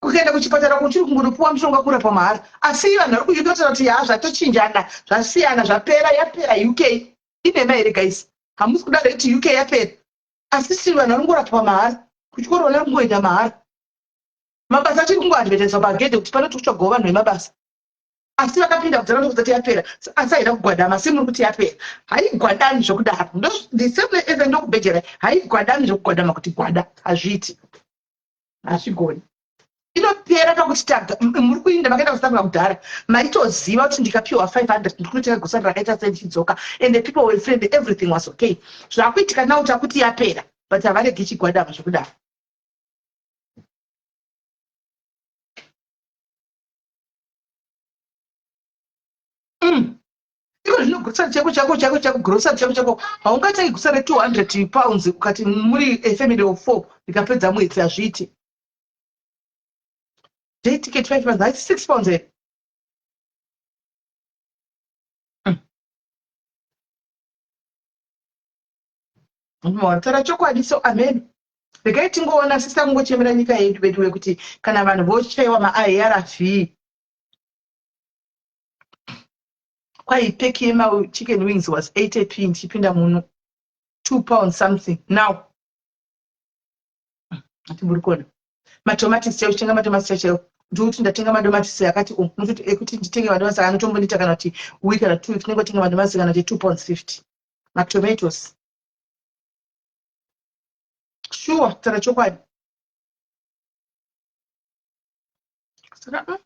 kukaenda kuchipatara kuchiri kungonopiwa mushonga kurapwa mahara asi vanhu vari kuuk vataura kuti haa zvatochinjana zvasiyana zvapera yapera uk inhema here guys hamusi kuda rate uk yapera asi si vanhu vari kungorapwa mahara kuchikoro vana vari kungoenda mahara mabasa achiri kungoadvertiswa pagedhe kuti panoti kutsvagawo vanhu vemabasa asi vakapinda kudhara ndokuti yapera asi haina kugwadama asi muri kuti yapera haigwadami zvokudaro the same as ndokubhejerai haigwadami zvokugwadama kuti gwada hazviiti hazvigoni inopera pakuti taga muri kuinda makaenda kusafrica kudhara maitoziva kuti ndikapiwa 500 ndiri kunotenga gosari rakaita sei ndichidzoka and the people were friendly everything was okay zvakuitika now takuti yapera but havaregi chigwadama zvekudaro mm. iko zvino grocery chako chako chako chako grocery chako chako haungatangi grocery 200 pounds ukati muri a family of four ndikapedza mwedzi hazviiti day ticket 5 pounds haisi 6 pounds here Tara chokwadi so amen. Regai tingoona sisi takungochemera nyika yedu veduwe kuti kana vanhu vochaiwa maARV kwai pack yema chicken wings was 80p ndichipinda muno 2 pounds something now ati muri kuona matomatisi chaiwo chitenga matomatisi chaiwo ndikuti ndatenga madomasi akati o nototi ekuti nditenge madomasi anotombondiita kana kuti week kana two weeks ndinenge kutenga madomasi kana kuti 2 pounds 50 matomatoes sure tara chokwadi saka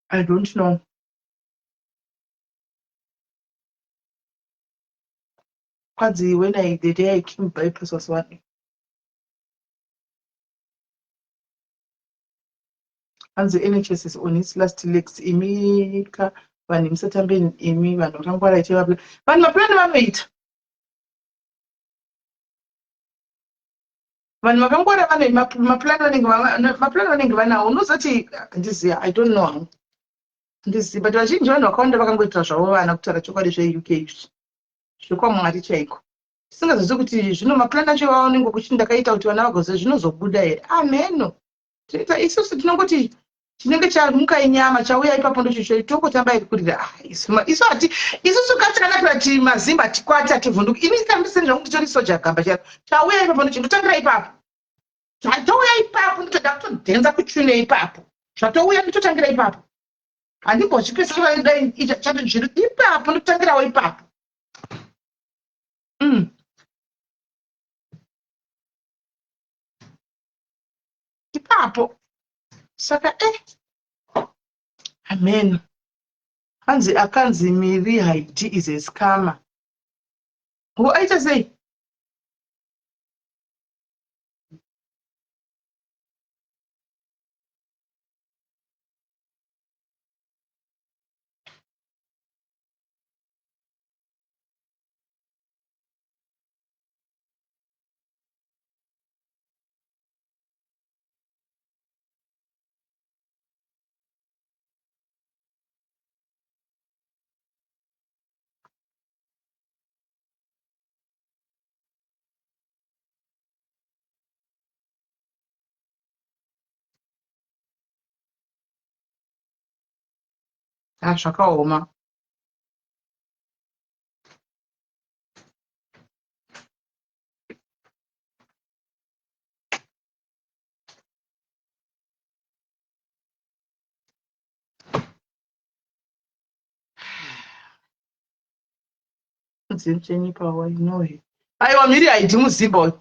I don't know. Kwanzi when I the day I came bypass was one. Hanzi NHS is on its last legs. Imika vanhu musatambe imi vanhu vakangwara ite vanhu mapurani vanoita. Vanhu vakangwara vane maplan vanenge maplan vanenge vanawo unozoti handiziva i don't know hangu handizivi but vazhinji vanhu vakawanda vakangoitira zvavo vana kutaura chokwadi zveuk izvi zvekwamwari chaiko tisingazozivi kuti zvino maplan acho iwawo unenge kuti ndakaita kuti vana vagoziva zvinozobuda here ameno tinoita isusu tinongoti chinenge chamuka inyama chauya ipapo ndochicho tongotamba iri kurira ah, isu hati isusu ka takanakira ti mazimba tikwati hativhunduki ini kandisini zvangu nditori soja gamba charo chauya ipapo ndochi ndotangira ipapo zvatouya ipapo ndotoda kutodhenza kuchune ipapo zvatouya ndototangira ipapo handimbozvipesera dai chato zviri ipapo ndotangirawo ipapo mm. ipapo saka e eh, amen hanzi akanzi miri haiti is a scammer ngo aita sei Ah, zvakaoma. Mudzimu chenyu pawa inohe. Aiwa mhiri haidi muzimba uyu.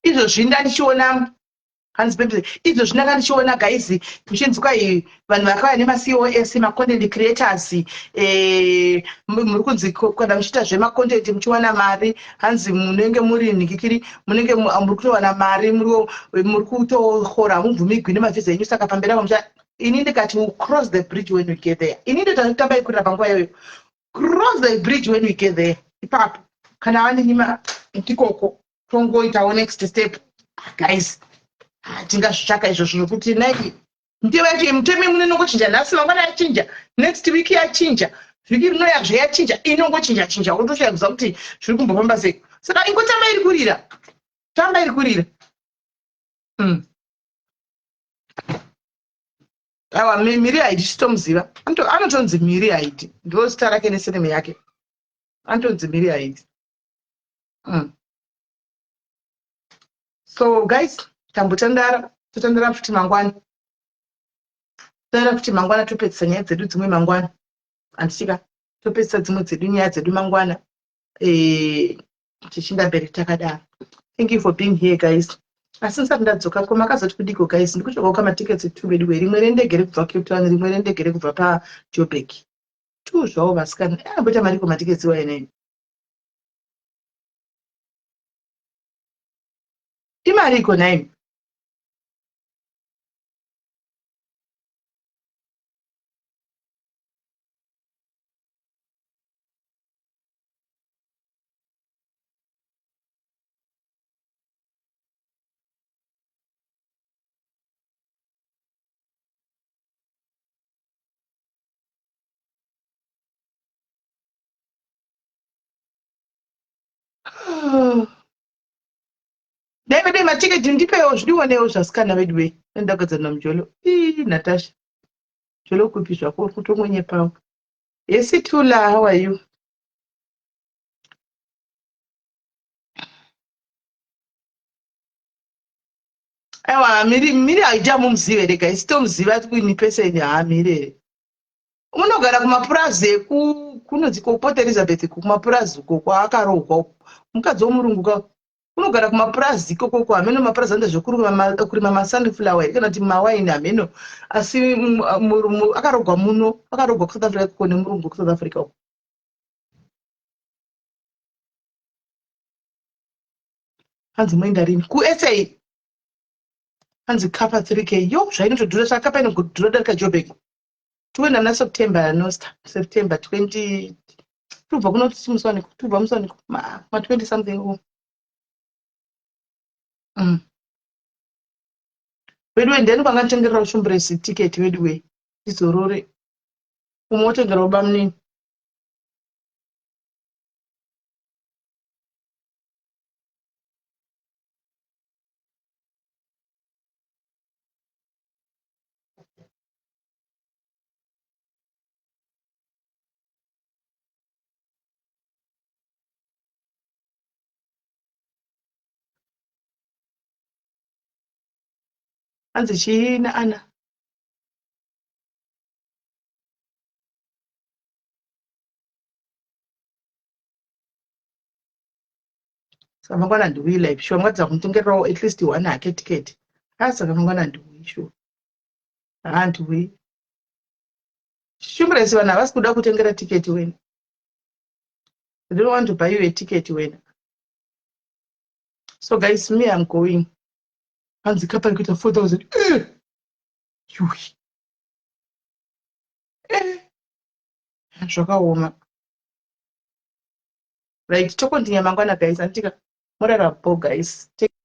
Izvozvi ndandichiona hanzi baby izvozvi ndanga ndichiona guys muchinzwa iyi vanhu vakauya nemacos macontent creators eh, muri kunzi kana muchiita zvemacontent muchiwana mari hanzi munenge muri nhikikiri munenge muri kutowana mari muri kutohora hamubvumigwi nemavhiza enyu saka pamberi apo mucha ini ndikati cross the bridge when we get there ini ndotamba ikurira panguva iyoyo cross the bridge when we get there ipapo kana vandinyima ndikoko tongoitawo next step guys tingazvitsvaka izvozvo zvokuti nai ndiyo yacho mutemo imune inongochinja nhasi mangwana yachinja next week yachinja vhiki rino yazve yachinja inongochinja chinja wotoshaya kuziva kuti zviri kumbofamba sei saka ingotamba iri kurira tamba iri kurira mm. Awa Miri Haidi chitomuziva. Anotonzi Miri Haidi. Ndiro zita rake neseneme yake. Anotonzi Miri Haidi. So guys, tambotandara, totandara futi mangwana. Totandara futi mangwana topedzisa nyaya dzedu dzimwe mangwana. Handitika topedzisa dzimwe dzedu nyaya dzedu mangwana. Eh, tichinda mberi takadaro. Thank you for being here guys. Asi ndisati ndadzoka ko makazoti kudiko guys ndikutsvakawo kamatickets two veduwe rimwe rendege rekubva Cape Town rimwe rendege rekubva paJoburg. Two zvawo vasikana. Eh, amboita mariko matickets iwayo neni. Imariko nhaimi. Dai vedu matiketi ndipewo zvidionewo zvasikana vedu wee ndagadzana mujolo ii Natasha jolo kupi zvako uri kutongonyepawo yesi Tula how are you Aiwa miri miri haidi amumuzive here guys tomuziva ini person haa miri here unogara kumapurazi eku kunonzi kuport elizabeth kumapurazi uko kwaakarohwa uko mukadzi womurungu ka unogara kumapurazi ikoko uko hameno mapurazi anoita zvekurima masunflower here kana kuti mawaini hameno asi akarogwa muno akarogwa kusouth africa ikoko nemurungu kusouth africa uko hanzi moenda rini kusa hanzi kapa 3k yo zvainotodhura saka kapa inodhura darika jobek toenda muna september nosta september 20 tobva kuno musi tobva musi waniko ma 20 something uko mm. veduwe ndiani kwanga nditengerera shumbresi ticket veduwe tizorore umwe otengerawo bamunini hanzi chii naana saka mangwana handiuyi live sure mukadzi kumutengererawo at least one hake ticket haa saka mangwana handiuyi sure haa handiuyi shumbresi vanhu havasi kuda kutengera ticket wena they don't want to buy you a ticket wena so guys me i'm going hanzi kapa ikuita 4000 eh! yuwi eh! zvakaoma right tokontinya mangwana guys anditika morara bho guys Take.